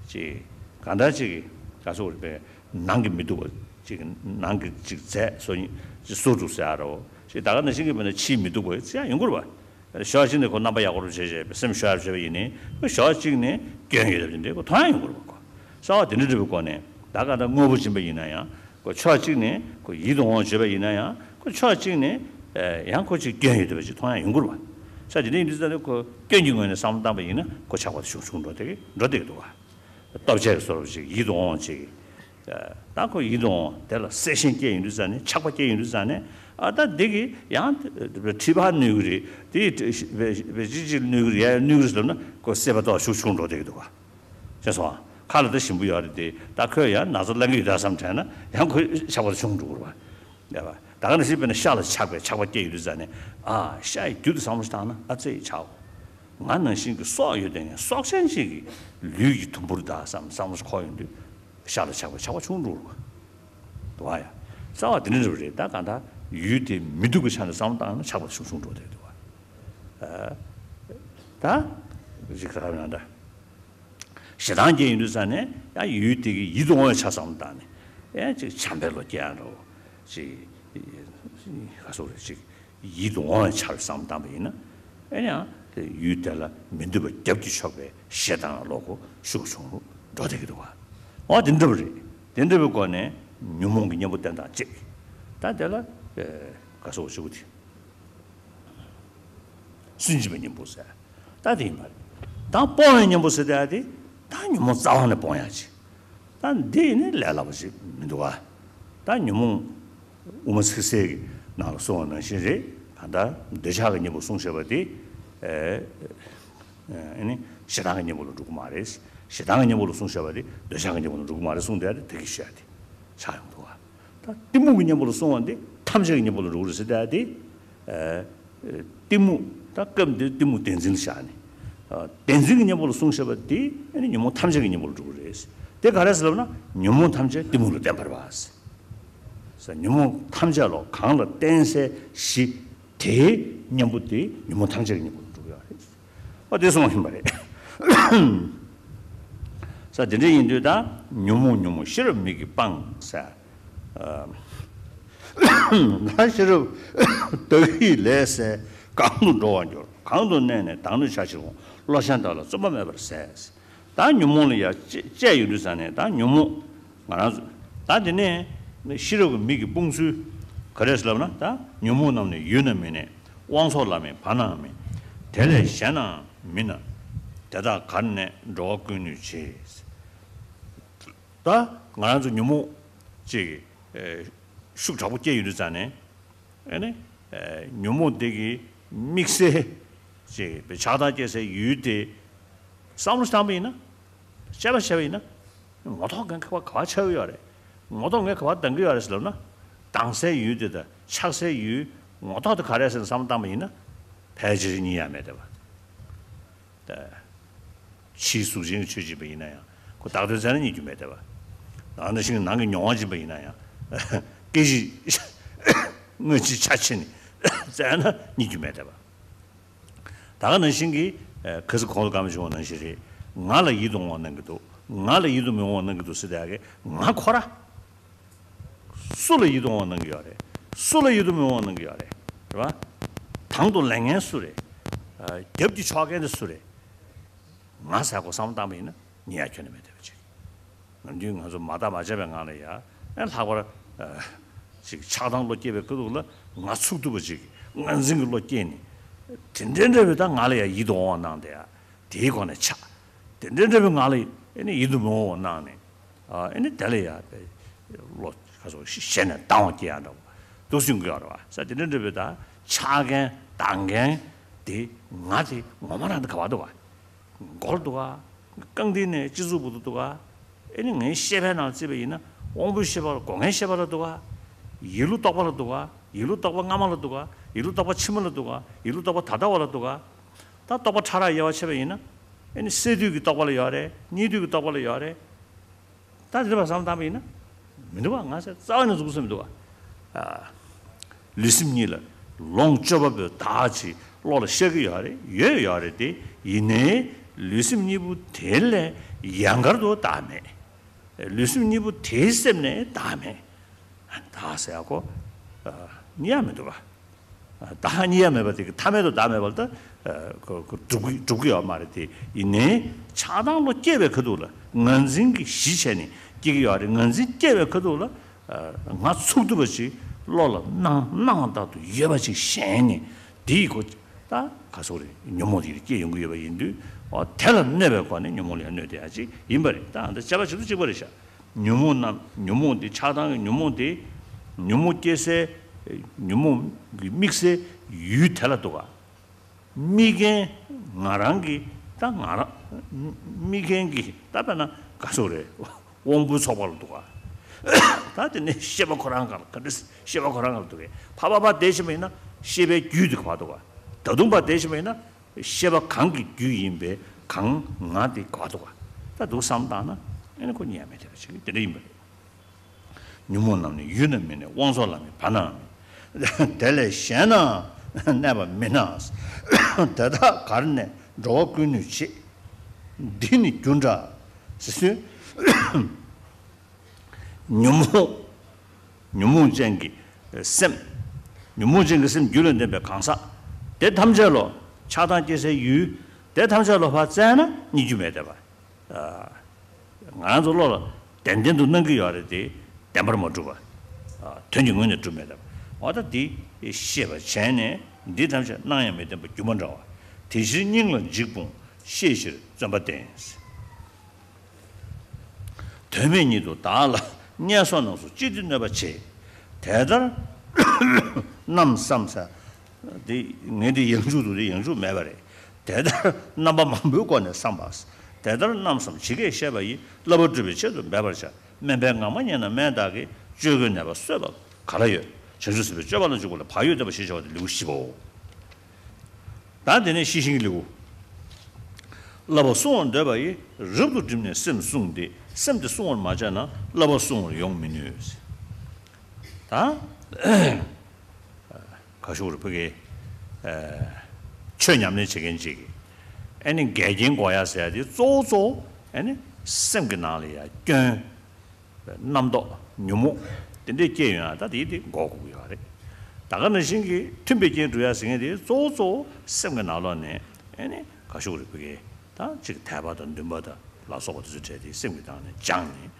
ཅིག་གང་ལྟར་ཅིག་ག་སོགས་རེད་པས་ནང་གི་མི་སྡུག་པ་ཅིག་ནང་གི་ཅིག་རྫས་སོ་ཉིད་ཅིག་གསོ་འདུག་ཟེར་ཡ་རོ། ཅིག་ད་ག་ནང་བཞིན་གྱི་བས་ན་ཕྱིའི་མི་སྡུག་པ་ཅི་ཡང་ཡོང་གི་རེད་པ། ཞོགས་གཅིག་ནས་ཁོ་རྣམ་པ་ཡག་པོ་རུ་བྱེད་བྱེད་པའི་སེམས་ཤོར་ཡ་བྱེད་པ་ཡིན་ནའི་ཞོགས་གཅིག་ནས་སྐྱོན་ཡོད་པ་དེ་འདྲའི་ཁོ་མཐོང་ཡ་ཡོང་གི་རེད་པ་ཁོ། གསལ་བ་དེ་འདྲ་འདྲ་བའི་སྒོ་ནས་ད་ག་ད་དངོས་པོ་སྦྱིན་པ་ཡིན་ན་ཡང་། ཁོ་ཕྱོགས་གཅིག་ནས་ཁོ་ཡིད་དུ་འོང་བརྗོད་པ་ཡིན་ན་ཡང་ཁོ་ཕྱོགས་གཅིག་ནས་ཨེ་ཡང་ཁོ་ཅིག་སྐྱོན་ཡོད་བསྡད་པ་ཅིག་མཐོང་ཡ་ཡོང་གི་རེད་པ། ས་དེ་འདྲ་ཡིན་དུས་ཙང་ནས་ཁོ་སྐྱོན་གྱི་ངོས་ནས་བསམ་བློ་བཏང་པ་ཡིན་ན་ཁོ་ཆགས་པ་དེ་ཤུགས་ཆུང་འགྲོ་བསྡད་ཀྱི་འགྲོ་བསྡད་ཀྱི་འདུག་བ། སྟོབས་ཆེ་གི་བཟོ་འདྲ་ཅིག་ཡིད་དུ་འོང་བ་ཅིག་ད་ཁོ་ཡིད་དུ་འོང་དེ་ལ་སེམས་ཤེས་སྐྱེ་ཡོང་དུས་ཙང་ནས་ཆགས་པ་སྐྱེ་ཡོང་དུས་ཙང་ནས་ཨ་ད་འདི་གི་ཡང་མཁྲིས་པ་གནོད་ཀྱི་རེད་དེ་ཅི་ཅི་གནོད་ཀྱི་རེད་ཡ་གནོད་ཀྱི་རེད་ཟེར་ལབ་ན་ཁོ་སྲེད་པ་ཏོག་ཤུགས་ཆུང་འགྲོ་བསྡད་ཀྱི་འདུག་བ། ཤེས་སོང་། ཁ་ལ་ད་ཞིམ་པོ་ཡོད་རེད་དེ་ད་ཁོས་ཡང་ན་ཚ་ལངས་ཀྱི་ཡོད་ད་བསམ་དྲན་ན་ཡང་ཁོའི་ཆགས་པ་ཆུང་འགྲོ་གི་རེད་པ། ཡ་བ། ད་ག་ནང་བཞིན་དཔེར་ན་ཤ་ལ་ཆགས་པའི་ཆགས་པ་སྐྱེ་ཡོང་དུས་ཙང་ནས་ཨ་ཤ་ཡི་རྒྱུ་དེ་བསམ་བློ་ཞིག་བཏང་ན་ཨ་ཙི་ཡི་ཆགས། ང་ནང་བཞིན་གྱི་སྲོག་ཡོད་དེ་ངས་སྲོག་ཆེན་ཞིག་གི་ལུས་ཀྱི་དུམ་བུར་ད་བསམ་བསམ་བློ་ཞིག་འཁོར་ཡོང་དུས་ཤ་ལ་ཆགས་པའི་ཆགས་པ་ཆུང་འགྲོ་གི་རེད་པ། འདུག་བ་ཡ། རྩ་བ་དེ་འདྲ་རེད་པ་རེད་ད་ག་ད་ཡུལ་དེ་མི་སྡུག་པའི་ཆ་ནས་བསམ་བློ་བཏང་ན་ཆགས་པ་ཆུང་ཆུང་འགྲོ་བསྡད་འདུག་བ། ད་རིག་ག་ཡང་འདྲ། ཞེ་སྡང་སྐྱེ་ཡོང་དུས་ཙང་ནས་ཡང་ཡུལ་དེ་གི་ཡིད་དུ་འོང་བའི་ཆ་བསམ་བློ་བཏང་ནས་ཡང་ཅིག་བྱམས་པའི་བློ་སྐྱེ་ཡང་འགྲོ། ཅིག་ག་སོགས་རེད་ཅིག་ཡིད་དུ་འོང་བའི་ཆ་བསམ་བཏང་པ་ཡིན་ན་ཨེ་ཡང་དེ་ཡུལ་དེ་ལ་མི་འདོད་པ་རྒྱབ་ཀྱིས་ཕྱོགས་པའི་ཞེ་སྡང་བློ་ཁོ་ཤུགས་ཆུང་རུ་འགྲོ་བསྡད་ཀྱི་འདུག་བ། འོ་དེ་འདྲ་བ་རེད། དེ་འདྲ་བའི་སྒོ་ནས་ཉོན་མོངས་ཀྱི་གཉེན་པོ་བསྟེན་སྟངས་གཅིག་ད་དེ་ལ་ག་སོགས་ཞུ་གི་དེ། སུན་འབྱིན་པའི་གཉེན་པོ་ཟེར། ད་དེ་ཡིན་པ་རེད། ད་སྤོང་བའི་གཉེན་པོ་ཟེར་ད་དེ་ད་ཉོན་མོངས་རྩ་བ་ནས་སྤོང་ཡག་ཅིག་ད་འདི་ནི་ལས་སླ་པོ་ཞིག་མི་འདུག་བ། ད་ཉོན་མོངས་དབུ་མ་ཚིག་གསལ་གྱི་ནང་ལ་གསུངས་པ་ནང་བཞིན་རེད། གང་ལྟར་འདོད་ཆགས་ཀྱི་གཉེན་པོ་གསུངས་བཞག་པ་དེ་ཨེ་ནི་ཞེ་སྡང་གི་གཉེན་པོ་ལ་འགྲོ་གི་མ་རེད། ཞེ་སྡང་གི་གཉེན་པོ་ལ་གསུངས་བཞག་པ་དེ་འདོད་ཆགས་ཀྱི་གཉེན་པོ་ལ་འགྲོ་གི་མ་རེད་གསུངས་དེ་དེ་གི་ཤོད་དེ་ཆགས་ཡོང་འདུག་བ། ད་གཏི་མུག་གི་གཉེན་པོ་ལ་གསུངས་པ་འདི་ཐམས་ཅད་ཀྱི་གཉེན་པོ་ལ་འགྲོ་གི་རེད་ཟེར་ད་དེ། གཏི་མུག་ད་སྐབས་འདིར་གཏི་མུག་བདེན་འཛིན་ལ་བཞག་ནས། བདེན་འཛིན་གྱི་གཉེན་པོ་ལ་གསུངས་བཞག་པ་དེ་ཨ་ནི་ཉོན་མོངས་ཐམས་ཅད་ཀྱི་གཉེན་པོ་ལ་འགྲོ་གི་རེད། དེ་ག་རེ་ཟེར་ལབ་ན་ཉོན་མོངས་ཐམས་ཅད་གཏི་མུག་ལ་བརྟེན་པར་བ། ཉོན་མོངས་ཐམས་ཅད་ལ་གང་ལ་བརྟེན་སའི་གཞི་དེའི་གཉེན་པོ་དེ་ཉོན་མོངས་ཐམས་ཅད་ཀྱི་གཉེན་པོ་ལ་འགྲོ་གི་ཡོད་རེད། ཨོ་དེ་གསུངས་ཡིན་པ་རེད། ས་དེ་འདྲ་ཡིན་དུས་ད་ཉོན་མོངས་ཉོན་མོངས་ཤེས་རབ་མིག་གིས་སྤང་ཟེར། ལ་ཤེས་རབ་བདག་གིས་ལས་ཟད་གང་དུ་འགྲོ་བར་འགྱུར། གང་དུ་གནས་ནས་བདག་ནི་ཆ་ཕྱིར་འོང་། བློ་གཞན་དག་ལ་བརྩོན་པ་མེད་པར་ཟད། ད་ཉོན་མོངས་ལ་ཡ་བཅད་ཡོང་དུས་ཙང་ནས་ད་ཉོན་མོངས་ང་རང་ཚོ་ད་དེ་ནས་ཤེས་རབ་ཀྱི་མིག་གིས་སྤོང་ཚུལ་ག་རེ་ཟེར་ལབ་ན་ད་ཉོན་མོངས་རྣམས་ནི་ཡུལ་ན་མི་གནས། དབང་མཚོ་ལ་མེད་བར་ན་མེད། དེ་ལས་གཞན་ན་མིན་ན། དེ་དག་གར་གནས་འགྲོ་བ་ཀུན་ནུས་བྱེད། ད་ང་རང་ཚོ་ཉོན་མོངས་ཅིག་ཤུགས་དྲག་པོ་སྐྱེ་ཡོང་དུས་ཙང་ནས་ཨེ་ནི་ཉོན་མོངས་དེ་གི་དམིགས་བསལ་ཅིག་ཆགས་སྡང་སྐྱེ་སའི་ཡུལ་དེ་བསམ་བློ་བཏང་པ་ཡིན་ན། དཔྱད་པ་བྱས་པ་ཡིན་ན། ངོ་ཐོག་ངས་ག་པར་ག་པར་ཆགས་ཀྱི་ཡོད་རེད། ངོ་ཐོག་ངས་ག་པར་ལྡང་གི་ཡོད་རེད་ཟེར་ལབ་ན། ལྡང་སའི་ཡུལ་དེ་དང་ཆགས་སའི་ཡུལ་ངོ་ཐོག་དེ་ག་རེ་རེད་ཟེར་ནས་བསམ་བློ་བཏང་པ་ཡིན་ན། ཕལ་ཆེར་རྙེད་ཡ་མེད་བསྡད་པ། ད་ཕྱིའི་གཟུགས་ཅན་གྱི་ཆོས་སྦྱིན་པ་ཡིན་ན་ཡང་ཁོ་བདག་དོན་བཙལ་ན་རྙེད་རྒྱུ་མེད་བསྡད་པ། ད་ནང་བཞིན་ནང་གི་མྱོང་བ་སྦྱིན་པ་ཡིན་ན་ཡང་ སྐད་ཅིག་དངོས་གཅིག་ཆ་ཕྱེ་ནས་བཙལ་ན་རྙེད་རྒྱུ་མེད་བསྡད་པ། ད་ག་ནང་བཞིན་གྱི་ཁ་སང་གོང་དུ་བཀའ་མོལ་བྱུང་བ་ནང་བཞིན་རེད། ང་ལ་ཡིད་དུ་འོང་བ་གནང་གི་འདུག་ང་ལ་ཡིད་དུ་མི་འོང་བ་གནང་གི་འདུག་ཟེར་ཡག་གི་ང་ཁོ་ར། སུ་ལ་ཡིད་དུ་འོང་བ་གནང་གི་ཡོད་རེད། སུ་ལ་ཡིད་དུ་མི་འོང་བ་གནང་གི་ཡོད་རེད། རེད་བ། དང་དུ་ལེན་མཁན་སུ་རེད། རྒྱབ་ཀྱི་ཕྱོགས་མཁན་དེ་སུ་རེད། ང་ཟེར་ཁོ་བསམ་བློ་བཏང་པ་ཡིན་ན་རྙེད་ཡག་ཁྱོན་ནས་མེད་བསྡད་པ་ཅིག་ང་ཚོས་ང་ཚོ་མ་བརྟག་མ་དཔྱད་པའི་ངང་ལ་ཡ། ཨེ་ལྷག་པར་ཅིག་ཆགས་སྡང་བློ་སྐྱེས་པའི་ཁ་ཐུག་ལ་ང་ཚུགས་ཐུབ་པ་ཅིག་ངར་འཛིན་གྱི་བློ་སྐྱེས་ནས། དེ་འདྲའི་འདྲ་བའི་ད་ང་ལ་ཡ་ཡིད་དུ་འོང་བ་གནང་སྟེ་ཡ། དེའི་སྒོ་ནས་ཆགས། དེ་འདྲའི་འདྲ་བའི་ང་ལ་ཨེ་ནི་ཡིད་དུ་མི་འོང་བ་གནང་ནས། ཨེ་ནི་དེ་ལ་ཡ་བློ་ཁ་སོགས་ཞེད་ནས་སྡང་བ་སྐྱེ་ཡ་འདྲ་བོ་འདུག་སེ་ཡོང་གི་ཡོད་རེད་བ། ས་དེ་འདྲའི་འདྲ་བའི་ད་ཆགས་མཁན་སྡང་མཁན་དེ་ང་དེ་ངོ་མ་རང་དེ་ག་བ་འདུག་བ། མགོ་ལ་འདུག་ག་རྐང་མཐིལ་ནས་སྤྱི་གཙུག་བར་དུ་འདུག་ག་ཨེ་ནི་ངའི་ཤེས་པའི་ནང་བརྩིས་པ་ཡིན་ན་དབང་པོའི་ཤེས་པ་ལ་སྒོ་ལྔའི་ཤེས་པ་ལ་འདུག་ག་ཡིད་བློ་རྟོག་པ་ལ་འདུག་ག་ཡིད་བློ་རྟོག་པ་སྔ་མ་ལ་འདུག་ག་ཡིད་བློ་རྟོག་པ་ཕྱི་མ་ལ་འདུག་ག་ཡིད་བློ་རྟོག་པ་ད་ལྟ་བ་ལ་འདུག་ག་ད་རྟོག་པ་ཕྲ་རགས་དབྱེ་བ་ཕྱེ་བ་ཡིན་ན། ཨེ་ནི་སས་བསྡུས་ཀྱི་རྟོག་པ་ལ་ཡོད་རེད། གཉིས་བསྡུས་ཀྱི་རྟོག་པ་ལ་ཡོད་རེད། ད་དེ་འདྲ་བ་བསམ་བློ་བཏང་པ་ཡིན་ན། མི་འདུག་བ། ང་ཚོས་རྩ་བ་ནས་འཛུགས་ས་མི་འདུག་བ། ཨ། ལུས་སེམས་གཉིས་ལ་ལོངས་སྤྱོད་པ་པོའི་བདག་ཅིག་བློ་ལ་ཤར་གྱི་ཡོད་རེད། ཡོད་ཡོད་རེད་དེ། ཡིན་ནའི་ལུས་སེམས་གཉིས་པོ་དེ་ལས་ཡན་གར་དུ་བདག་མེད། ལུས་སེམས་གཉིས་པོ་དེའི་སེམས་ནས་བདག་མེད། བདག་ཟེར་ཡག་གོ། ཨ། རྙེད་ཡག་མི་འདུག་བ། བདག་རྙེད་ཡག་མེད་པ་དེ་གི་ཐ་མལ་དུ་བདག་མེད་པ་ལ་ད་ཁོ་ཁོ་སྒྲུབ་ཀྱི་སྒྲུབ་ཀྱི་ཡོད་མ་རེད་དེ། ཡིན་ནའི་ཆགས་སྡང་བློ་སྐྱེས་པའི་ཁ་ཐུག་ལ་ངར་འཛིན་གྱི་གཞི་བྱས་ནས་སྐྱེ་གི་ཡོད་རེད། ངར་འཛིན་སྐྱེས་པའི་ཁ་ཐུག་ལ་ང་ཚུགས་ཐུབ་པ་ཅིག་བློ་ལ་སྣང་སྣང་བ་ལྟར་དུ་ཡོད་པ་ཅིག་ཞེན་ནས་དེ་ཡི་སྒོ་ད་ག་སོག་རེད། ཉོན་མོངས་དེ་སྐྱེ་ཡོང་གི་ཡོད་པ་ཡིན་དུས། འོ་དེ་ལ་གནོད་པའི་སྒོ་ནས་ཉོན་མོངས་ལ་ཡང་གནོད་བསྡད་ཡག་ཅིག་ཡིན་པ་རེད། ད་ཨ་ད་དཔྱད་པ་བྱེད་དུས་གཅིག་པ་རེད་ཤག་ཉོན་མོངས་རྣམས། ཉོན་མོངས་འདི་ཆགས་སྡང་གི་ཉོན་མོངས་འདི། ཉོན་མོངས་སྐྱེ་སའི་ཉོན་མོངས་ཀྱི་དམིགས་སའི་ཡུལ་དེ་ལ་འདུག་ག་དམིགས་མཁན་ང་རང་གི་ད་ང་རང་དམིགས་མཁན་གྱི་ད་དཔེར་ན་ག་སོག་རེད། དབང་པོའི་ཚོགས་པ་ལ་འདུག་ག་ད་དེ་ནས་ཤེས་པ་ཁོ་རང་ག་ལ་ག་འདྲ་ཤེས་པ་ཁོ་རང་ག་ལ་འདུག་གས། ཕ་ཕ་ཕ་དེ་ཤེས་པ་ཡིན་ན་ཤེས་པའི་རྒྱུད་དེ་ག་པར་འདུག་ག་ད་དུང་ཕ་དེ་ཤེས་པ་ཡིན་ན། ཤེས་པ་གང་གི་རྒྱུ་ཡིན་པའི་གང་ང་དེ་ག་པར་འདུག་ག་ད་འདུག་བསམ་བཏང་ན་ཨེ་ནི་ཁོ་རྙེད་ཡག་མེད་བསྡད་པ་ཅིག་དེ་འདྲ་ཡིན་པ་རེད། ཉོན་མོངས་རྣམས་ནི་ཡུལ་ན་མི་གནས། དབང་ཚོགས་ལ་ནི་བར་ན་མེད། དེ་ལས་གཞན་ན་གནས་པ་མིན་ན། དེ་དག་གར་གནས་འགྲོ་བ་ཀུན་ནུས་བྱེད། འདི་ནི་རྒྱུ་འདྲ་ཟེར་ཚུལ། ཉོན་མོངས། ཉོན་མོངས་ཅན་གྱི་སེམས། ཉོན་མོངས་ཅན་གྱི་སེམས་རྒྱུད་ལ་ལྡན་པའི་གང་ཟག་དེ་ཐམས་ཅད་ལོ། ཆགས་སྡང་སྐྱེ་སའི་ཡུལ་དེ་ཐམས་ཅད་ལོ་ཕར་བཙལ་ན་རྙེད་རྒྱུ་མེད་བསྡད་པ། ང་རང་ཚོ་བློ་ལ་བདེན་བདེན་དུ་སྣང་གི་ཡོད་རེད་དེ། བདེན་པར་མ་གྲུབ་པ། དོན་གྱི་ངོས་ནས་གྲུབ་མེད་བསྡད་པ། འོ་ད་འདི་ཤེས་པ་བྱས་ནས་འདི་ཐམས་ཅད་སྣང་ཡང་མི་བདེན་པ་སྒྱུ་མ་འདྲ་བ། དེ་ཕྱིར་སྙིང་ལ་འཇིགས་སྤོང་ཤེས་ཕྱིར་བརྩོན་པ་བསྟེན། དོན་མེད་ཉིད་དུ་བདག་ལ་བརྙས་སོགས་རྣམས་སུ་ཅི་སྟེ་གནོད་པ་བྱེད། དེ་ལྟར་རྣམ་བསམ་ས། འདི་ངས་འདི་ཡང་འཇུག་ཏུ་འདི་ཡང་འཇུག་མེད་པ་རེད། དེ་ལྟར་རྣམ་པ་མང་པོའི་སྒོ་ནས་བསམ་པ། དེ་ལྟར་རྣམ་བསམ་ཇི་སྐད་བཤད་པ་ཡི། བསླབ་པ་སྒྲུབ་པའི་ཆེད་དུ་འབད་པར་བྱ། སྨན་པས་ངག་མ་མཉེས་ན་སྨན་བདག་གིས། བཅོས་དགོས་ནད་པ་གསོས་པ་ག་ལ་ཡོད། བྱང་ཆུབ་སེམས་དཔའི་སྤྱོད་པ་ལ་འཇུག་པ་ལ་བག་ཡོད་བསྟེན་པ་ཞེས་བྱ་བ་སྟེ་ལེའུ་བཞི་པའོ། ད་དེ་ནས་ཤེས་བཞིན་གྱི་ལེའུ། བསླབ་པ་བསྲུང་བར་འདོད་པ་ཡི། རབ་ཏུ་བསྒྲིམས་ནས་སེམས་བསྲུང་སྟེ། སེམས་དེ་བསྲུང་བར་མ་བྱས་ན། བསླབ་པ་བསྲུང་བར་ཡོང་མི་ནུས། ད་ག་ཞུ་རེད་ཕ་གི། ཆོས་ཉམས་ལེན་བྱེད་མཁན་ཅིག་གིས་ཨེ་ནི་འགལ་རྐྱེན་འགོག་ཡ་ཟེར་ཡ་དེ་གཙོ་བོ་གཙོ་བོ་ཨེ་ནི་སེམས་ཀྱི་ནང་ལ་ཡ་སྐྱོན། རྣམ་རྟོག་ཉོན་མོངས་དེ་འདྲས་སྐྱེ་ཡོང་ཡ་ད་དེ་དེ་འགོག་དགོས་ཀྱི་ཡོད་རེད། ད་ག་ནང་བཞིན་གྱི་མཐུན་པའི་རྐྱེན་སྒྲུབ་ཡ་ཟེར་མཁན་དེ་གཙོ་བོ་གཙོ་བོ་སེམས་ཀྱི་ནང་ལོགས་ནས་ཨེ་ནི་ག་ཞུ་རེད་ཕ་གི། ད་ཅིག་དད་པ་དང་འདུན་པ་དང་ལ་སོགས་པ་དེ་ཚོ་བྲལ་ཏེ་སེམས་ཀྱི་ཐོག་ནས་སྦྱངས་ནས།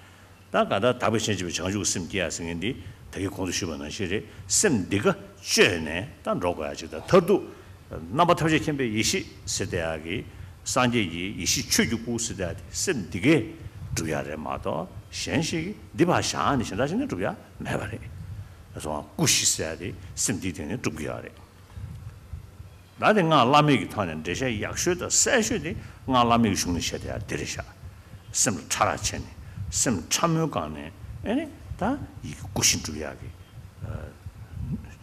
ད་ག་ད་དག་པའི་སྤྱན་ཆེན་པོའི་བྱང་ཆུབ་སེམས་སྐྱེ་ཡ་ཟེར་མཁན་འདི་ད་གིན་གོང་དུ་ཞུས་པ་ནང་བཞིན་རེད། སེམས་འདི་ག་བཅོས་ནས་ད་འགྲོ་དགོས་ཡ་ཅིག་དང་མཐར་ཐུག་རྣམ་པ་ཐམས་ཅད་མཁྱེན་པའི་ཡེ་ཤེས་ཟེར་བསྡད་ཡ་གི་སངས་རྒྱས་ཀྱི་ཡེ་ཤེས་ཆོས་ཀྱི་སྐུ་ཟེར་བསྡད་ཡ་དེ་སེམས་འདི་གས་སྒྲུབ་ཡ་རེད་མ་གཏོགས་གཞན་ཞིག་གིས་འདི་ཕར་བཞག་ནས་གཞན་དག་ཞིག་ནས་སྒྲུབ་ཡ་མེད་པ་རེད། སོང་ཙང་སྐུ་བཞི་ཟེར་ཡ་དེ་སེམས་འདིའི་སྟེང་ནས་སྒྲུབ་ཀྱི་ཡོད་རེད། ད་དེ་སྔགས་བླ་མེད་ཀྱི་ཐོག་ནས་འགྲེལ་བཤད་ཡག་ཤོས་དང་གསལ་ཤོས་དེ་སྔགས་བླ་མེད་ཀྱི་གཞུང་ནས་བཤད་བསྡད་ཡ་དེ་རེད་ཤག་སེམས་ལ་ཕྲ་རགས་བྱས་ནས་སེམས་ཕྲ་མོའི་སྒང་ནས་ཨེ་ནི་ད་ཡི་གེ་སྐུ་བཞི་འགྲུབ་ཡག་གི་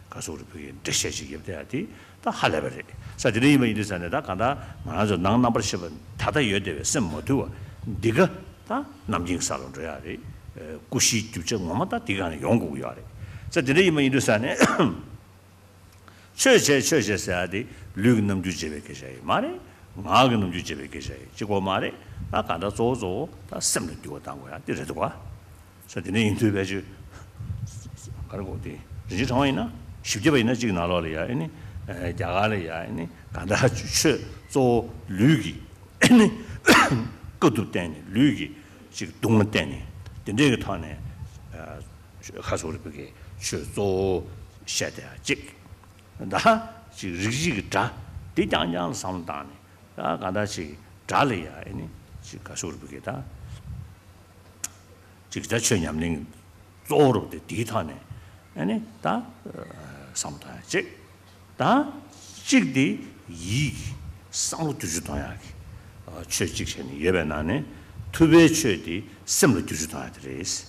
ག་སོག་རིག་པའི་འགྲེལ་བཤད་ཅིག་ཡོད་བསྡད་ཡ་དེ་ད་ཧ་ལས་པ་རེད། ས་དེ་འདྲ་ཡིན་པ་ཡིན་དུས་ས་ནས་ད་གང་ལྟར་ང་རང་ཚོ་ནང་རྣམ་པར་ཤེས་པ་ད་ལྟ་ཡོད་བསྡད་པའི་སེམས་མ་དུལ་བ་འདི་ག་ད་རྣམ་མཁྱེན་གྱི་ས་ལ་འགྲོ་ཡག་རེད། ཀུ་ཤིའི་རྒྱུ་ཆ་ངོ་མ་ད་དེའི་སྒང་ནས་ཡོང་དགོས་ཀྱི་ཡོད་རེད། ས་དེ་འདྲ་ཡིན་པ་ཡིན་དུས་ས་ནས། ཆོས་བྱས་ཆོས་བྱས་ཟེར་ཡ་དེ་ལུས་ཀྱི་རྣམ་འགྱུར་བྱེད་པའི་སྐད་ཆ་ཡིན་མ་རེད། ངག་གི་རྣམ་འགྱུར་བྱེད་པའི་སྐད་ཆ་ཡིན་གཅིག་པོ་མ་རེད། ད་གང་ལྟར་གཙོ་བོ་གཙོ་བོ་ད་སེམས་ལ་འགྱུར་བ་གཏང་དགོས་ཡ་དེ་རེད་འདུག་ག་ས་དེ་འདྲ་ཡིན་དུས་བེད་སྤྱོད་ག་རེ་དགོས་དེ་རིན་ཆེན་ཕྲེང་བ་ཡིན་ན་ཞིབ་རྒྱས་པ་ཡིན་ན་གཅིག་ནང་ལོགས་ལ་ཡ་ཨེ་ནི་རྒྱ་གར་ལ་ཡ་ཨེ་ནི་གང་ལྟར་ཆོས་གཙོ་བོ་ལུས་ཀྱི་ཨེ་ནི་དཀའ་ཐུབ་བསྟན་ནས་ལུས་ཀྱི་ཅིག་སྡུག་བསྔལ་བསྟན་ནས་དེ་འདྲའི་གི་ཐོག་ནས་ཁ་སོག་རིག་པའི་གི་ཆོས་གཙོ་བོ་བཤད་དེ་ཡ་གཅིག་ད་ཅིག་རིགས་གཅིག་གི་སྒྲ་འདི་རྐྱང་རྐྱང་ལ་བསམ་བློ་བཏང་ནས། ད་གང་ལྟར་ཅིག་སྒྲ་ལ་ཡ་ཨེ་ནི་ཅིག་ག་ཟེར་དགོས་རེད་ད། ཅིག་ད་ཆོས་ཉམས་ལེན་གཙོ་བོ་རུ་དེ་དེའི་ཐོག་ནས་ཨེ་ནི་ད་བསམ་བློ་གཏོང་ཡ་གཅིག་ད་གཅིག་དེ་ཡིད་ཀྱི་བསམ་བློ་བསྒྱུར་བཅོས་གཏོང་ཡ་གི་ཆོས་གཅིག་བྱས་ནས་ཡོད་པའི་ནང་ནས་ཐུབ་པའི་ཆོས་དེ་སེམས་ལ་བསྒྱུར་བཅོས་གཏོང་ཡ་དེ་རེད།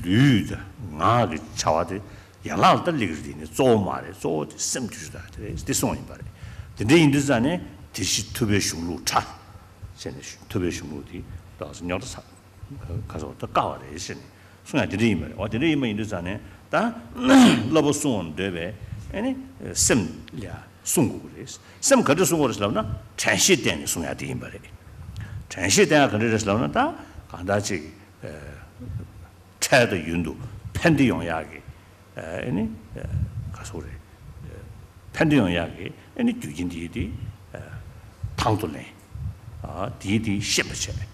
ལུས་དང་ངག་གི་བྱ་བ་དེ་ཡན་ལག་ལ་ལྟ་སླེབས་ཀྱི་རེད་དེ་ནི་གཙོ་བོ་མ་རེད། གཙོ་བོ་དེ་སེམས་བསྒྱུར་བཅོས་དང་དེ་རེད་དེ་གསུངས་ཡིན་པ་རེད། དེ་འདྲ་ཡིན་དུས་ཙང་ནས་དེ་བཞིན་ཐུབ་པའི་གཞུང་ལུགས་ཕྲ་ཟེར་ནས་ཐུབ་པའི་གཞུང་ལུགས་དེ་ཏོག་ཙམ་རྙོག་དྲ་ཚ་ག་ཚོད་ད་དཀའ་བ་རེད་ཟེར་ནས་གསུང་ཡ་དེ་འདྲ་ཡིན་པ་རེད། འོ་དེ་འདྲ་ཡིན་པ་ཡིན་དུས་ཙང་ནས་ད་བསླབ་པ་སྲུང་བར་འདོད་པས་ཨེ་ནི་སེམས་ལ་སྲུང་དགོས་ཀྱི་རེད། སེམས་ག་འདྲ་སྲུང་དགོས་རེད་ཟེར་ལབ་ན་དྲན་ཤེས་བསྟེན་ནས་སྲུང་ཡ་དེ་ཡིན་པ་རེད། དྲན་ཤེས་བསྟེན་ཡ་ག་འདྲ་རེད་ཟེར་ལབ་ན་ད་གང་ལྟར་ཅིག་འཕྲལ་དུ་ཡུན་དུ་ཕན་བདེ་ཡོང་ཡག་གི་ཨེ་ནི་ག་ཟེར་རེད། ཕན་བདེ་ཡོང་ཡག་གི་ཨེ་ནི་རྒྱུ་རྐྱེན་དེ་དེ་ཐང་དུ་ལེན། དེ་དེ་ཤེས་པ་བྱས།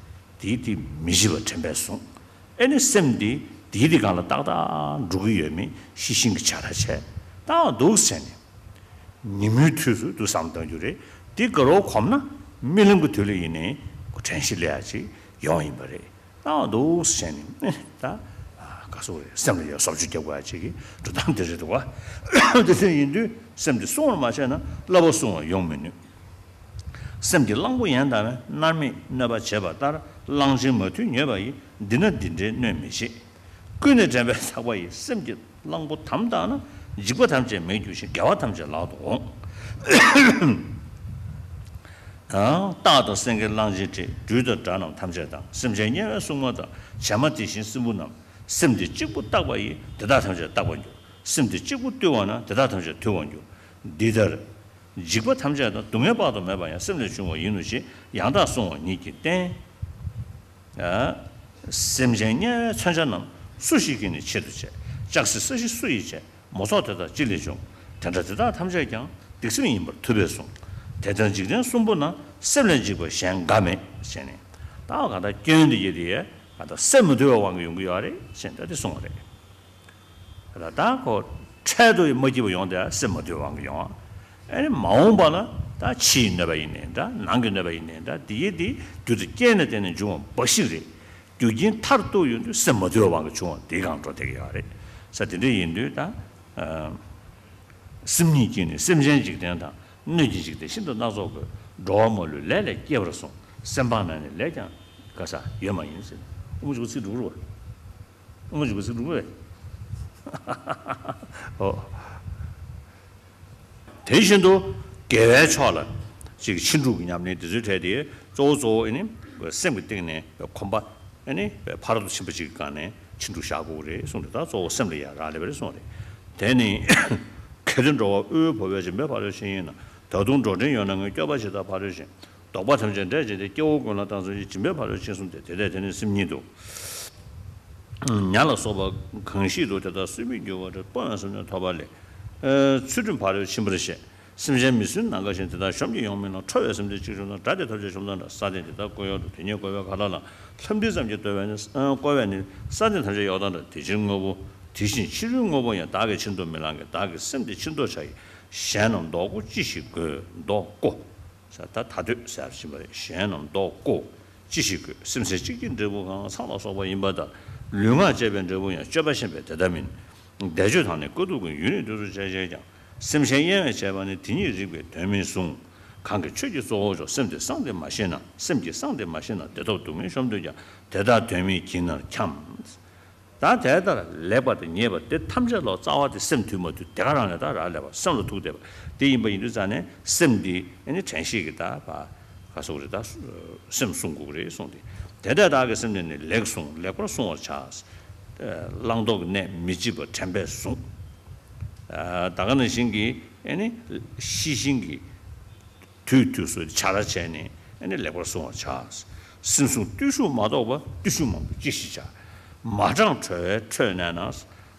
དེ་དེ་མི་ཤེས་པ་དྲན་པས་བཟུང་། ཨེ་ནི་སེམས་དེ་དེ་དེ་སྒང་ལ་ཏག་ཏག་འགྲོ་གི་ཡོད་མེད་ཤེས་བཞིན་གྱི་བྱ་ར་བྱས། ཏག་འདུག་ཟེར་ནས། ཉིན་མོའི་དུས་སུ་དུ་བསམ་བཏང་རྒྱུ་རེད། འདི་དགའ་རོགས་གོམས་ན་རྨི་ལམ་གྱི་དུས་ལ་ཡིན་ནའི་དྲན་ཤེས་སླེབས་ཡ་ཅིག་ཡོང་ཡིན་པ་རེད། ད་འདུག་བྱས་ནས་ད་ག་སོག་རེད། སེམས་ལ་ཡ་བཟོ་བཅོས་རྒྱབ་དགོས་ཡ་ཅིག་གི་འགྲོ་སྟངས་དེ་རེད་འདུག་བ། དེ་ཚོ་ཡིན་དུས་སེམས་དེ་སྲུང་བར་མ་བྱས་ན་བསླབ་པ་སྲུང་བར་ཡོང་མི་ནུས། སེམས་ཀྱི་གླང་པོ་ཡན་དང་བས་མནར་མེད་གནོད་པ་བྱེད་པ་ལྟར། གླང་ཆེན་མ་ཐུལ་མྱོས་པ་ཡིས། འདི་ན་འདི་འདྲའི་གནོད་མི་བྱེད། ཀུན་ནས་དྲན་པའི་ཐག་པ་ཡིས། སེམས་ཀྱི་གླང་པོ་དམ་བཏགས་ན། འཇིགས་པ་ཐམས་ཅད་མེད་འགྱུར་ཞིང་། དགེ་བ་ཐམས་ཅད་ལག་ཏུ་འོང་། སྟག་དང་སེང་གེ་གླང་ཆེན་འདྲེ། སྦྲུལ་དང་དགྲ་རྣམས་ཐམས་ཅད་དང་། སེམས་ཅན་དམྱལ་བའི་སྲུང་མ་དང་། བྱད་མ་དེ་བཞིན་སྲིན་བུ་རྣམས། སེམས་དེ་གཅིག་པུ་བརྟགས་པ་ཡིས། དེ་དག་ཐམས་ཅད་བརྟགས་པར་འགྱུར། སེམས་དེ་གཅིག་པུ་བཏུལ་བ་ན། དེ་དག་ཐམས་ཅད་ཐུལ་བར་འགྱུར། འདི་ལྟར། འཇིགས་པ་ཐམས་ཅད་དང་། སྡུག་བསྔལ་དཔག་ཏུ་མེད་པ་ཡང་། སེམས་ལས་བྱུང་བ་ཡིན་ནོ་ཞེས། ཡང་དག་བསྲུང་བ་ཉིད་ཀྱིས་བསྟན། སེམས་ཅན་དམྱལ་བའི་མཚོན་ཆ་རྣམས། སུ་ཞིག་གིས་ནི་ཆེད་དུ་བྱས། ལྕགས་སྲེག་ས་གཞི་སུ་ཡིས་བྱས། མོ་ཚོགས་དེ་དག་ཅི་ལས་བྱུང་། དེ་འདྲ་དེ་དག་ཐམས་ཅད་ཀྱང་། སྡིག་སེམས་ཡིན་པར་ཐུབ་པས་གསུངས། དེ་ལྟར་འཇིག་རྟེན་གསུམ་པོ་ན། སེམས་ལས་འཇིགས་པ་གཞན་འགའ་མེད་ཟེར་ནས། ད་ག་ད་སྐྱོན་འདི་ཡེ་དེ་ཡས་ག་ད་སེམས་མ་དུལ་བའི་དབང་གིས་ཡོང་གི་ཡོད་རེད་ཟེར་ནས་ད་དེ་གསུངས་པ་རེད། ད་ལྟ་ཁོ་འཕྲལ་དུ་མ་སྐྱིད་པ་ཡོང་དེ་སེམས་མ་དུལ་དབང་གིས་ཡོང་། ཨེ་ནི་མ་འོངས་པ་ལ་ད་ཕྱིའི་གནོད་པ་ཡིན་ནའི་འདྲ། ནང་གི་གནོད་པ་ཡིན་ནའི་འདྲ། དེ་ཡི་དེ་རྒྱུ་དེ་རྐྱེན་ལ་བརྟེན་ནས་འབྱུང་བ་འབའ་ཞིག་རེད། རྒྱུ་རྐྱེན་མཐར་གཏུགས་ཡོང་དུས་སེམས་མ་དུལ་དབང་གིས་བྱུང་བ་དེའི་སྒང་འགྲོ་བསྡད་ཀྱི་ཡོད་རེད། ས་དེ་འདྲ་ཡིན་དུས་ད་སེམས་ཉིད་ཀྱིས་ནི་སེམས་ཅན་འཇིག་རྟེན་དང་། སྣོད་ཀྱི་འཇིག་རྟེན་ཤིན་ཏུ་སྣ་ཚོགས་ཀུན། འགྲོ་བ་མ་ལུས་ལས་ལས་སྐྱེས་པར་གསུངས། སེམས་སྤངས་ན་ནི་ལས་ཀྱང་དགའ་ས་ཡོད་མ་ཡིན་ཟེར། ཨུ་མོ་ཅིག་ཚིག་འགྲོ་གི་རེད་བ། ཨུ་མོ་ཅིག་ཚིག་འགྲོ་གི་རེད། ཨོ། དེ་བཞིན་དུ་དགེ་བའི་ཕྱོགས་ལ་ཅིག་ཕྱིན་དྲུག་གི་ཉམས་ལེན་དེ་ཚོའི་གྲས་དེ་གཙོ་བོ་གཙོ་བོ་ཨེ་ནི་སེམས་ཀྱི་སྟེང་ནས་གོམས་པ་ཨེ་ནི་ཕ་རོལ་ཏུ་ཕྱིན་པ་ཅིག་གི་སྒང་ནས་ཕྱིན་དྲུག་བཞག་དགོས་ཀྱི་རེད་གསུངས་ཏེ། ད་གཙོ་བོ་སེམས་ལ་ཡ་རག་ལས་པ་རེད་གསུངས་རེད། དེ་ནི་གལ་ཏེ་འགྲོ་བ་དབུལ་བོར་བས། སྦྱིན་པའི་ཕ་རོལ་ཕྱིན་ཡིན་ན། ད་དུང་འགྲོ་འདྲེན་ཡོད་ན་ངས། སྐྱོབ་པ་ཇི་ལྟར་ཕ་རོལ་ཕྱིན། བདོག་པ་ཐམས་ཅད་འབྲས་བཅས་ཏེ། སྐྱེ་བོ་ཀུན་ལ་བཏང་སེམས་ཤིང་། སྦྱིན་པའི་ཕ་རོལ་ཕྱིན་གསུམ་སྟེ། དེ་ལྟས་དེ་ནི་སེམས་ཉིད་དོ། ཉ་ལ་སོགས་པ་གང་ཞིག་ཏུ། དེ་དག་སོས་མི་འགྱུར་བ་སྟེ། སྤོང་བའི་སེམས་ནི་ཐོབ་པ་ལས། ཚུལ་ཁྲིམས་ཕ་རོལ་ཕྱིན་པར་བཤད། སེམས་ཅན་མི་སྲུན་ནམ་མཁའ་བཞིན། དེ་དག་གཞོམ་གྱིས་ཡོང་མིན་ལ། ཁྲོ་བའི་སེམས་དེ་གཅིག་གཞོམ་ན། དགྲ་དེ་ཐམས་ཅད་གཞོམ་དང་འདྲ། ས་སྟེང་དེ་དག་ཀུན་གཡོ་འགྲོ། དེ་ཉིད་བསྐོར་བས་ག་ལ་ལ། ལྷ་འདྲེ་ཙམ་གྱིས་བསྐོར་བས་ནི། བསྐོར་བས་ནི། ས་སྟེང་ཐམས་ཅད་གཡོ་དང་འདྲ། དེ་ཕྱིར་དངོས་པོ། དེ་བཞིན་ཕྱི་རོལ་དངོས་པོ་ཡང་། བདག་གིས་ཕྱིར་འདོར་མི་ལང་གི། བདག་གི་སེམས་དེ་ཕྱིར་འདོར་བྱ་ཡི། གཞན་རྣམས་བཟློག་བཀོལ་ཅི་ཞིག་དགོས། བཟློག་བཀོལ། ད་ད་ལྟོས་ཟེར་བཞིན་པ་རེད། གཞན་རྣམས་བཟློག་བཀོལ་ཅི་ཞིག་དགོས། སེམས་ཟེར་གཅིག་གི་འབྲས་བུ་གང་། ཚངས་ལ་སོགས་པ་ཡིན་པ་ལྟར། ལུས་ངག་བཅས་པའི་འབྲས་བུ་ཡང་། སྤྱོད་པ་ཤེས་པས་དེ་ལྟ་མིན། བཟླས་བརྗོད་དང་ནི་དཀའ་ཐུབ་ཀུན། ཡུན་རིང་དུས་སུ་བྱས་བྱས་ཀྱང་། སེམས་གཞན་དབྱེ་བས་བྱས་པ་ནི། དེ་ཉིད་རིགས་པས་དོན་མིན་གསུངས། གང་གིས་ཆོས་ཀྱི་གཙོ་བོ་མཆོག། སེམས་དེ་གསང་སྟེ་མ་ཤེས་ན། སེམས་ཀྱིས་གསང་སྟེ་མ་ཤེས་ན། བདེ་ཐོབ་སྡུག་བསྔལ་གཞོམ་འདོད་ཀྱང་། དེ་དག་དོན་མིན་གྱི་ནར་འཁྱམས། ད་དེ་ལྟར་ལེགས་པ་དང་ཉེས་པ་དེ་ཐམས་ཅད་ལ་རྩ་བ་དེ་སེམས་དུལ་མ་དུལ་དེ་ག་རང་ལས་ད་རག་ལས་པ། སེམས་ལ་ཐུག་བསྡད་པ་དེ་ཡིན་པ་ཡིན་དུས་ཙང་ནས་སེམས་འདི་ཨ་ནི་དྲན་ཤེས་ཀྱིས་ད་བ་ག་སོགས་རེད། ད་སེམས་བསྲུང་དགོས་ཀྱི་རེད་གསུངས་ཏེ། དེ་ལྟར་བདག་གི་སེམས་ནི་ནི་ལེགས་བསྲུང་། ལེགས་པར་བསྲུང་བར་བྱ། བླང་དོར་གྱི་གནས་མི་བརྗེད་པ་དྲན་པས་བཟུང་། ད་ག་ནང་བཞིན་གྱི་ཨེ་ནི་ཤེས་བཞིན་གྱི་དུས་དུས་སུ་བྱ་ར་བྱས་ནས་ཨེ་ནི་ལེགས་པར་བསྲུང་བར་བྱ། སེམས་བཟུང་བརྟུལ་ཞུགས་མ་གཏོགས་པ། བརྟུལ་ཞུགས་མང་པོ་ཅི་ཞིག་བྱ། མ་དྲངས་གྲོལ་བའི་ཁྲོད་གནས་ན།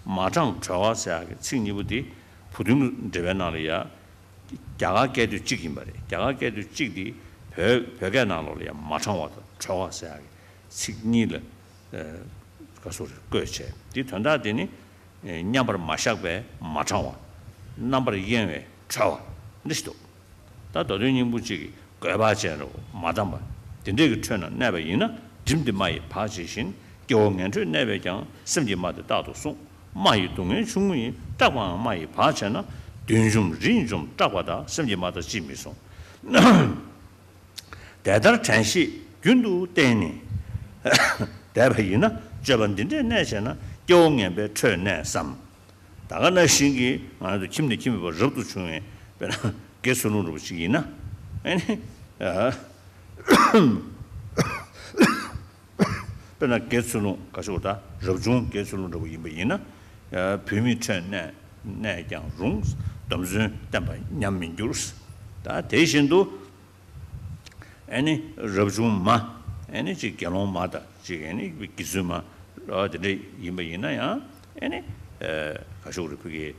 མ་དྲངས་གྲོལ་བ་ཟེར་ཡག་གི་ཚིག་གཉིས་པོ་འདི་བུ་སྟོན་འགྲེལ་པའི་ནང་ལ་ཡ། རྒྱ་གར་སྐད་དོད་གཅིག་ཡིན་པ་རེད། རྒྱ་གར་སྐད་དོད་གཅིག་འདི་བོད་བོད་སྐད་ནང་ལོགས་ལ་ཡང་མ་དྲང་བ་དང་གྲོལ་བ་ཟེར་ཡག་གི་ཚིག་གཉིས་ལ་ག་སོགས་རེ་བཀོད་བྱས། འདི་དོན་དག་དེ་ནི་མཉམ་པར་མ་བཞག་པའི་མ་དྲང་བ། རྣམ་པར་གཡེང་བའི་གྲོལ་བ་འདི་ཞིག་འདུག་ད་མདོ་དོན་སྙིང་པོ་གཅིག་གི་དགོས་པ་ཅན་རོ་མ་དམ་པ། དེ་འདྲས་ཀྱི་ཁྲོད་ན་གནས་པ་ཡིན་ན། སྒྲིམ་སྟེ་རྨ་ཡི་བག་བྱེད་བཞིན། སྐྱེ་བོ་ངན་ཁྲོད་གནས་པས་ཀྱང་། སེམས་ཀྱི་རྨ་དེ་རྟག་ཏུ་བསྲུང་། རྨ་ཡི་སྡུག་བསྔལ་ཆུང་ངུ་ཡིན། སྐྲག་པའང་རྨ་ཡི་བག་བྱས་ན། བདུད་འཇོམས་རིས་འཇོམས་སྐྲག་པ་དག་སེམས་ཀྱི་རྨ་དང་ཅིས་མི་བསྲུང་། དེ་ལྟར་དྲན་ཤེས་རྒྱུན་དུ་བསྟེན་ནས་བསྡད་པ་ཡིན་ན། སྤྱོད་པ་འདི་འདྲས་གནས་བྱས་ན། སྐྱེ་བོ་ངན་པའི་ཁྲོད་གནས་སམ། ད་ག་ནང་བཞིན་གྱི་ང་ཚོ་ཁྱིམ་ནས་ཁྱིམ་མེད་པར་རབ་ཏུ་བྱུང་བའི་དཔེར་ན་དགེ་ཚུལ་སློང་འདྲ་པོ་ཞིག་ཡིན་ན། ཨེ་ནི། དཔེར་ན་དགེ་ཚུལ་སློང་ག་ཞུ་བ་ད་རབ་བྱུང་དགེ་ཚུལ་སློང་འདྲ་པོ་ཡིན་པ་ཡིན་ན། བུད་མེད་ཁྲོད་གནས་གནས་ཀྱང་རུང་། སྡོམ་བརྩོན་བསྟེན་པ་ཉམས་མི་འགྱུར། ད་དེ་བཞིན་དུ་ཨེ་ནི་རབ་བྱུང་མ། ཨེ་ནི་ཅིག་དགེ་སློང་མ་དང་ཅིག་ཨེ་ནི་དགེ་ཚུལ་མ། དེ་འདྲ་ཡིན་པ་ཡིན་ན་ཡང་ཨེ་ནི་ག་ཞུ་རེ་ཕུ་གི་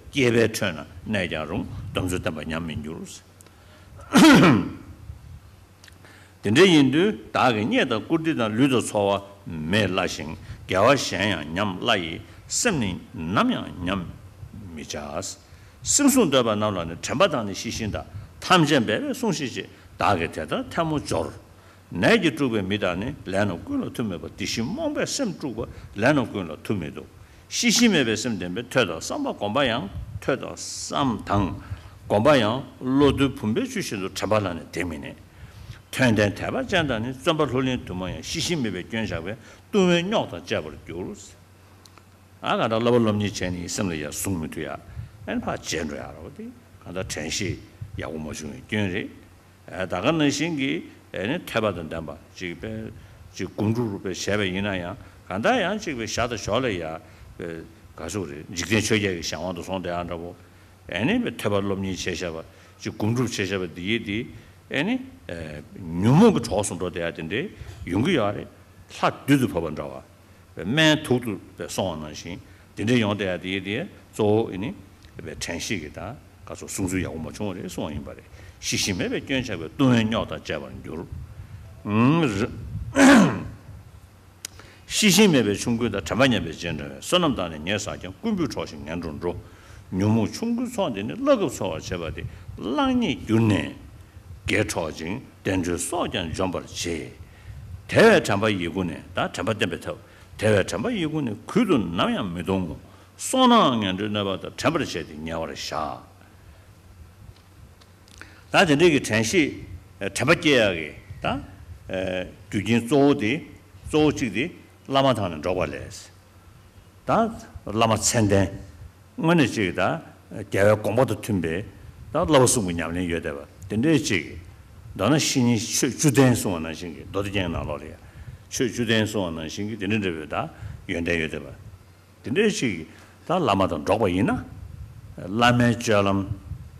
སྐྱེས་པའི་ཁྲོད་ན་གནས་ཀྱང་རུང་། སྡོམ་བརྩོན་བསྟེན་པ་ཉམས་མི་འགྱུར། དེ་འདྲ་ཡིན་དུས་བདག་གིས་རྙེད་དང་བཀུར་སྟི་དང་། ལུས་དང་འཚོ་བ་མེད་བླ་ཞིང་། དགེ་བ་གཞན་ཡང་ཉམས་བླ་ཡི། སེམས་ནི་ནམ་ཡང་ཉམས་མི་བྱ། སེམས་བསྲུང་འདོད་པ་རྣམས་ལ་ནི། དྲན་པ་དང་ནི་ཤེས་བཞིན་དང་། ཐམས་ཅད་འབད་པས་བསྲུང་ཤིག་ཅེས། བདག་གིས་དེ་ལྟར་ཐལ་མོ་སྦྱོར། ནད་ཀྱིས་དཀྲུགས་པའི་མི་དག་ནི། ལས་རྣམས་ཀུན་ལ་མཐུ་མེད་པ། དེ་བཞིན་རྨོངས་པས་སེམས་དཀྲུགས་པ། ལས་རྣམས་ཀུན་ལ་མཐུ་མི་ཐུབ། ཤེས་བཞིན་མེད་པའི་སེམས་ལྡན་པས། ཐོས་དང་བསམ་པ་བསྒོམ་པ་ཡང་། ཐོས་དང་བསམ་དང་བསྒོམ་པ་ཡང་། བློ་རྡུལ་བུམ་པའི་བཅུད་བཞིན་དུ། དྲན་པ་ལ་ནི་དེ་མི་གནས། མཐོན་ལྡན་དད་པ་ཅན་དག་ནི། བརྩོན་པ་ལྷུར་ལེན་དུ་མ་ཡང་། ཤེས་བཞིན་མེད་པའི་སྐྱོན་བཞག་པས། ལྟུང་བའི་རྙོག་དང་བཅས་པར་འགྱུར། ཨ་ག་འདྲ་བསླབ་པ་སློབ་གཉེར་བྱས་ནས་སེམས་ལ་ཡར་བཟུང་མི་ཐུབ་ཡ། ཨན་ཕར་བརྗེད་འགྲོ་ཡ་རོ། དེ་ག་འདྲ་དྲན་ཤེས་ཡག་པོ་མ་བྱུང་བའི་སྐྱོན་རེད། ཨ་ད་ག་ནང་བཞིན་གྱི་ཨ་ནི་ཐོས་པ་དང་ལྡན་པ་ཅིག་པས་ཅིག་སྒོམ་སྒྲུབ་རུ་པས་བྱས་པ་ཡིན་ན་ཡང་། ག་འདྲ་ཡང་ཅིག་པས་ཞར་དང་ཞོར་ལ་ཡ་པས་ག་ཟུག་རེད། འཇིག་རྟེན་ཆོས་བརྒྱད་ཀྱི་གཞན་དབང་དུ་སོང་བསྡད་ཡ་འདྲ་པོ། ཨ་ནི་པས་ཐོས་པ་སློབ་གཉེར་བྱས་བཞག་པ་ཅིག་སྒོམ་སྒྲུབ་བྱས་བཞག་པ་འདི་ཡིས་དེ་ཨ་ནི་ཉོན་མོངས་ཀྱི་གྲོགས་སུ་འགྲོ་བསྡད་ཡ་དེ་འདྲའི་ཡོང་གི་ཡོད་རེད། ལྷ་བདུད་དུ་བབས་པ་འདྲ་བ། སྨན་དུག་ཏུ་སོང་བ་ནང་བཞིན་དེ་འདྲའི་ཡོང་བསྡད་ཡ་དེ་ཡིས་དེ་གཙོ་བོ་ཨ་ནི་དྲན་ཤེས་ཀྱི་ད་ག་ཚོད་བསྲུང་ཚུལ་ཡག་པོ་མ་བྱུང་བ་རེད་གསུངས་པ་ཡིན་པ་རེད། ཤེས་བཞིན་མེད་པའི་སྐྱོན་བཞག་པས། ལྟུང་བའི་རྙོག་དང་བཅས་པར་འགྱུར། ཨུམ། ཤེས་བཞིན་མེད་པའི་ཆོམ་རྐུན་དང་། དྲན་པ་ཉམས་པའི་རྗེས་འབྲང་བས། བསོད་ནམས་དག་ནི་ཉེས་བསགས་ཀྱང་། རྐུན་པོས་འཕྲོག་ཅིང་ངན་འགྲོར་འགྲོ། ཉོན་མོངས་ཆོམ་རྐུན་ཚོགས་འདི་ནི། བླ་གབ་འཚོལ་བར་བྱེད་པ་དེ། གླགས་རྙེད་གྱུར་ནས་དགེ་འཕྲོག་ཅིང་། བསྟན་འགྲོའི་སྲོག་ཀྱང་འཇོམས་པར་བྱེད། དེ་བས་དྲན་པ་ཡི་གུ་ནི། ད་དྲན་པ་བསྟེན་པའི་ཐབས། དེ་བས་དྲན་པ་ཡི་གུ་ནི། གུད་དུ་ནམ་ཡང་མི་གཏོང་ངོ་། སོང་ནའང་ངན་འགྲོའི་གནོད་པ་དང་། དྲན་པར་བྱས་ཏེ་ཉེ་བར་བཞག། ད་དེ་འདྲའི་གི་དྲན་ཤེས་དྲན་པ་སྐྱེ་ཡག་གི་ད་རྒྱུ་རྐྱེན་གཙོ་བོ་དེ་གཙོ་བོ་གཅིག་དེ་བླ་མ་དང་ནི་འགྲོགས་པ་ལས། ད་བླ་མ་མཚན་ལྡན། དངོས་གནས་གཅིག་ད་རྒྱལ་བའི་དགོངས་པ་དང་མཐུན་པའི་ད་བསླབ་པ་གསུམ་གྱི་ཉམས་ལེན་ཡོད་བསྡད་པ་དེ་འདྲའི་གཅིག། མདོར་ན་བཤེས་གཉེན་ཆོས་བཅུ་ལྡན་གསུངས་པ་ནང་བཞིན་གྱི། མདོ་སྡེ་རྒྱན་གྱི་ནང་ལོགས་ལ་ཡང་ཆོས་བཅུ་ལྡན་གསུངས་པ་ནང་བཞིན་གྱི་དེ་འདྲ་འདྲ་བའི་ད་ཡོན་ཏན་ཡོད་བསྡད་པ། དེ་འདྲའི་ཞིག་ད་བླ་མ་དང་འགྲོགས་པ་ཡིན་ན། བླ་མའི་སྤྱོད་ལམ་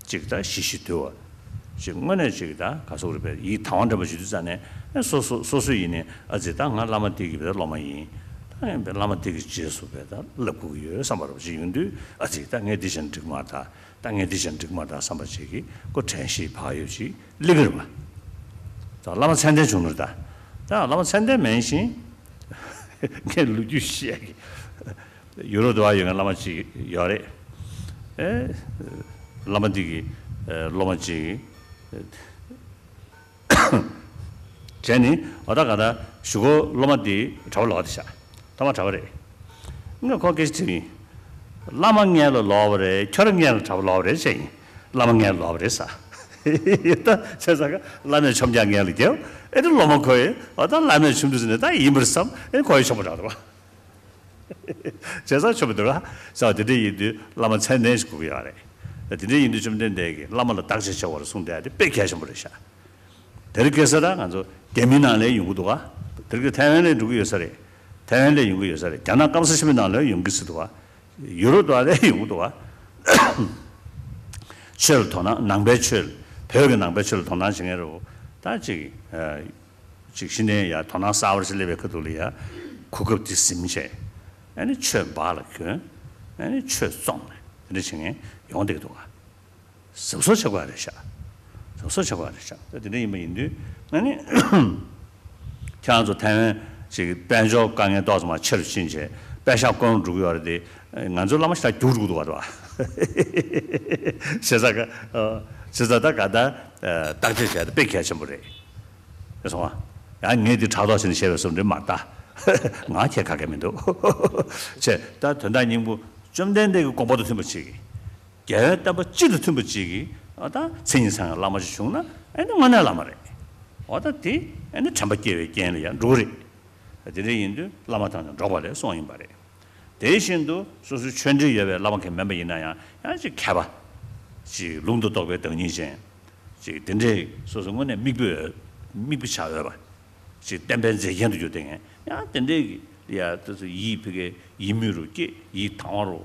ཅིག་ད་ཞི་ཞི་དུལ་བ་ཅིག། དངོས་གནས་ཅིག་ད་ག་སོག་རེད་པས། ཡིད་དང་བ་འདྲེན་པ་ཞུ་དུས་ཙ་ནས་སོ་སོ་སོ་སོ་ཡིན་ནས། ཨ་ཙི་ད་ང་བླ་མ་དེ་གི་བའི་སློབ་མ་ཡིན། ད་ཡིན་པའི་བླ་མ་དེ་གི་རྗེས་སུ་བའི་ད་བསླབ་དགོས་ཀྱི་ཡོད་བསམ་པ་རོ་ཅིག་ཡོང་དུས། ཨ་ཙི་ད་ངས་འདི་བྱས་ན་འགྲིག་མ་རེད། ད་ད་ངས་འདི་བྱས་ན་འགྲིག་མ་རེད་བསམ་པ་ཅིག་གི་ཁོ་དྲན་ཤེས་བག་ཡོད་ཅིག་སླེབས་ཀྱི་རེད་པ། ད་བླ་མ་མཚན་ལྡན་བྱུང་ནོ་རེད། ད་ད་བླ་མ་མཚན་ལྡན་མིན་ཞིང་། ངས་ལོ་རྒྱུས་བཤད་ཀྱི། ཡུ་རོབ་དུ་བ་ཡོད་མཁན་བླ་མ་གཅིག་ཡོད་རེད། ཨེ། བླ་མ་འདི་གི་ཨེ་སློབ་མ་གཅིག་བྱས་ནི། འོ་ད་ག་ད་གཞུག་གུ་སློབ་མ་འདི་གྲྭ་པ་ལོག་སྟེ་བཞག། ཐོག་མ་གྲྭ་པ་རེད། ངས་ཁོ་སྐད་ཆ་དྲིས་ཡིན། བླ་མ་སྔོན་ལ་ལོག་པ་རེད། ཁྱོད་རང་སྔོན་ལ་གྲྭ་པ་ལོག་པ་རེད་བྱས་ཡིན། བླ་མ་སྔོན་ལ་ལོག་པ་རེད་ཟེར། ད་བྱས་ཙང་ཀ་བླ་མས་ཆོམ་རྐྱང་སྔོན་ལ་བརྒྱབ། ཨེ་ད་སློབ་མ་ཁོ་ཡིས་འོ་ད་བླ་མས་ཆོམ་དུས་ཟེར་ནས་ད་ཡིན་པར་བསམ། ཨེ་ཁོ་ཡིས་ཆོམ་པ་འདྲ་བ། བྱས་ཙང་ཆོམ་པ་འདུག་ར། ས་དེ་འདྲ་ཡིན་དུས་བླ་མ་མཚན་ལྡན་ཞིག་དགོས་ཀྱི་ཡོད་རེད། དེ་འདྲ་ཡིན་དུས་བཅོམ་ལྡན་འདས་ཀྱིས་བླ་མ་ལ་བདག་ཅེས་བྱ་བར་གསུངས་བསྡད་དེ་དཔེ་གལ་ཆེན་པོ་རེད་ཤག། དེ་རིང་ཁ་སང་ད་ང་ཚོ་རྒྱ་མིའི་ནང་ལ་ཡོང་གི་འདུག་ག། དེ་རིང་ཐའེ་ཝན་ལ་འགྲོ་གི་ཡོད་ས་རེད། ཐའེ་ཝན་ལ་ཡོང་གི་ཡོད་ས་རེད། རྒྱ་ནག་སྐམ་ས་ཆེན་པོའི་ནང་ལ་ཡོང་གི་སྲིད་འདུག་བ། ཡུ་རོབ་དུ་བ་ལ་ཡོང་གི་འདུག་བ། ཆོས་ལ་དོ་སྣང་། ནང་པའི་ཆོས་ལ། བོད་ཀྱི་ནང་པའི་ཆོས་ལ་དོ་སྣང་བྱེད་མཁན་རེད་བ། ད་ཅིག་ཨ། ཅིག་གཞི་ནས་ཡ་དོ་སྣང་གསར་པ་ཞིག་སླེབས་པའི་ཁ་ཐུག་ལ་ཡ། གོ་སྐབས་དེ་ཟིན་བྱས། ཨ་ནི་ཆོས་འབག་ལ་གྱོན། ཨ་ནི་ཆོས་བཙོང་ནས་དེ་འདྲ་བྱེད་མཁན་ཡོང་བསྡད་ཀྱི་འདུག་ག། གཟབ་གཟབ་བྱེད་དགོས་རེད་ཤག། གཟབ་གཟབ་བྱེད་དགོས་རེད་ཤག། ད་དེ་འདྲ་ཡིན་པ་ཡིན་དུས་ཨ་ནི། ཁྱེད་རང་ཚོ་ཐའེ་ཝན་ཅིག་དཔལ་འབྱོར་དཀའ་ངལ་ཏོག་ཙམ་མར་ཆེ་རུ་ཕྱིན་བྱས་པད་ཤག་བསྐོར་འགྲོ་གི་ཡོད་རེད་དེ། ང་ཚོ་བླ་མ་ཞིག་ད་རྒྱུགས་འགྲོ་གི་འདུག་བ། བྱས་ཙང་ག་བྱས་ཙང་ད་ག་ད་བརྟག་དཔྱད་བྱས་ཏེ་དཔེ་གལ་ཆེན་པོ་རེད། རེད་སོང་བ། ཡང་ངས་འདི་ཕྲག་དོག་བྱས་ནས་བཤད་པའི་བཟོ་འདྲ་མ་རེད་ད། ང་ཁྱེད་ག་གེ་མི་འདུག། བྱས་ད་དོན་དག་སྙིང་པོ་བཅོམ་ལྡན་འདས་ཀྱི་དགོངས་པ་དང་མཐུན་པ་བྱེད་ཀྱི། རྒྱལ་བའི་བསྟན་པ་སྤྱི་དང་མཐུན་པ་ཅིག་གིས་ཨ་ད་མཚན་ཉིད་ཚང་བའི་བླ་མ་ཞིག་བྱུང་ན་ཨ་ནི་དངོས་གནས་བླ་མ་རེད། འོ་ད་དེ་ཨ་ནི་དྲན་པ་སྐྱེ་བའི་རྐྱེན་ལ་ཡང་འགྲོ་གི་རེད། དེ་འདྲ་ཡིན་དུས་བླ་མ་དང་ནི་འགྲོགས་པ་ལས་གསུངས་ཡིན་པ་རེད། དེ་བཞིན་དུ་སོ་སོའི་ཆོས་འབྲེལ་ཡོད་པའི་བླ་མ་གང་མིན་པ་ཡིན་ན་ཡང་ཡང་ཅིག་མཁས་པ། ཅིག་ལུང་དང་རྟོགས་པའི་བདག་ཉིད་ཅན། ཅིག་དེ་འདྲའི་སོ་སོ་དངོས་གནས་མིག་དཔེ་མིག་དཔེ་ཆགས་འོས་པ། ཅིག་བསྟན་པའི་མཛེས་རྒྱན་དུ་གྱུར་ཏེ་ངས་ཡང་དེ་འདྲའི་གི་ཡ་ད་ཚོ་ཡིད་ཕ་གིའི་ཡིད་མོས་རུ་སྐྱེས། ཡིད་དང་བ་རུ་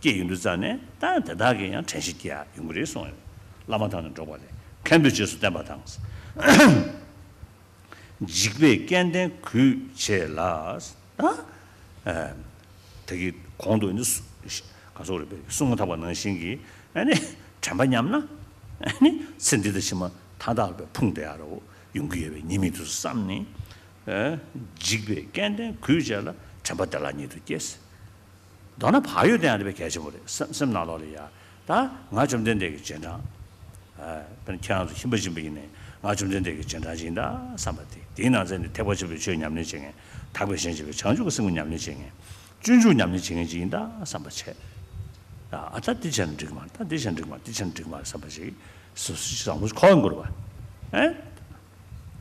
སྐྱེས་ཡོང་དུས་ཙ་ནས་ད་དེ་དག་གིས་ཡང་དྲན་ཤེས་སྐྱེ་ཡ་ཡོང་གི་རེད་གསུངས་ཡོད། བླ་མ་དང་ནི་འགྲོགས་པ་ལས་མཁན་པོའི་རྗེས་སུ་བསྟན་པ་དང་། འཇིགས་པས་སྐལ་ལྡན་གུས་བྱེད་ལ། ད་ཨ་ད་གི་གོང་དུ་ནི་སུ་ག་སོགས་རེད་པས་གསུང་མ་ཐག་པ་ནང་བཞིན་གྱི་ཨ་ནི་དྲན་པ་ཉམས་ན་ཨ་ནི་ཚེ་འདི་དང་ཕྱི་མ་མཐའ་དག་ལ་ཕུང་བསྡད་ཡ་རོ་ཡོང་གི་ཡོད་པའི་ཉེས་དམིགས་དུ་བསམ་ནས། ཨ་འཇིགས་པས་སྐལ་ལྡན་གུས་བྱེད་ལ། དྲན་པ་བདེ་བླག་ཉིད་དུ་སྐྱེ། མདོར་ན་བག་ཡོད་བསྟེན་ཡ་དེ་དཔེ་གལ་ཆེན་པོ་རེད། སེམས་སེམས་ནང་ལོགས་ལ་ཡ། ད་ང་བཅོམ་ལྡན་འདས་ཀྱི་རྗེས་འབྲང་། ཨ་དཔེར་ན་ཁྱེད་རང་ཚོ་ཁྱིམ་པ་སྦྱིན་པ་ཡིན་ནའི་ང་བཅོམ་ལྡན་འདས་ཀྱི་རྗེས་འབྲང་ཅིག་ཡིན་ད་བསམ་པ་དེ། དེའི་ནང་ཚན་དེ་ཐེག་པ་ཆེན་པོའི་ཆོས་ཉམས་ལེན་བྱེད་མཁན། ཐར་པའི་གཞན་གཅེས་པའི་བྱང་ཆུབ་ཀྱི་སེམས་ཀྱི་ཉམས་ལེན་བྱེད་མཁན། སྤྱོད་འཇུག་ཉམས་ལེན་བྱེད་མཁན་ཅིག་ཡིན་ད་བསམ་པ་བྱས། ཨ་ད་འདི་བྱས་ན་འགྲིག་མ་རེད། ད་འདི་བྱས་ན་འགྲིག་མ་རེད། འདི་བྱས་ན་འགྲིག་མ་རེད་བསམ་པ་ཞིག་སོ་སོ་ཞིག་བཟང་པོ་ཞིག་འཁོར་དགོས་རེད་པ། ཨེ།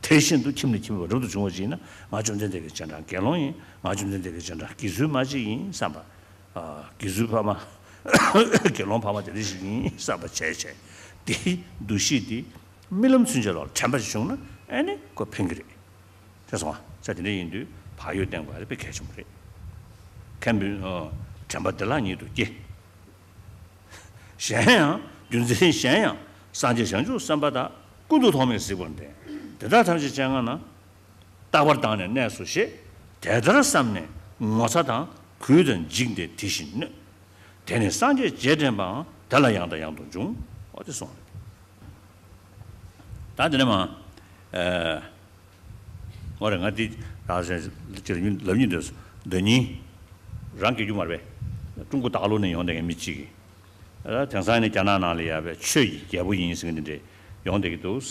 དེ་བཞིན་དུ་ཁྱིམ་ནས་ཁྱིམ་པ་རབ་ཏུ་བྱུང་བ་ཅིག་ཡིན་ན་ང་བཅོམ་ལྡན་འདས་ཀྱི་རྗེས་འབྲང་དགེ་སློང་ཡིན། ང་བཅོམ་ལྡན་འདས་ཀྱི་རྗེས་འབྲང་དགེ་ཚུལ་མ་ཅིག་ཡིན་བསམ་པ། ཨ་དགེ་ཚུལ་ཕ་མ། དགེ་སློང་ཕ་མ་དེ་འདྲ་ཞིག་ཡིན་བསམ་པ་བྱས་བྱས། དེའི་འདུ་ཤེས་དེ་རྨི་ལམ་ཚུན་ཆད་ལ་དྲན་པ་ཞིག་བྱུང་ན་ཨ་ནི་ཁོ་ཕན་གྱི་རེད། ཤེས་སོང་ང་། ས་དེ་འདྲ་ཡིན་དུས་བག་ཡོད་བསྟེན་དགོས་ཡ་དེ་དཔེ་གལ་ཆེན་པོ་རེད། མཁན་པོས་དྲན་པ་བདེ་བླག་ཉིད་དུ་སྐྱེ། གཞན་ཡང་། རྒྱུ་མཚན་གཞན་ཡང་། སངས་རྒྱས་བྱང་ཆུབ་སེམས་དཔའ་དག་ཀུན་ཏུ་ཐོགས་མེད་གཟིགས་པར་འདོད། དེ་དག་ཐམས་ཅད་སྤྱན་སྔ་ན། རྟག་པར་མདངས་ནས་གནས་སོ་ཞེས། དེ་ལྟར་བསམས་ནས་ངོ་ཚ་དང་གུས་དང་འཇིགས་ཏེ་དེ་བཞིན་གནོད། དེ་ནས་སངས་རྒྱས་རྗེས་དྲན་པའང་དེ་ལ་ཡང་དང་ཡང་དུ་འབྱུང་། འོ་དེ་གསུངས་རེད། ད་དེ་ནས་མ། ཨ། འོ་རེད། ང་འདི་རང་གཞན་ཅིག་ལ་ཉིན་ལབ་ཉིན་འདོད་སོང་། འདོད་སྙིང་། རང་སྐྱེ་རྒྱུ་མ་རེད་པས། ཀྲུང་གོ་ལྟག་ལུང་ནས་ཡོང་བསྡད་མཁན་མི་གཅིག་གིས། ཨ་དེང་སང་ནི་རྒྱ་ནག་ནང་ལ་ཡ་བའི་ཆོས་ཀྱི་རྒྱལ་པོ་ཡིན་ཟེར་མཁན་འདི་འདྲས་ཡོང་བསྡད་ཀྱི་འདུག།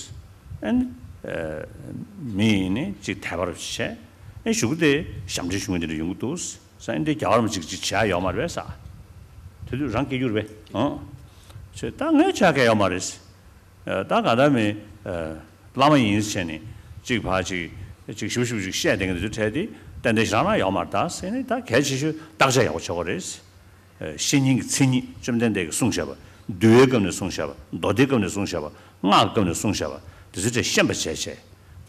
ཨ་ནི་ཨ་མི་ཡིན་ནི་གཅིག་དད་པ་རུ་བྱས། ཨ་གཞུག་གུ་དེ་ཞབས་འདྲེན་ཞུ་མཁན་འདི་འདྲས་ཡོང་གི་འདུག། ས་ཨ་ནི་འདི་རྒྱལ་བ་རིན་པོ་ཆེ་གཅིག་བྱས་ཡོད་མ་རེད་པས་ས། དེ་དུས་རང་སྐྱེ་རྒྱུ་རེད་པས། ཨང་། ཆེ་ད་ངས་བྱ་མཁན་ཡོད་མ་རེད། ད་ག་ད་མི་བླ་མ་ཡིན་ཟེར་ནས་གཅིག་ཕར་གཅིག་གཅིག་ཞུ་ཞུ་ཞིག་བཤད་བསྡད་མཁན་དེ་ཚོ་འཕྲད་དེ་ཏན་ཏན་ཞེ་དྲག་ཡོད་མ་རེད་ད་ཟེར་ནས། ད་གལ་ཆེ་ཤོས་བརྟག་དཔྱད་ཡག་པོ་བྱེད་དགོས་རེད། བཤེས་གཉེན་གྱི་མཚན་ཉིད་བཅོམ་ལྡན་འདས་ཀྱིས་གསུངས་བཞག་པ། འདུལ་བའི་སྐབས་ནས་གསུངས་བཞག་པ། མདོ་སྡེའི་སྐབས་ནས་གསུངས་བཞག་པ། སྔགས་ཀྱི་སྐབས་ནས་གསུངས་བཞག་པ། དེ་ཚོ་འཕྲད་ཤེས་པ་བྱས་བྱས།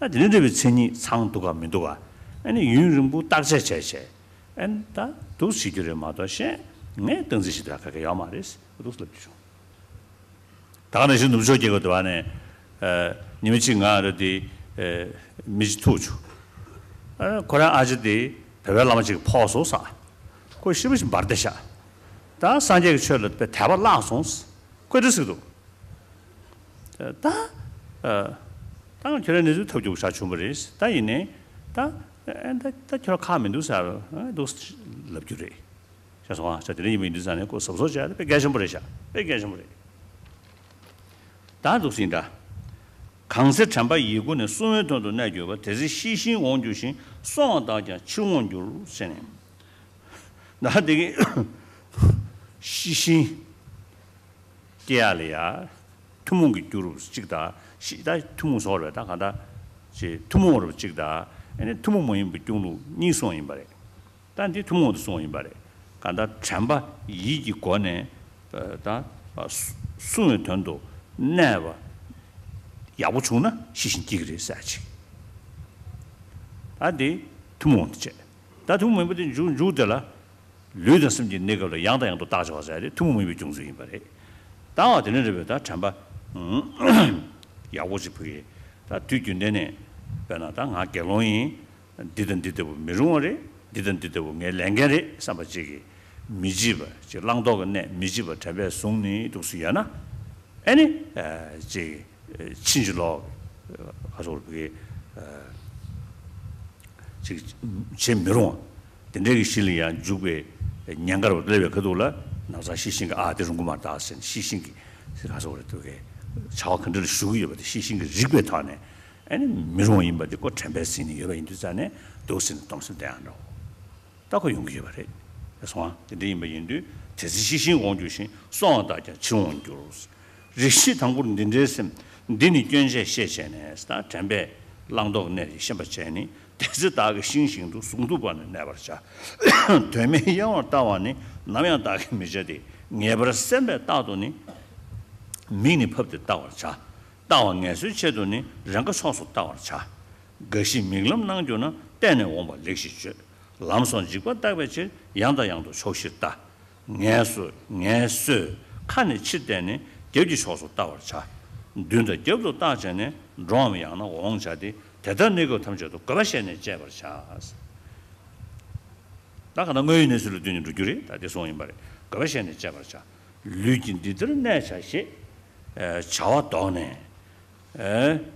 ད་དེ་ནས་འདྲ་བའི་མཚན་ཉིད་ཚང་འདུག་ག་མི་འདུག་ག་ཨ་ནི་ཡུན་རིང་པོ་བརྟག་དཔྱད་བྱས་བྱས། ཨ་ནི་ད་འདུག་བྱེད་རྒྱུ་རེད་མ་གཏོགས་གཞན་ངས་སྟངས་འཛིན་བྱེད་དུས་ལ་ག་གེ་ཡོད་མ་རེད། འདུག་ལབ་རྒྱུ་བྱུང་། ད་ག་ནང་བཞིན་ནུབ་ཕྱོགས་རྒྱལ་ཁབ་དུ་བ་ནས་ཨ་ཉི་མ་གཅིག་ང་རེ་དེ་ཨ་མི་གཅིག་ཐུག་བྱུང་། ཨ་ཁོ་རང་ཨ་ཅེ་དེ་བོད་པའི་བླ་མ་གཅིག་གི་ཕོགས་སོང་ས། ཁོ་ཤི་བ་ཞིག་འབར་བསྡད་ཤག། ད་སངས་རྒྱས་ཀྱི་ཆོས་ལ་དཔེ་དད་པ་བརླག་སོང་། ཁོས་འདྲི་ཟེར་གྱི་འདུག། ད་ཨ་ད་ང་ཁྱོད་རའི་གནས་ཚུལ་ཐབས་སྐྱོ་པོ་ཞིག་བྱུང་བ་རེད། ད་ཡིན་ནའི་ད་ཨ་ད་ད་ཁྱོད་ར་ཁག་མི་འདུག་ཟེར་འདུག་ལབ་རྒྱུ་རེད། ཤེས་སོང་ང་། ཤ་དེ་འདྲ་ཡིན་པ་ཡིན་དུས་ཙང་ནས་ཁོ་གཟབ་གཟབ་བྱས་ཏེ་དཔེ་གལ་ཆེན་པོ་རེད་ཤག། དཔེ་གལ་ཆེན་པོ་རེད། ད་འདུག་སེ་ཡིན་ད། གང་ཚེ་དྲན་པ་ཡིད་ཀུན་ནས། བསྲུང་བའི་དོན་དུ་གནས་གྱུར་པ། དེ་ཚེ་ཤི་ཞིང་འོང་འགྱུར་ཞིང་། སྲོག་འོང་དག་ཀྱང་འཆི་འོང་འགྱུར་ཟེར་ནས། ད་དེ་གི་ཤི་ཞིང་སྐྱེ་ཡ་ལ་ཡ་ཐུན་མོང་གི་རྒྱུ་རུ་གཅིག་དང་། ཤི་ད་ཐུན་མོང་སོགས་རེད། ད་གང་ལྟར་ཅིག་ཐུན་མོང་རུ་གཅིག་དང་། ཨ་ནི་ཐུན་མོང་མ་ཡིན་པའི་གཅིག་ལུགས་གཉིས་གསུངས་ཡིན་པ་རེད། ད་འདི་ཐུན་མོང་དུ་གསུངས་ཡིན་པ་རེད། གང་ལྟར་དྲན་པ་ཡིད་ཀྱི་སྒོ་ནས་ད་བསྲུང་བའི་དོན་དུ་གནས་པ་ཡག་པོ་བྱུང་ན་ཤི་ཞིང་སྐྱེ་གི་རེད་ཟེར་ཅིག། ད་འདི་ཐུན་མོང་དུ་བྱས། ད་ ད་ཐུན་མོང་མིན་པ་དེ་འཇུག་འཇུག་དེ་ལ། ལུས་དང་སེམས་ཀྱི་གནས་སྐབས་ལ་ཡང་དང་ཡང་དུ་བརྟག་དཔྱད་པ་ཟེར་ཡ་དེ་ཐུན་མོང་མིན་པའི་སྐྱོང་ཚུལ་ཡིན་པ་རེད། ད་བ་དེ་ནས་རེད་པས་ད་དྲན་པ་ཡག་པོ་ཅིག་ཕུལ་གྱི། ད་དུས་རྒྱུན་ལྡན་ནས་དཔེར་ན་ད་ང་དགེ་སློང་ཡིན། འདི་དང་འདི་ལྟ་བུ་མི་རུང་བ་རེད། འདི་དང་འདི་ལྟ་བུ་ངའི་ལས་འགན་རེད་བསམ་པ་ཅིག་གིས་མི་བྱེད་པ་ཅིག་བླང་དོར་གྱི་གནས་མི་བྱེད་པ་དྲན་པས་བཟུང་ནས་འདུག་སེ་ཡོད་ན། ཨེ་ནི་ཅིག་ཕྱིན་ཅི་ལོག་ག་སོགས་རེད་པས། ཅིག་བྱེད་མི་རུང་བ། དེ་འདྲའི་གི་གཞི་ལ་ཡང་འཇུག་པའི་ཉེན་ཁར་སླེབས་པའི་ཁ་ཐུག་ལ་ནམ་སང་ཤེས་བཞིན་གྱི་ཨ་དེ་རུང་གི་མ་རེད་ད་ཟེར་ནས་ཤེས་བཞིན་གྱི་ག་སོགས་རེད་འདུག་གས། བྱ་བ་ག་འདྲ་ལ་ཞུགས་ཀྱི་ཡོད་པ་དེ་ཤེས་བཞིན་གྱི་རིག་པའི་ཐོག་ནས་ཨེ་ནི་མི་རུང་བ་ཡིན་པ་དེ་ཁོ་དྲན་པས་ཟིན་ནས་ཡོད་པ་ཡིན་དུས་ཙང་ནས་འདུག་ཟེར་ནས་སྡོམ་སེམས་བསྟེན་ཡང་འགྲོ། ད་ཁོ་ཡོང་གི་ཡོད་པ་རེད། སོང་ཨ། དེ་འདྲ་ཡིན་པ་ཡིན་དུས་དེ་ཚེ་ཤེས་བཞིན་དབང་སྒྱུར་ཞིང་། སོང་བ་དག་ཀྱང་ཕྱིར་འོང་འགྱུར། རིགས་ཤེས་དང་པོར་འདི་འདྲའི་སེམས། འདི་ནི་སྐྱོན་ཆེ་ཤེས་བྱས་ནས། ད་དྲན་པས་བླང་དོར་གནས་ཀྱི་ཤེས་པ་བྱས་ནས། དེ་ཚེ་བདག་གིས་ཤིང་བཞིན་དུ། གཟུངས་བསྡུས་པ་ནི་གནས་པར་བྱ། དོན་མེད་གཡེང་བར་ལྟ་བ་ནི། ནམ་ཡང་བདག་གིས་མི་བྱ་སྟེ། ངེས་པར་སེམས་པས་རྟག་ཏུ་ནི། མིག་ནི་ཕབ་སྟེ་ལྟ་བར་བྱ། ལྟ་བ་ངལ་གསོའི་ཆེད་དུ་ནི། རེས་འགའ་ཕྱོགས་སུ་ལྟ་བར་བྱ། འགའ་ཞིག་མིག་ལམ་སྣང་གྱུར་ན། བལྟས་ནས་འོངས་པ་ལེགས་ཞེས་བརྗོད། ལམ་སོགས་འཇིགས་པ་བརྟག་པའི་ཕྱིར། ཡང་དང་ཡང་དུ་ཕྱོགས་བཞིར་ལྟ། ངལ་གསོ་ངལ་གསོས་ཁ་ནས་ཕྱིར་བལྟས་ནས། རྒྱབ་ཀྱི་ཕྱོགས་སུ་ལྟ་བར་བྱ། མདུན་དང་རྒྱབ་ཏུ་བརྟག་བྱས་ནས། འགྲོའམ་ཡང་ན་འོང་བྱ་སྟེ། དེ་ལྟར་གནས་སྐབས་ཐམས་ཅད་དུ། དགོས་པ་བཤད་ནས་དཔྱད་པར་བྱ། ད་ག་ན་དངོས་ཡོད་གནས་ཚུལ་ལ་ལྟོས་ནས་འགྲོ་རྒྱུ་རེད། ད་དེ་སོང་ཡིན་པ་རེད། དགོས་པ་བཤད་ནས་དཔྱད་པར་བྱ། ལུས་ཀྱིས་འདི་ལྟར་གནས་བྱ་ཞེས། བྱ་བ་དོགས་ནས།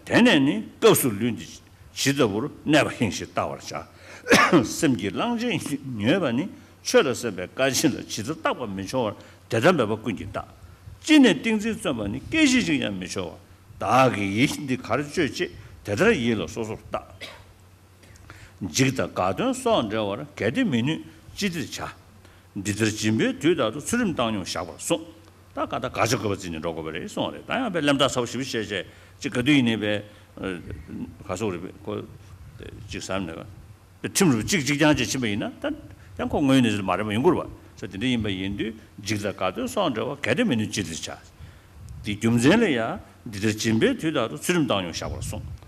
དེ་ནས་ནི་སྐབས་སུ་ལུས་འདི་ཇི་ལྟ་བུར་གནས་པ་ཡིན་ཞེས་བལྟ་བར་བྱ། སེམས་ཀྱི་གླང་ཆེན་ཉོས་པ་ནི། ཆོས་ལ་སེམས་པའི་བཀའ་བཞིན་ལ། ཇི་ལྟར་བརྟག་པ་མི་འཆོལ་བར། དེ་ལྟར་འབད་པ་ཀུན་གྱིས་བརྟག། ཅི་ནས་ཏིང་འཛིན་བརྩོན་པ་ནི། སྐད་ཅིག་གཅིག་ཀྱང་མི་འཆོལ་བར། བདག་གིས་ཡིད་འདི་གར་གཅོད་ཅེས། དེ་ལྟར་ཡིད་ལ་སོ་སོར་བརྟག། འཇིགས་དང་དགའ་སྟོན་སོགས་འབྲེལ་བར། གལ་ཏེ་མི་ནུས་ཅི་སྟེར་བྱ། འདི་ལྟར་སྦྱིན་པའི་དུས་དག་ཏུ། ཚུལ་ཁྲིམས་བཏང་སྙོམས་བཞག་པར་གསུངས། ད་ག་ད་དགག་བྱ་དགོས་པ་བརྩིས་ནས་འགྲོ་དགོས་པ་རེད་གསུངས་པ་རེད། ད་ཡང་དཔེ་གླེན་རྟགས་ཚ་པོ་ཞེ་པོ་བཤད་བྱས་ཅིག་ག་དུས་ཡིན་ནའི་དཔེ་ག་སོགས་རེད་པས་ཁོ་ཅིག་བསམ་ནས་པ། ཁྲིམས་རུ་གཅིག་གཅིག་རྐྱང་བྱས་ཕྱིན་པ་ཡིན་ན་ད་ཡང་ཁོ་དངོས་ཡོད་གནས་ཚུལ་མ་རེད་པ་ཡིན་དགོས་རེད་པ། ས་དེ་འདྲ་ཡིན་པ་ཡིན་དུས་འཇིགས་དང་དགའ་སྟོན་སོགས་འབྲེལ་བར། གལ་ཏེ་མི་ནུས་ཅི་སྟེར་བྱ། དེ་རྒྱུ་མཚན་ལ་ཡང་འདི་ལྟར་སྦྱིན་པའི་དུས་དག་ཏུ། ཚུལ་ཁྲིམས་བཏང་སྙོམས་བཞག་པར་གསུངས།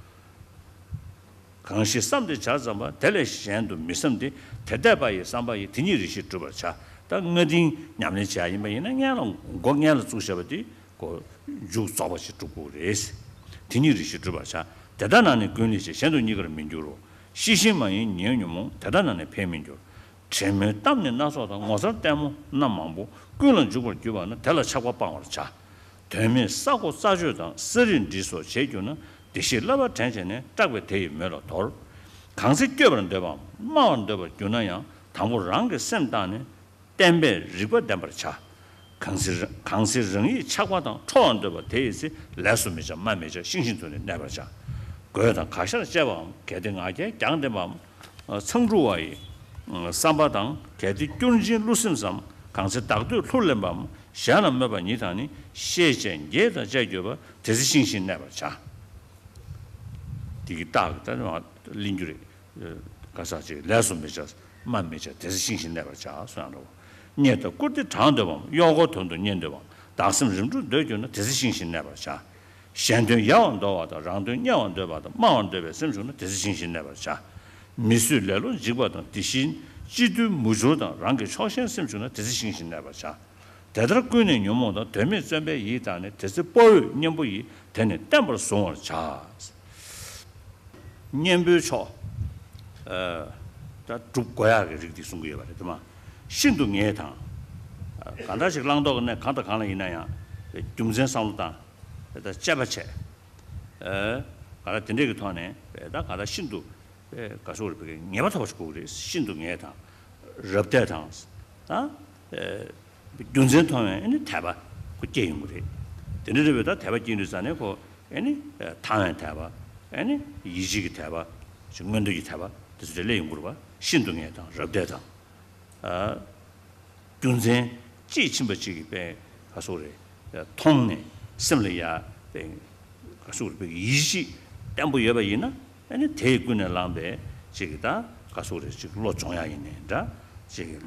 གང་ཞིག་བསམས་ཏེ་བྱ་བསམ་པ། དེ་ལས་གཞན་དུ་མི་བསམ་སྟེ། དེ་འདས་པ་ཡི་བསམ་པ་ཡིས། དེ་ཉིད་རེ་ཞིག་བསྒྲུབ་པར་བྱ། ད་སྔ་རྟིང་ཉམས་ལེན་བྱེད་ཡ་ཡིན་པ་ཡིན་ན་སྔོན་ལ་མགོ་སྔོན་ལ་བཙུགས་བཞག་པ་དེ་གོ་མཇུག་རྫོགས་པ་ཞིག་སྒྲུབ་དགོས་རེད། དེ་ཉིད་རེ་ཞིག་བསྒྲུབ་པར་བྱ། དེ་དག་ནང་ནས་ཀུན་ལེགས་ཞེས། གཞན་དུ་རྙེད་པར་མི་འགྱུར་རོ། ཤེས་བཞིན་མ་ཡིན་ཉོན་མོངས། དེ་དག་ནང་ནས་འཕེལ་མི་འགྱུར། དྲན་མེད་གཏམ་ནི་སྣ་ཚོགས་དང་། ངོ་མཚར་ལྟད་མོ་རྣམ་མང་པོ། ཀུན་ལ་འཇུག་པར་གྱུར་པ་ན། དེ་ལ་ཆགས་པ་སྤང་བར་བྱ། དོན་མེད་ས་རྐོ་རྩྭ་གཅོད་དང་། ས་རིས་འདྲི་སོགས་བྱེད་གྱུར་ན། བདེ་གཤེགས་བསླབ་པ་དྲན་བྱས་ནས། སྐྲག་པས་དེ་ཡི་མོད་ལ་དོར། གང་ཚེ་བསྐྱོད་པར་འདོད་པའམ། སྨྲ་བར་འདོད་པར་གྱུར་ན་ཡང་། དང་པོ་རང་གི་སེམས་བརྟགས་ནས། བརྟན་པས་རིག་པ་ལྡན་པར་བྱ། གང་ཚེ་གང་ཚེ་རང་ཡིད་ཆགས་པ་དང་། ཁྲོ་བར་འདོད་པ་དེ་ཡི་ཚེ། ལས་སུ་མི་བྱ་སྨྲ་མི་བྱ། ཤིང་བཞིན་དུ་ནི་གནས་པར་བྱ། དགོད་དང་གར་ཤར་བཅས་པའམ། གལ་ཏེ་ང་རྒྱལ་རྒྱང་ལྡན་པའམ། མཚང་འབྲུ་བ་ཡི་བསམ་པ་དང་། གལ་ཏེ་སྐྱུར་འབྱིན་བསླུ་སེམས་སམ། གང་ཚེ་བདག་བསྟོད་ལྷུར་ལེན་པའམ། གཞན་ལ་སྨོད་པ་ཉིད་དང་ནི། ཤེས་བྱས་འགྱེད་དང་བཅས་གྱུར་པ། དེ་ཚེ་ཤིང་བཞིན་གནས་པར་བྱ། དེ་གི་རྟགས་ཀྱི་ད་ནི་གླེང་རྒྱུ་རེད། ག་ས་ཅིག་ལས་སུ་མི་བྱ་སྨྲ་མི་བྱ། དེ་ཚེ་ཤིང་བཞིན་གནས་པར་བྱ་གསུངས་ཡང་འགྲོ། རྙེད་དང་བཀུར་སྟི་དྲང་འདོད་པའམ། གཡོག་མགོ་དོན་དུ་གཉེར་འདོད་པའམ། བདག་སེམས་རིམ་གྲོ་འདོད་གྱུར་ན། དེ་ཚེ་ཤིང་བཞིན་གནས་པར་བྱ། གཞན་དོན་ཡལ་བར་འདོར་བ་དང་། རང་དོན་གཉེར་བར་འདོད་པ་དང་། སྨྲ་བར་འདོད་པའི་སེམས་བྱུང་ན། དེ་ཚེ་ཤིང་བཞིན་གནས་པར་བྱ། མི་བཟོད་ལེ་ལོ་འཇིགས་པ་དང་། དེ་བཞིན་སྤྱི་བཏུལ་མུ་ཅོར་དང་། རང་གི་ཕྱོགས་ཞེན་སེམས་བྱུང་ན། དེ་ཚེ་ཤིང་བཞིན་གནས་པར་བྱ། དེ་ལྟར་ཀུན་ནས་ཉོན་མོངས་དང་། དོན་མེད་བརྩོན་པས་ཡིད་བརྟགས་ནས། དེ་ཚེ་དཔའ་བོས་གཉེན་པོ་ཡིས། དེ་ནི་བརྟན་པར་གཟུང་བར་བྱ། གཉེན་པོའི་ཕྱོགས། ཨ། ད་སྒྲུབ་དགོས་ཡག་གི་རིགས་འདི་གསུང་གི་ཡོད་པ་རེད་དེ་མ། ཤིན་ཏུ་ངེས་དང་། གང་འདྲ་ཞིག་བླང་དོར་གྱི་གནས་གང་དང་གང་ལ་ཡིན་ན་ཡང་། རྒྱུ་མཚན་བསམ་བློ་བཏང་། ད་དཔྱད་པ་བྱས། ཨ། གང་འདྲ་དེ་འདྲས་ཀྱི་ཐོག་ནས་ད་གང་འདྲ་ཤིན་ཏུ། ཨེ། ག་སོགས་རེད་པའི་ངེས་པ་ཐོབ་པ་ཞིག་དགོས་ཀྱི་རེད། ཤིན་ཏུ་ངེས་དང་། རབ་བརྟས་དང་། ད། ཨེ། རྒྱུ་མཚན་མཐོང་བའི་ཨེ་ནི་དད་པ་ཁོ་སྐྱེ་ཡོང་གི་རེད། དེ་འདྲ་རེད་པས་ད་དད་པ་སྐྱེ་དུས་ཙ་ནས་ཁོ་ཨེ་ནི་དང་བའི་དད་པ། ཨེ་ནི་ཡིད་ཆེས་ཀྱི་དད་པ། ཅིག་མངོན་འདོད་ཀྱི་དད་པ་དེ་ཚོ་དེ་སླེབས་ཡོང་གི་རེད་པ། ཤིན་ཏུ་ངེས་དང་རབ་བརྟས་དང་། ཨ། རྒྱུ་མཚན་དཔྱིས་ཕྱིན་པ་ཅིག་གིས་པའི་ག་སོགས་རེད། མཐོང་ནས་སེམས་ལ་ཡ་པའི་ག་སོགས་རེད་པའི་ཡིད་ཆེས་བརྟན་པོ་ཡོད་པ་ཡིན་ན། ཨ་ནི་དེས་ཀུན་ནས་བསླངས་པའི་ཅིག་གི་ད་ག་སོགས་རེད། ཅིག་བློ་སྦྱོང་ཡ་ཡིན་ནའི་འདྲ། ཅིག་གི་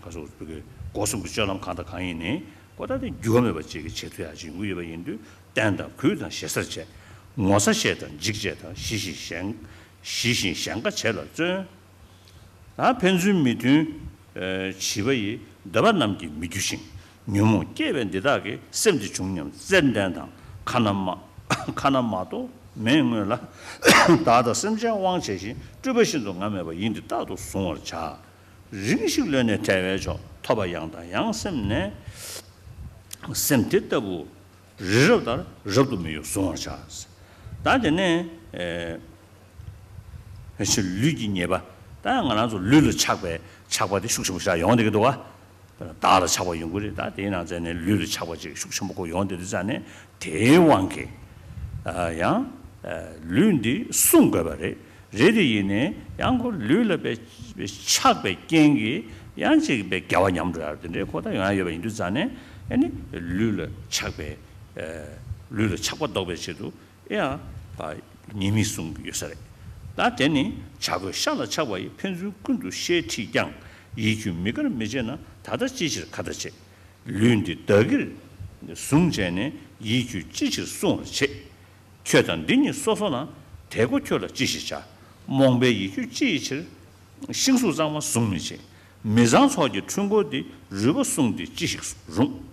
ག་སོགས་རེད་པའི་སྒོ་གསུམ་གྱི་སྤྱོད་ལམ་གང་དང་གང་ཡིན་ནའི་ཁོ་ད་དེ་འགྱུར་བ་མེད་པ་ཅིག་གི་བྱེད་ཐུབ་ཡ་ཅིག་ཡོང་གི་ཡོད་པ་ཡིན་དུས། བསྟེན་དང་གུས་དང་ཞེ་སར་བྱས། ངོ་ཚ་བཤད་དང་འཇིགས་བྱས་དང་། ཞི་ཞིང་གཞན་ཞི་ཞིང་གཞན་དགའ་བྱེད་ལ་བརྩོན། ད་ཕན་ཚུན་མི་མཐུན་བྱིས་པ་ཡི། འདོད་པ་རྣམས་ཀྱིས་མི་འགྱུར་ཞིང་། ཉོན་མོངས་སྐྱེས་པས་འདི་དག་གི། སེམས་འདི་བྱུང་སྙམ་བརྩེར་ལྡན་དང་། ཁ་ན་མ་ཁ་ན་མ་གཏོགས་མེད་སྔོན་ལ། བདག་དང་སེམས་ཅན་དབང་བྱས་ཤིང་། སྤྲུལ་པ་ཤིན་ཏུ་ང་མེད་པ་ཡིན། འདི་རྟག་ཏུ་གཟུང་བར་བྱ། རིང་ཞིག་ལོན་ནས་བྲལ་བས་ཆོག་ཐོབ་པ་ཡང་དང་ཡང་སེམས་ནས། སེམས་དེ་ལྟ་བུ་རི་རབ་ལྟར་རབ་ཏུ་མི་གཡོ་གཟུང་བར་བྱ། ད་དེ་ནས་ཨེ་ལུས་ཀྱི་ཉེས་པ། ད་ང་རང་ཚོ་ལུས་ལ་ཆགས་པའི་ཆགས་པ་དེ་ཤུགས་ཆེན་པོ་ཞིག་ཡོང་བསྡད་ཀྱི་འདུག་བ། བདག་ལ་ཆགས་པ་ཡོང་གི་རེད། ད་དེའི་ནང་ཚན་ནས་ལུས་ལ་ཆགས་པ་ཅིག་ཤུགས་ཆེན་པོ་ཁོ་ཡོང་བསྡད་དུས་ཙང་ནས་དེའི་དབང་གིས་ཡང་ལུས་འདི་བསྲུང་དགོས་པ་རེད། རེད་དེ་ཡིན་ནའི་ཡང་ཁོ་ལུས་ལ་པའི་ཆགས་པའི་རྐྱེན་གྱིས་ཡང་ཅིག་པའི་དགེ་བ་ཉམས་འགྲོ་ཡ་དེ་འདྲའི་ཁོ་ད་ཡོང་ཡ་ཡོད་པ་ཡིན་དུས་ཙང་ནས་ཨ་ནི་ལུས་ལ་ཆགས་པའི་ལུས་ལ་ཆགས་པ་ཟློག་པའི་ཆེད་དུ་ཡང་ཉེས་དམིགས་གསུངས་ཡོད་ས་རེད། ད་དེ་ནི་བྱ་རྒོད་ཤ་ལ་ཆགས་པ་ཡི། ཕན་ཚུན་ཀུན་ཏུ་ཤའི་ཁྲིད་ཀྱང་། ཡིད་ཁྱོད་མི་དགར་མི་བྱེད་ན། ད་ལྟ་ཅིའི་ཕྱིར་ཁ་ཏ་བྱེད། ལུས་འདི་བདག་གིར་བཟུང་བྱས་ནས། ཡིད་ཁྱོད་ཅི་ཕྱིར་བསྲུང་བར་བྱེད། ཁྱོད་དང་འདི་གཉིས་སོ་སོ་ན། དེ་ཀོ་ཁྱོད་ལ་ཅི་ཞིག་བྱ། རྨོངས་པའི་ཡིད་ཁྱོད་ཅི་ཡི་ཕྱིར། ཤིང་གཟུགས་གཙང་མ་བཟུང་མི་བྱེད། མི་གཙང་ཚོགས་ཀྱི་འཁྲུལ་འཁོར་འདི། རུས་པ་བསྲུངས་ཏེ་ཅི་ཞིག་རུང་།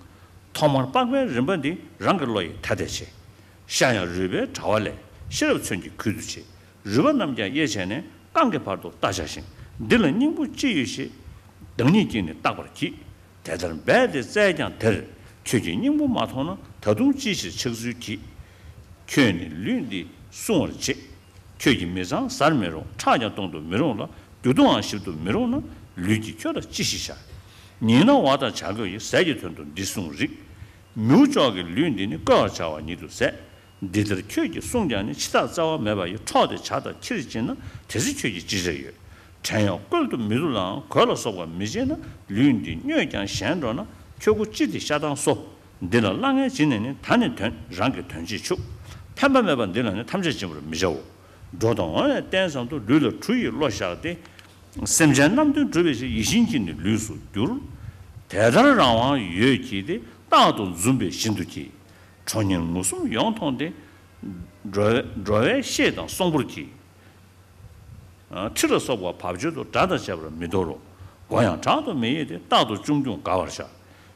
ཐོག་མར་སྤངས་པའི་རིམ་པ་འདི། རང་གི་བློ་ཡིས་ཐ་དད་བྱེད། ཤ་ཡང་རུས་པའི་དྲ་བ་ལས། ཤེས་རབ་མཚོན་གྱིས་ཁུད་དུ་བྱེད། རུས་པ་རྣམས་ཀྱང་དབྱེ་བྱས་ནས། རྐང་གི་བར་དུ་བལྟ་བྱ་ཞིང་། འདི་ལ་སྙིང་པོ་ཅི་ཡོད་ཞེས། བདག་ཉིད་ཀྱིས་ནི་བརྟག་པར་གྱིས། དེ་ལྟར་འབད་དེ་བཙལ་ཀྱང་དེར། ཁྱོད་ཀྱི་སྙིང་པོ་མ་མཐོང་ན། ད་དུང་ཅིའི་ཕྱིར་ཆགས་ཚུལ་གྱིས། ཁྱོད་ནི་ལུས་འདི་བསྲུང་བར་བྱེད། ཁྱོད་ཀྱིས་མི་གཙང་བཟར་མི་རུང་། ཁྲག་ཀྱང་བཏུང་དུ་མི་རུང་ལ། རྒྱུ་དུའང་ཞིབ་ཏུ་མི་རུང་ན། ལུས་ཀྱིས་ཁྱོད་ལ་ཅི་ཞིག་བྱ། ཉིན་ནམ་བ་དང་བྱ་རྒོད་ཡི། ཟས་ཀྱི་དོན་དུ་འདི་བསྲུང་རིགས། མིའུ་ཅོག་གི་ལུས་འདི་ནི། བསྐོལ་བར་བྱ་བ་ཉིད་དུ་ཟད། འདི་ལྟར་ཁྱོད་ཀྱིས་བསྲུངས་ཀྱང་ནི། འཆི་བདག་རྩ་བ་མེད་པ་ཡི། འཕྲོག་སྟེ་བྱ་དང་ཁྱིར་བྱིན་ན། དེ་ཚེ་ཁྱོད་ཀྱིས་ཅི་བྱར་ཡོད། བྲན་གཡོག་བཀོལ་དུ་མི་བཏུབ་ལའང་། གོས་ལ་སོགས་པ་མི་བྱེད་ན། ལུས་འདི་བསྙོད་ཀྱང་ཞན་འགྲོ་ན། ཁྱོད་ཁོ་ཅི་སྟེ་ཤ་དང་སོ། འདི་ལ་གླ་རྔན་བྱིན་ནས་ནི། ད་ནི་དོན་རང་གི་དོན་བྱེད་ཆུག་ཕན་པ་མེད་པ་འདི་ལ་ནི། ཐམས་ཅད་སྦྱིན་པར་མི་བྱའོ། འགྲོ་དང་འོང་བའི་རྟེན་ཙམ་དུ། ལུས་ལ་གྲུ་ཡིས་བློ་བཞག་སྟེ། སེམས་ཅན་རྣམས་དོན་སྒྲུབ་པའི་ཕྱིར། ཡིད་བཞིན་གྱི་ནི་ལུས་སུ་འགྱུར། དེ་ལྟར་རང་དབང་ཡོད་ཀྱིས་ཏེ། རྟག་ཏུ་འཛུམ་པས་བཞིན་དུ་གྱིས། གྲོགས་ཉིད་ངོ་གསུམ་ཡོངས་མཐོང་སྟེ། འགྲོ་འགྲོ་བའི་ཤེད་དང་གསོང་པོར་གྱིས། ཁྲི་ལ་སོགས་པ་བབ་ཅོལ་དུ། དགྲ་དང་བཅས་པར་མི་དོར་རོ། མགོ་ཡང་དྲག་ཏུ་མི་གཡེག་སྟེ། རྟག་ཏུ་ཅུང་ཅུང་དགའ་བར་བྱ།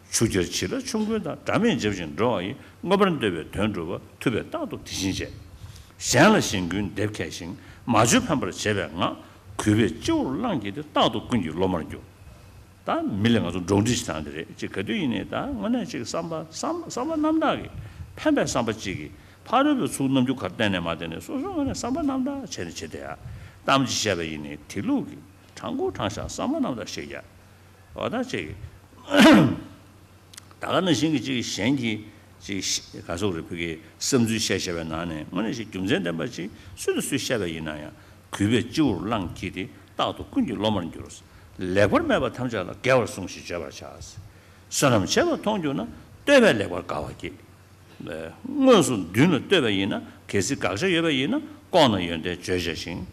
ཆུ་རྐྱལ་བྱི་ལ་ཆུང་ཀུན་དང་། དགྲ་མེད་འཇབ་ཅིང་འགྲོ་བ་ཡི། མངོན་པར་འདོད་པའི་དོན་སྒྲུབ་པ། ཐུབ་པས་རྟག་ཏུ་དེ་བཞིན་བྱེད། གཞན་ལ་གཞན་ཀུན་འདེབས་མཁས་ཤིང་། མ་བཅོས་ཕན་པར་བྱེད་པའི་ངག་གུས་པས་སྤྱི་བོར་བླངས་ཀྱིས་ཏེ། རྟག་ཏུ་ཀུན་གྱི་སློབ་མར་འགྱུར། ད་མི་ལ་ང་ཚོ་འགྲོགས་འདྲིས་ཤིག་བཏང་དེ་རེད། ཅིག་ག་དུས་ཡིན་ནའི་ད་དངོས་གནས་ཅིག་བསམ་པ་བསམ་བསམ་པ་རྣམ་དག་གིས་ཕན་པའི་བསམ་པ་ཅིག་གིས། ཕ་རོལ་པོའི་ཚུལ་རྣམ་འགྱུར་གར་བསྟན་ནས་མ་བསྟན་ནས། སོ་སོ་ངོས་ནས་བསམ་པ་རྣམ་དག་བྱས་ནས་བྱེད་དེ་ཡ། གཏམ་ཅིག་བཤད་པ་ཡིན་ནའི་དེ་ལུགས་ཀྱི་དྲང་པོ་དྲང་བཞག་བསམ་པ་རྣམ་དག་བཤད་ཡ། འོ་ད་ཅིག་ད་ག་ནང་བཞིན་གྱི་ཅིག་གཞན་གྱི་ཅིག་ག་ཚོད་རེད། བོད་ཀྱི་བསམ་ཚུལ་བཤད་བཤད་པའི་ནང་ནས་དངོས་གནས་ཅིག་རྒྱུ་མཚན་ལྡན་པ་ཅིག་སུ་དང་སུས་བཤད་པ་ཡིན་ན་ཡང་། གུས་པས་སྤྱི་བོར་བླངས་ཀྱིས་ཏེ། རྟག་ཏུ་ཀུན་གྱི་སློབ་མར་འགྱུར། ལེགས་པར་སྨྲས་པ་ཐམས་ཅད་ལ། དགེ་བར་བཟུང་ཞིང་བརྗོད་པར་བྱ། བསོད་ནམས་ཆེ་བར་མཐོང་གྱུར་ན། བསྟོད་པས་ལེགས་པར་དགའ་བ་བསྐྱེད། དངོས་སུ་མདུན་ལ་བསྟོད་པ་ཡིན་ན། གལ་སྲིད་དགག་བྱ་ཡོད་པ་ཡིན་ན། ལྐོག་ན་ཡོན་ཏན་བརྗོད་བྱ་ཞིང་།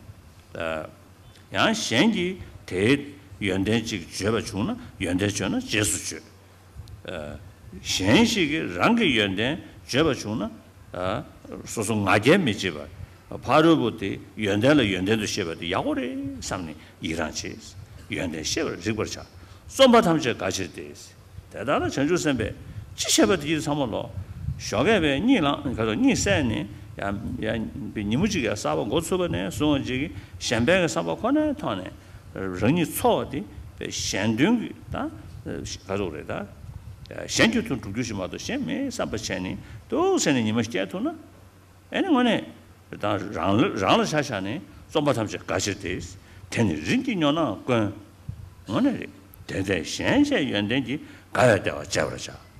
ཡང་གཞན་གྱིས་དེའི་ཡོན་ཏན་ཅིག་བརྗོད་པ་བྱུང་ན། ཡོན་ཏན་བརྗོད་ན་རྗེས་སུ་བརྗོད། གཞན་ཞིག་གིས་རང་གི་ཡོན་ཏན་བརྗོད་པ་བྱུང་ན། སོ་སོ་ང་རྒྱལ་མི་བྱེད་པར། ཕ་རོལ་པོ་དེ་ཡོན་ཏན་ལ་ཡོན་ཏན་དུ་ཤེས་པ་དེ་ཡག་པོ་རེད་བསམ་ནས་ཡི་རང་བྱེད། ཡོན་ཏན་ཤེས་པར་རིག་པར་བྱ། རྩོམ་པ་ཐམས་ཅད་དགའ་ཕྱིར་ཏེ། དེ་ལྟར་ན་བྱང་ཆུབ་སེམས་དཔས་ཅི་བྱས་པ་དེ་ཚང་མ་ལོ། ཞོགས་ཀས་པས་གཉིད་ལངས་ག་ཚོད་གཉིད་སད་ནས་ཡང་ཡང་ཉིན་མོ་གཅིག་ཡང་གསར་པ་འགོ་ཚུགས་པ་ནས་བཟུང་བ་ཅིག་གཞན་ཕན་གྱི་བསམ་པ་ཁོ་ནའི་ཐོག་ནས། རང་ཉིད་འཚོ་བ་དེ་གཞན་དོན་གྱི་ད་ག་ཚོད་རེད་ད། གཞན་གྱི་དོན་སྒྲུབ་རྒྱུ་ཞིག་མ་གཏོགས་གཞན་མེད་བསམ་པ་བྱས་ནས་འདུག་ཟེར་ནས་ཉི་མ་སྐྱེལ་ཐུབ་ན། ཨེ་ནི་དངོས་གནས་ད་རང་ལ་རང་ལ་ཆ་བཞག་ནས་རྩོམ་པ་ཐམས་ཅད་དགའ་ཕྱིར་ཏེ། དེ་ནི་རིམ་གྱིས་ཉོ་ནའང་དཀོན། དངོས་གནས་རེད། དེ་ལྟས་གཞན་གཅེས་ཡོན་ཏན་གྱིས། དགའ་བའི་བདེ་བ་སྤྱད་པར་བྱ།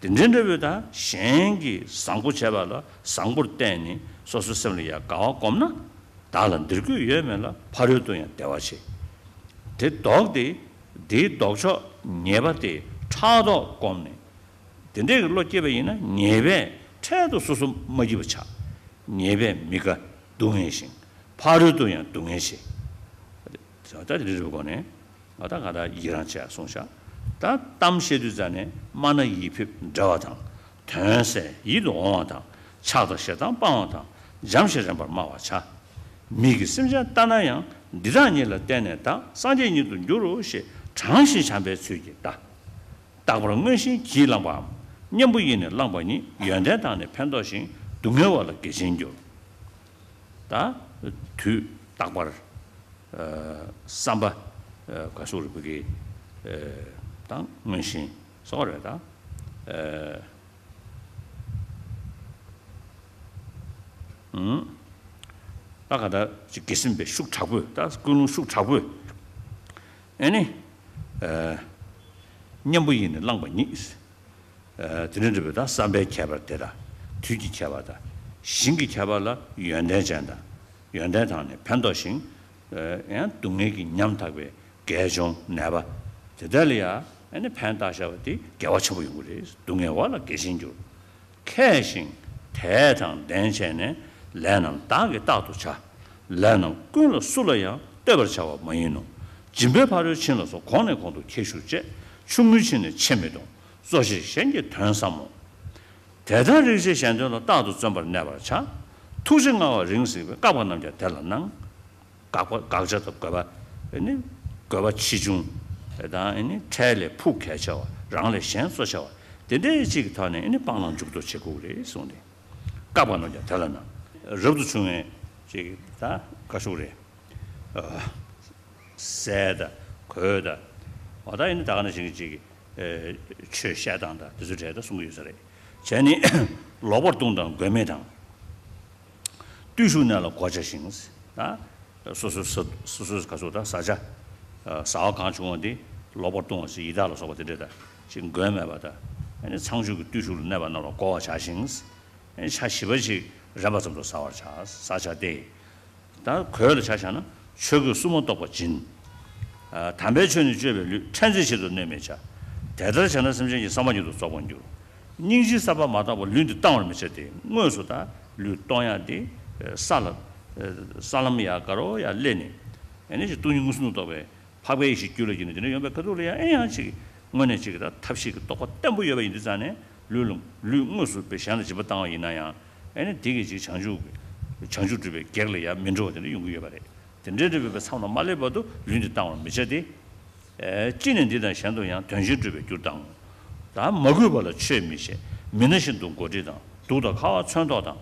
དེ་འདྲའི་འདྲ་བོའི་ད་གཞན་གྱིས་བཟང་པོ་བྱས་པ་ལ་བཟང་པོར་བལྟས་ནས་སོ་སོའི་སེམས་ལ་ཡང་དགའ་བ་སྒོམ་ན། བདག་ལ་འདིར་གུས་ཡོད་མེད་ལ། ཕ་རོལ་ཏུ་ཡང་བདེ་བ་ཆེ། དེ་ལྡོག་སྟེ་དེའི་ལྡོག་ཕྱོགས་ཉེས་པ་དེ་ཕྲག་དོག་བསྒོམས་ནས། དེ་འདྲའི་བློ་སྐྱེས་པ་ཡིན་ན་ཉེས་པས་འཕྲལ་དུ་སོ་སོ་མ་སྐྱིད་པ་ཆགས། ཉེས་པས་མི་དགའ་སྡུག་བསྔལ་ཞིང་། ཕ་རོལ་ཏུ་ཡང་སྡུག་བསྔལ་ཆེ། ད་དེ་འདྲའི་སྒོ་ནས། ང་ད་ང་ད་ཡི་རང་བྱས་གསུངས་ཤག་ད་གཏམ་བཤད་དུས་ཙ་ནས་སྨྲ་ན་ཡིད་ཕེབས་འདྲ་བ་དང་། དོན་གསལ་ཡིད་དུ་འོང་བ་དང་། ཆགས་དང་ཞེ་སྡང་སྤང་བ་དང་། འཇམ་ཞིང་རན་པར་སྨྲ་བར་བྱ། མིག་གིས་སེམས་ཅན་ལྟ་ན་ཡང་ འདི་དག་ཉིད་ལ་བརྟེན་ནས་བདག་སངས་རྒྱས་ཉིད་དུ་འགྱུར་རོ་ཞེས་དྲང་ཞིང་བྱམས་པའི་ཚུལ་གྱིས་བལྟ། རྟག་པར་མངོན་ཞེན་གྱིས་བསླངས་པའམ། གཉེན་པོ་ཡིས་ནི་བསླངས་པ་ཉིད་ཡོན་ཏན་དང་ནི་ཕན་འདོགས་ཤིང་། སྡུག་བསྔལ་བ་ལ་དགེ་ཞེན་འགྱུར། ད་དུས་རྟག་པར་བསམ་པ་ག་སོགས་རིག་པའི་དང་མངོན་ཞེན་སོགས་རེད་ད། ད་ག་ད་ཅིག་དགེ་སེམས་པའི་ཤུགས་དྲག་པོས་ད་ཀུན་སློང་ཤུགས་དྲག་པོས། ཨེ་ནི། གཉེན་པོ་ཡིས་ནི་བསླངས་པ་ཉིད། དེ་འདྲ་འདྲ་བའི་ད་བསམ་པའི་ཁྱད་པར་དེ་དང་། དུས་ཀྱི་ཁྱད་པར་དང་། ཞིང་གི་ཁྱད་པར་ལ་ཡོན་ཏན་ཅན་དང་། ཡོན་ཏན་དང་ནི་ཕན་འདོགས་ཤིང་། ཡང་སྡུག་བསྔལ་གྱིས་ཉམ་ཐག་པའི་རྒས་གཅུང་ནད་པ་དེ་དག་ལ་ཡང་ཨ་ནི་ཕན་བཏགས་བཞག་པ་དེ་དགེ་བ་ཆེན་པོ་ཡོང་གི་རེད། སྡུག་བསྔལ་བ་ལ་དགེ་ཞེན་འགྱུར། མཁས་ཤིང་དད་དང་ལྡན་བྱས་ནས། ལས་རྣམས་བདག་གིས་རྟག་ཏུ་བྱ། ལས་རྣམས་ཀུན་ལ་སུ་ལ་ཡང་། བསྟོད་པར་བྱ་བ་མ་ཡིན་ནོ། སྦྱིན་པའི་ཕ་རོལ་ཕྱིན་ལ་སོགས། གོང་ནས་གོང་དུ་ཁྱད་ཞུགས་བཅས། ཆུང་ངུའི་ཕྱིར་ནི་ཆེ་མི་གཏོང་། གཙོ་ཆེར་གཞན་གྱི་དོན་བསམ་མོ། དེ་ལྟར་རིག་བྱེད་གཞན་དོན་ལ། རྟག་ཏུ་བརྩོན་པར་གནས་པར་བྱ། ཐུགས་རྗེ་མངའ་བ་རིང་གཟིགས་པའི། བཀག་པ་རྣམས་ཀྱང་དེ་ལ་སྣང་། དགག་པ་དགག་བྱ་དང་དགོས་པ། ཨེ་ནི་དགོས་པ་ཆེ་ཆུང་། ཨེ་དང་ཨེ་ནི་འཕྲལ་ལས་ཕུགས་གལ་ཆེ་བ། རང་ལས་གཞན་གཙོ་ཆེ་བ། དེ་འདྲའི་ཅིག་གི་ཐོག་ནས་ཨེ་ནི་སྤང་བླང་འཇུག་ལྡོག་བྱེད་དགོས་རེད་གསུངས་ཏེ། བཀག་པ་རྣམས་ཀྱང་དེ་ལ་སྣང་། རབ་ཏུ་བྱུང་བའི་ཅིག་ད་ག་ཤོག་རེད། སྲས་དང་གོས་དང་། འོ་ད་ཨེ་ནི་ད་ག་ནང་བཞིན་གྱི་ཅིག་ཆོས་བཤད་སྟངས་དང་དེ་ཚོའི་གྲས་ད་གསུང་གི་ཡོད་ས་རེད། བྱས་ནི་ལོག་པར་ལྟུང་དང་མགོན་མེད་དང་། བརྟུལ་ཞུགས་གནས་ལ་གོ་བྱ་ཞིང་། ད་སོ་སོའི་ས་སོ་སོའི་ག་ཚོད་ད་བཟའ་བྱ། བཟའ་བ་གང་བྱུང་བ་འདི་ལོག་པར་ལྟུང་བ་ཞིག་ཡི་དྭགས་ལ་སོགས་པ་དེ་འདྲས་དང་ཅིག་མགོན་མེད་པ་དང་། ཨ་ནི་ཚངས་སྤྱོད་ཀྱི་བརྟུལ་ཞུགས་ལ་གནས་པ་རྣམས་ལ་གོ་བར་བྱ་ཞིང་། ཨ་ནི་ཆ་བཞི་པ་ཞིག་རན་པ་ཙམ་དུ་བཟའ་བར་བྱ། བཟའ་བྱ་སྟེ། ད་གོས་ལ་ཆ་བཞག་ན་ཆོས་གོས་སྲུང་མ་རྟོགས་པ་སྦྱིན། དམ་པའི་ཆོས་ནི་སྤྱོད་པའི་ལུས། ཕྲན་ཚེགས་ཕྱིར་དུ་གནོད་མི་བྱ། དེ་ལྟར་བྱས་ན་སེམས་ཅན་གྱི་བསམ་པ་ཉིད་དུ་རྫོགས་པར་འགྱུར། སྙིང་རྗེའི་ས་པ་མ་བཏང་བར་ལུས་འདི་གཏང་བར་མི་བྱ་སྟེ། དངོས་སུ་ད་ལུས་གཏོང་ཡག་འདི་ས་ལ་ས་ལམ་ཡར་དགའ་རོགས་ཡར་སླེབས་ནས། ཨ་ནི་ཅིག་སྟོང་ཉིད་མངོན་སུམ་དུ་རྟོགས་པའི་འཕགས་པའི་ཡེ་ཤེས་རྒྱུད་ལ་སྐྱེས་ནས་དེ་འདྲ་ཡོང་པའི་ཁ་ཐུག་ལ་ཡང་ཨེ་ཡང་ཅིག་དངོས་གནས་ཅིག་ད་ཐབས་ཤེས་ཀྱི་རྟོགས་པ་བརྟན་པོ་ཡོད་པ་ཡིན་དུས་ཙང་ནས་ལུས་ལ་ལུས་དངོས་སུ་དཔེ་གཞན་ལ་སྦྱིན་པ་བཏང་བ་ཡིན་ན་ཡང་། ཨེ་ནི་དེ་གིས་ཅིག་བྱང་ཆུབ་བྱང་ཆུབ་སྒྲུབ་པའི་གེགས་ལ་ཡང་མི་འགྲོ་བ་དེ་འདྲ་ཡོང་གི་ཡོད་པ་རེད། དེ་འདྲའི་འདྲ་བའི་མཚམས་ལ་མ་སླེབས་བར་དུ་ལུས་འདི་གཏང་བར་མི་བྱ་སྟེ། ཨེ་ཅི་ནས་འདི་དང་གཞན་དུ་ཡང་། དོན་གཞན་སྒྲུབ་པའི་རྒྱུར་གཏང་ངོ་། ད་མ་གུས་པ་ལ་ཆོས་མི་བཤད། མི་ན་བཞིན་དུ་མགོ་དཀྲིས་དང་། དུག་དང་ཁ་བ་ཚོན་ཐོགས་དང་།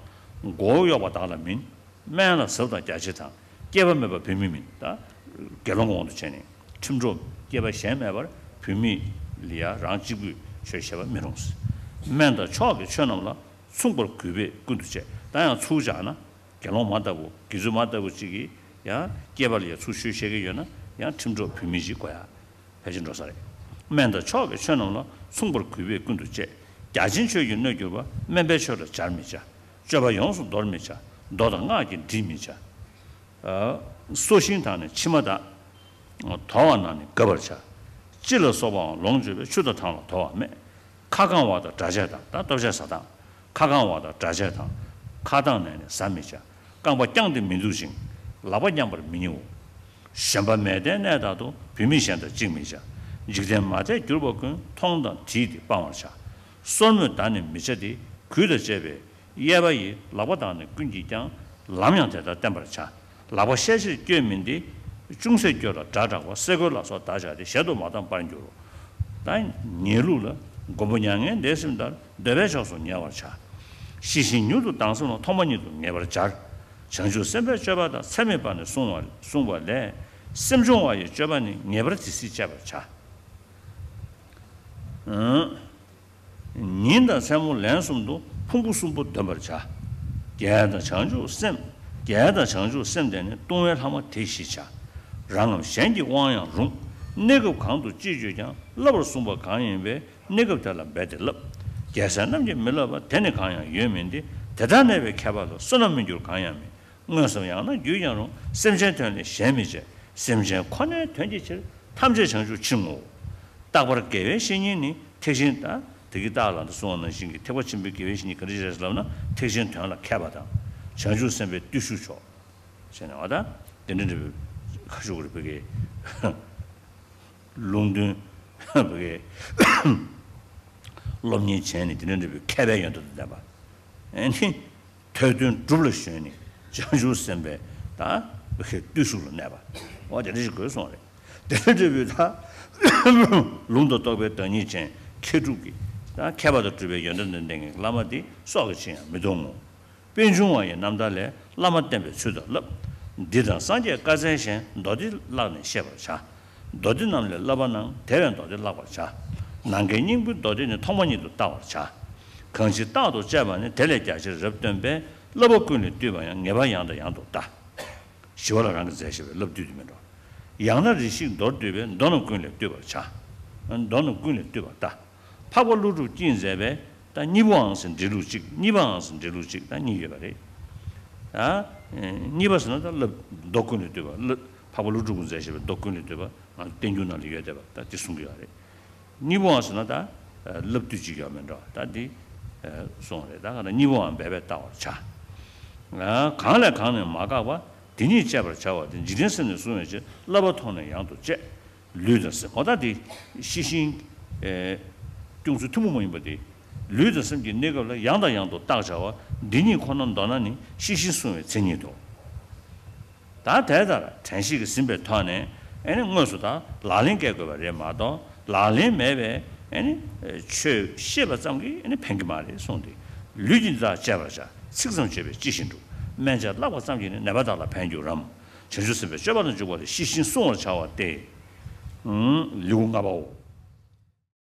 མགོ་བོ་གཡོགས་པ་བདག་ལ་མིན། སྨན་ལ་ཟབ་དང་རྒྱ་ཆེ་དང་། སྐྱེས་པ་མེད་པར་བུད་མེད་མིན། ད་དགེ་སློང་གི་དབང་དུ་བྱས་ནས་ཁྲིམས་གྲོགས་སྐྱེས་པ་གཞན་མེད་པར་བུད་མེད་ལ་ཡང་རང་གཅིག་པུས་ཆོས་བཤད་པ་མི་རུང་། སྨན་དང་མཆོག་གི་ཆོས་རྣམས་ལ། མཚུངས་པར་གུས་པས་ཀུན་ཏུ་སྤྱད། ད་ཡང་ཚུར་བཞག་ན། དགེ་སློང་མ་ལྟ་བུ་དགེ་ཚུལ་མ་ལྟ་བུ་གཅིག་གིས་ཡང་སྐྱེས་པ་ལ་ཡང་ཚུར་ཆོས་བཤད་ཀྱི་ཡོད་ན་ཡང་ཁྲིམས་གྲོགས་བུད་མེད་ཅིག་དགོས་ཡ། ཕལ་ཆེར་འགྲོ་ས་རེད། སྨན་དང་མཆོག་གི་ཆོས་རྣམས་ལ། མཚུངས་པར་གུས་པས་ཀུན་ཏུ་སྤྱད། རྒྱ་ཆེན་ཆོས་ཀྱིས་གནོད་གྱུར་པ། དམན་པའི་ཆོས་ལ་སྦྱར་མི་བྱ། སྤྱོད་པ་ཡོངས་སུ་འདོར་མི་བྱ། མདོ་དང་སྔགས་ཀྱིས་འདྲིད་མི་བྱ། སོ་ཤིང་དང་ནི་ཕྱེ་མ་དག་དོར་བ་ན་ནི་དགབ་པར་བྱ། ལྕི་ལ་སོགས་པའང་ལོངས་སྤྱོད་པས། ཆུ་དང་ཐང་ལ་དོར་བ་མེད། ཁ་བསྐང་བ་དང་སྦྲ་ཆས་དང་། ད་ལྟོ་ཆས་བཟའ་སྟངས། ཁ་བསྐང་བ་དང་སྦྲ་ཆས་དང་། ཁ་བཏང་ནས་ནི་བཟའ་མི་བྱ། རྐང་པ་བརྐྱངས་ཏེ་མི་འདུག་ཅིང་། ལག་པ་མཉམ་པར་མི་ཉལ། བཞོན་པ་མལ་སྟན་གནས་དག་ཏུ། བུད་མེད་གཞན་དང་གཅིག་མི་བྱ། འཇིག་རྟེན་མ་དད་གྱུར་པ་ཀུན། མཐོང་དང་དྲིས་ཏེ་སྤང་བར་བྱ། སོར་མོས་བརྡར་ནས་མི་བྱ་སྟེ། གུས་དང་བཅས་པའི་གཡས་པ་ཡི། ལག་པ་དང་ནི་ཀུན་གྱིས་ཀྱང་། ལམ་ཡང་དེ་ལྟར་བསྟན་པར་བྱ། ལག་པ་ཤས་ཆེར་བསྐྱོད་མིན་ཏེ། ཅུང་ཟད་བསྐྱོད་ལ་སྒྲ་གྲགས་པ། སེ་གོལ་ལ་སོགས་བརྡར་བྱ་སྟེ། ཞལ་དུ་མ་བརྡུངས་པར་འགྱུར་རོ། ད་ཉལ་ལུགས་ལ། མགོན་པོ་མྱ་ངན་འདས་ཟིན་ལྟར། འདོད་པའི་ཕྱོགས་སུ་ཉལ་བར་བྱ། ཤི་ཞིང་མྱུར་དུ་ལྡང་སེམས་ལ། ཐོག་མ་ཉིད་དུ་ངེས་པར་སྦྱར། བྱང་ཆུབ་སེམས་དཔའི་སྤྱོད་པ་དང་། ཚད་མེད་པ་ནི་བསྲུང་བ་བསྲུང་བ་ལས། སེམས་སྦྱོང་བ་ཡི་སྤྱོད་པ་ནི། ངེས་པར་ཇི་སྲིད་སྤྱད་པར་བྱ། ཉིན་དང་མཚན་མོ་ལན་གསུམ་དུ། ཕུང་པོ་གསུམ་པོ་འདོན་པར་བྱ། རྒྱལ་དང་བྱང་ཆུབ་སེམས། རྒྱལ་དང་བྱང་ཆུབ་སེམས་དེ་ནི། ལྟུང་བའི་ལྷག་མ་དེ་ཞེས་བྱ། རང་ངམ་གཞན་གྱི་དབང་ཡང་རུང་། གནས་སྐབས་གང་དུ་ཅི་སྤྱོད་ཀྱང་། བསླབ་པར་གསུངས་པ་གང་ཡིན་པའི། གནས་སྐབས་དེ་ལ་འབད་དེ་བསླབ། རྒྱལ་སྲས་རྣམས་ཀྱིས་མི་བསླབ་པ། དེ་ནི་གང་ཡང་ཡོད་མིན་ཏེ། དེ་ལྟར་གནས་པའི་མཁས་པ་ལ། བསོད་ནམས་མི་འགྱུར་གང་ཡང་མེད། མངོན་སུམ་ཡང་ན་བརྒྱུད་ཀྱང་རུང་། སེམས་ཅན་དོན་ལས་གཞན་མི་བྱེད། སེམས་ཅན་ཁོ་ནའི་དོན་གྱི་ཕྱིར། ཐམས་ཅད་བྱང་ཆུབ་ཕྱིར་བསྔོའོ། རྟག་པར་དགེ་བའི་བཤེས་གཉེན་ནི། ཐེག་ཆེན་དང་དེ་གི་རྟགས་ལ་འདི་གསུངས་པ་ནང་བཞིན་གྱི་ཐེག་པ་ཆེན་པོའི་དགེ་བའི་བཤེས་གཉེན་ག་འདྲ་ཞིག་རེད་ལབ་ན། ཐེག་ཆེན་དོན་ལ་མཁས་པ་དང་། བྱང་ཆུབ་སེམས་དཔའི་བརྟུལ་ཞུགས་མཆོག་ཟེར་ནས་བ་དང་དེ་འདྲ་འདྲ་བའི་ཁ་ཤུགས་རེད་བོད་ཀྱི། ལུང་སྟོན་བོད་ཀྱི་སློབ་གཉེར་བྱས་ནས་དེ་འདྲ་འདྲ་བའི་མཁས་པའི་ཡོན་ཏན་དང་ལྡན་པ། ཨེ་ནི། ཐོས་དོན་སྒྲུབ་ལ་ཞོན་ནས་བྱང་ཆུབ་སེམས་དཔའི་ད་ བ་ཁའི་བརྟུལ་ཞུགས་ལ་གནས་པ། འོ་དེ་འདྲ་ཞིག་དགོས་གསུངས་རེད། དེ་འདྲ་འདྲ་བོའི་ད་ལུང་དང་རྟོགས་པའི་བདག་ཉིད་ཅན་མཁས་གྲུབ་ཀྱི། ད་མཁས་པ་དང་གྲུབ་པའི་ཡོན་ཏན་དང་ལྡན་གྱི་བླ་མ་དེ་སྲོག་གི་ཕྱིར་ཡང་མི་གཏོང་ངོ་། པད་འབྱུང་བ་ཡི་རྣམ་ཐར་ལས། བླ་མ་བསྟེན་པའི་ཚུལ་དང་བསླབ། འདི་དང་སངས་རྒྱས་བཀའ་སྩལ་གཞན། མདོ་སྡེ་བཀླགས་ནས་ཤེས་པར་བྱ། མདོ་སྡེ་རྣམས་ལས་བསླབ་པ་རྣམས། དེ་བས་མདོ་སྡེ་བཀླག་པར་བྱ། ནམ་མཁའི་སྙིང་པོའི་མདོ་སྡེ་ནི། ཐོག་མ་ཉིད་དུ་བལྟ་བར་བྱ། གང་ཕྱིར་རྟག་ཏུ་དཔྱད་པ་ནི། དེ་ལས་རྒྱ་ཆེར་རབ་སྟོན་པས། བསླབ་པ་ཀུན་ལས་བཏུས་པ་ཡང་། ངེས་པར་ཡང་དང་ཡང་དུ་བལྟ། ཞི་བ་ལྷ་རང་གིས་མཛད་བཞག་པའི་བསླབ་བཏུས་དེ་མིན་འགྲོ། ཡང་ན་རེ་ཞིག་མདོར་བསྡུས་པའི། མདོ་རྣམས་ཀུན་ལས་བཏུས་པར་བྱ། མདོ་རྣམས་ཀུན་ལས་བཏུས་པར་བལྟ། འཕགས་པ་ཀླུ་སྒྲུབ་ཀྱིས་མཛད་པའི། ད་གཉིས་པོའང་ཟེར་འགྲེལ་ལུགས་གཅིག་གཉིས་པའང་ཟེར་འགྲེལ་ལུགས་གཅིག་ད་གཉིས་ཡོད་པ་རེད། ད་གཉིས་པ་ཟེར་ན་ད་བསླབ་མདོ་ཀུན་ལས་བཏུས་པ། བསླབ་འཕགས་པ་ཀླུ་སྒྲུབ་ཀྱིས་མཛད་བཞག་པའི་མདོ་ཀུན་ལས་བཏུས་པ། ང་ཚོ་བསྟན་འགྱུར་ནང་ལ་ཡོད་བསྡད་པ་ད་དེ་གསུང་གི་ཡོད་རེད། གཉིས་པོའང་ཟེར་ན་ད་བསླབ་བཏུས་གཅིག་ཡོད་མེད་འགྲོ། ད་འདི་གསུང་བ་རེད། ད་ག་ད་གཉིས་པོའང་འབད་པས་བལྟ་བར་བྱ། གང་ལས་གང་ནས་མ་འགགས་པ། དེ་ཉིད་དཔྱད་པར་བྱ་བ་སྟེ། འཇིག་རྟེན་སེམས་ནི་གཟུང་བའི་ཕྱིར། བསླབ་པ་མཐོང་ནས་ཡང་དུ་དཔྱད། ལུས་དང་སེམས། འོ་ད་དེ་ཤེས་བཞིན་སྐྱོང་ཚུལ་ཐུན་མོང་མ་ཡིན་པ་དེ། ལུས་དང་སེམས་ཀྱི་གནས་སྐབས་ལ་ཡང་དང་ཡང་དུ་བརྟག་བྱ་བ། འདི་ཉིད་ཁོ་ན་མདོར་ན་ནི། ཤེས་བཞིན་གཟུང་བའི་མཚན་ཉིད་དོ། ད་དེ་ལྟར་དྲན་ཤེས་ཀྱིས་ཟིན་པའི་ཐོག་ནས་ཨེ་ནི་དངོས་སུ་ད་ལག་ལེན་བཀལ་དགོས་པ་རེད་མ་གཏོགས། ལག་ལེན་མེད་པའི་ཨེ་ནི་ཆོས་ཤེས་པ་ཙམ་གྱིས་ཨེ་ནི་ཕན་གྱི་མ་རེད་གསུངས་ཏེ། ལུས་ཀྱིས་འདི་དག་དཔྱད་པར་བྱ། ཚིག་ཙམ་དཔྱད་པས་ཅི་ཞིག་འགྲུབ། སྨན་དཔྱད་བཀླགས་པ་ཙམ་གྱིས་ནི། ནད་པ་དག་ལ་ཕན་འགྱུར་རམ། བྱང་ཆུབ་སེམས་དཔའི་སྤྱོད་པ་ལ་འཇུག་པ་ལས། ཤེས་བཞིན་བསྲུང་བར་བྱ་བ་སྟེ། ལེའུ་ལྔ་པའོ།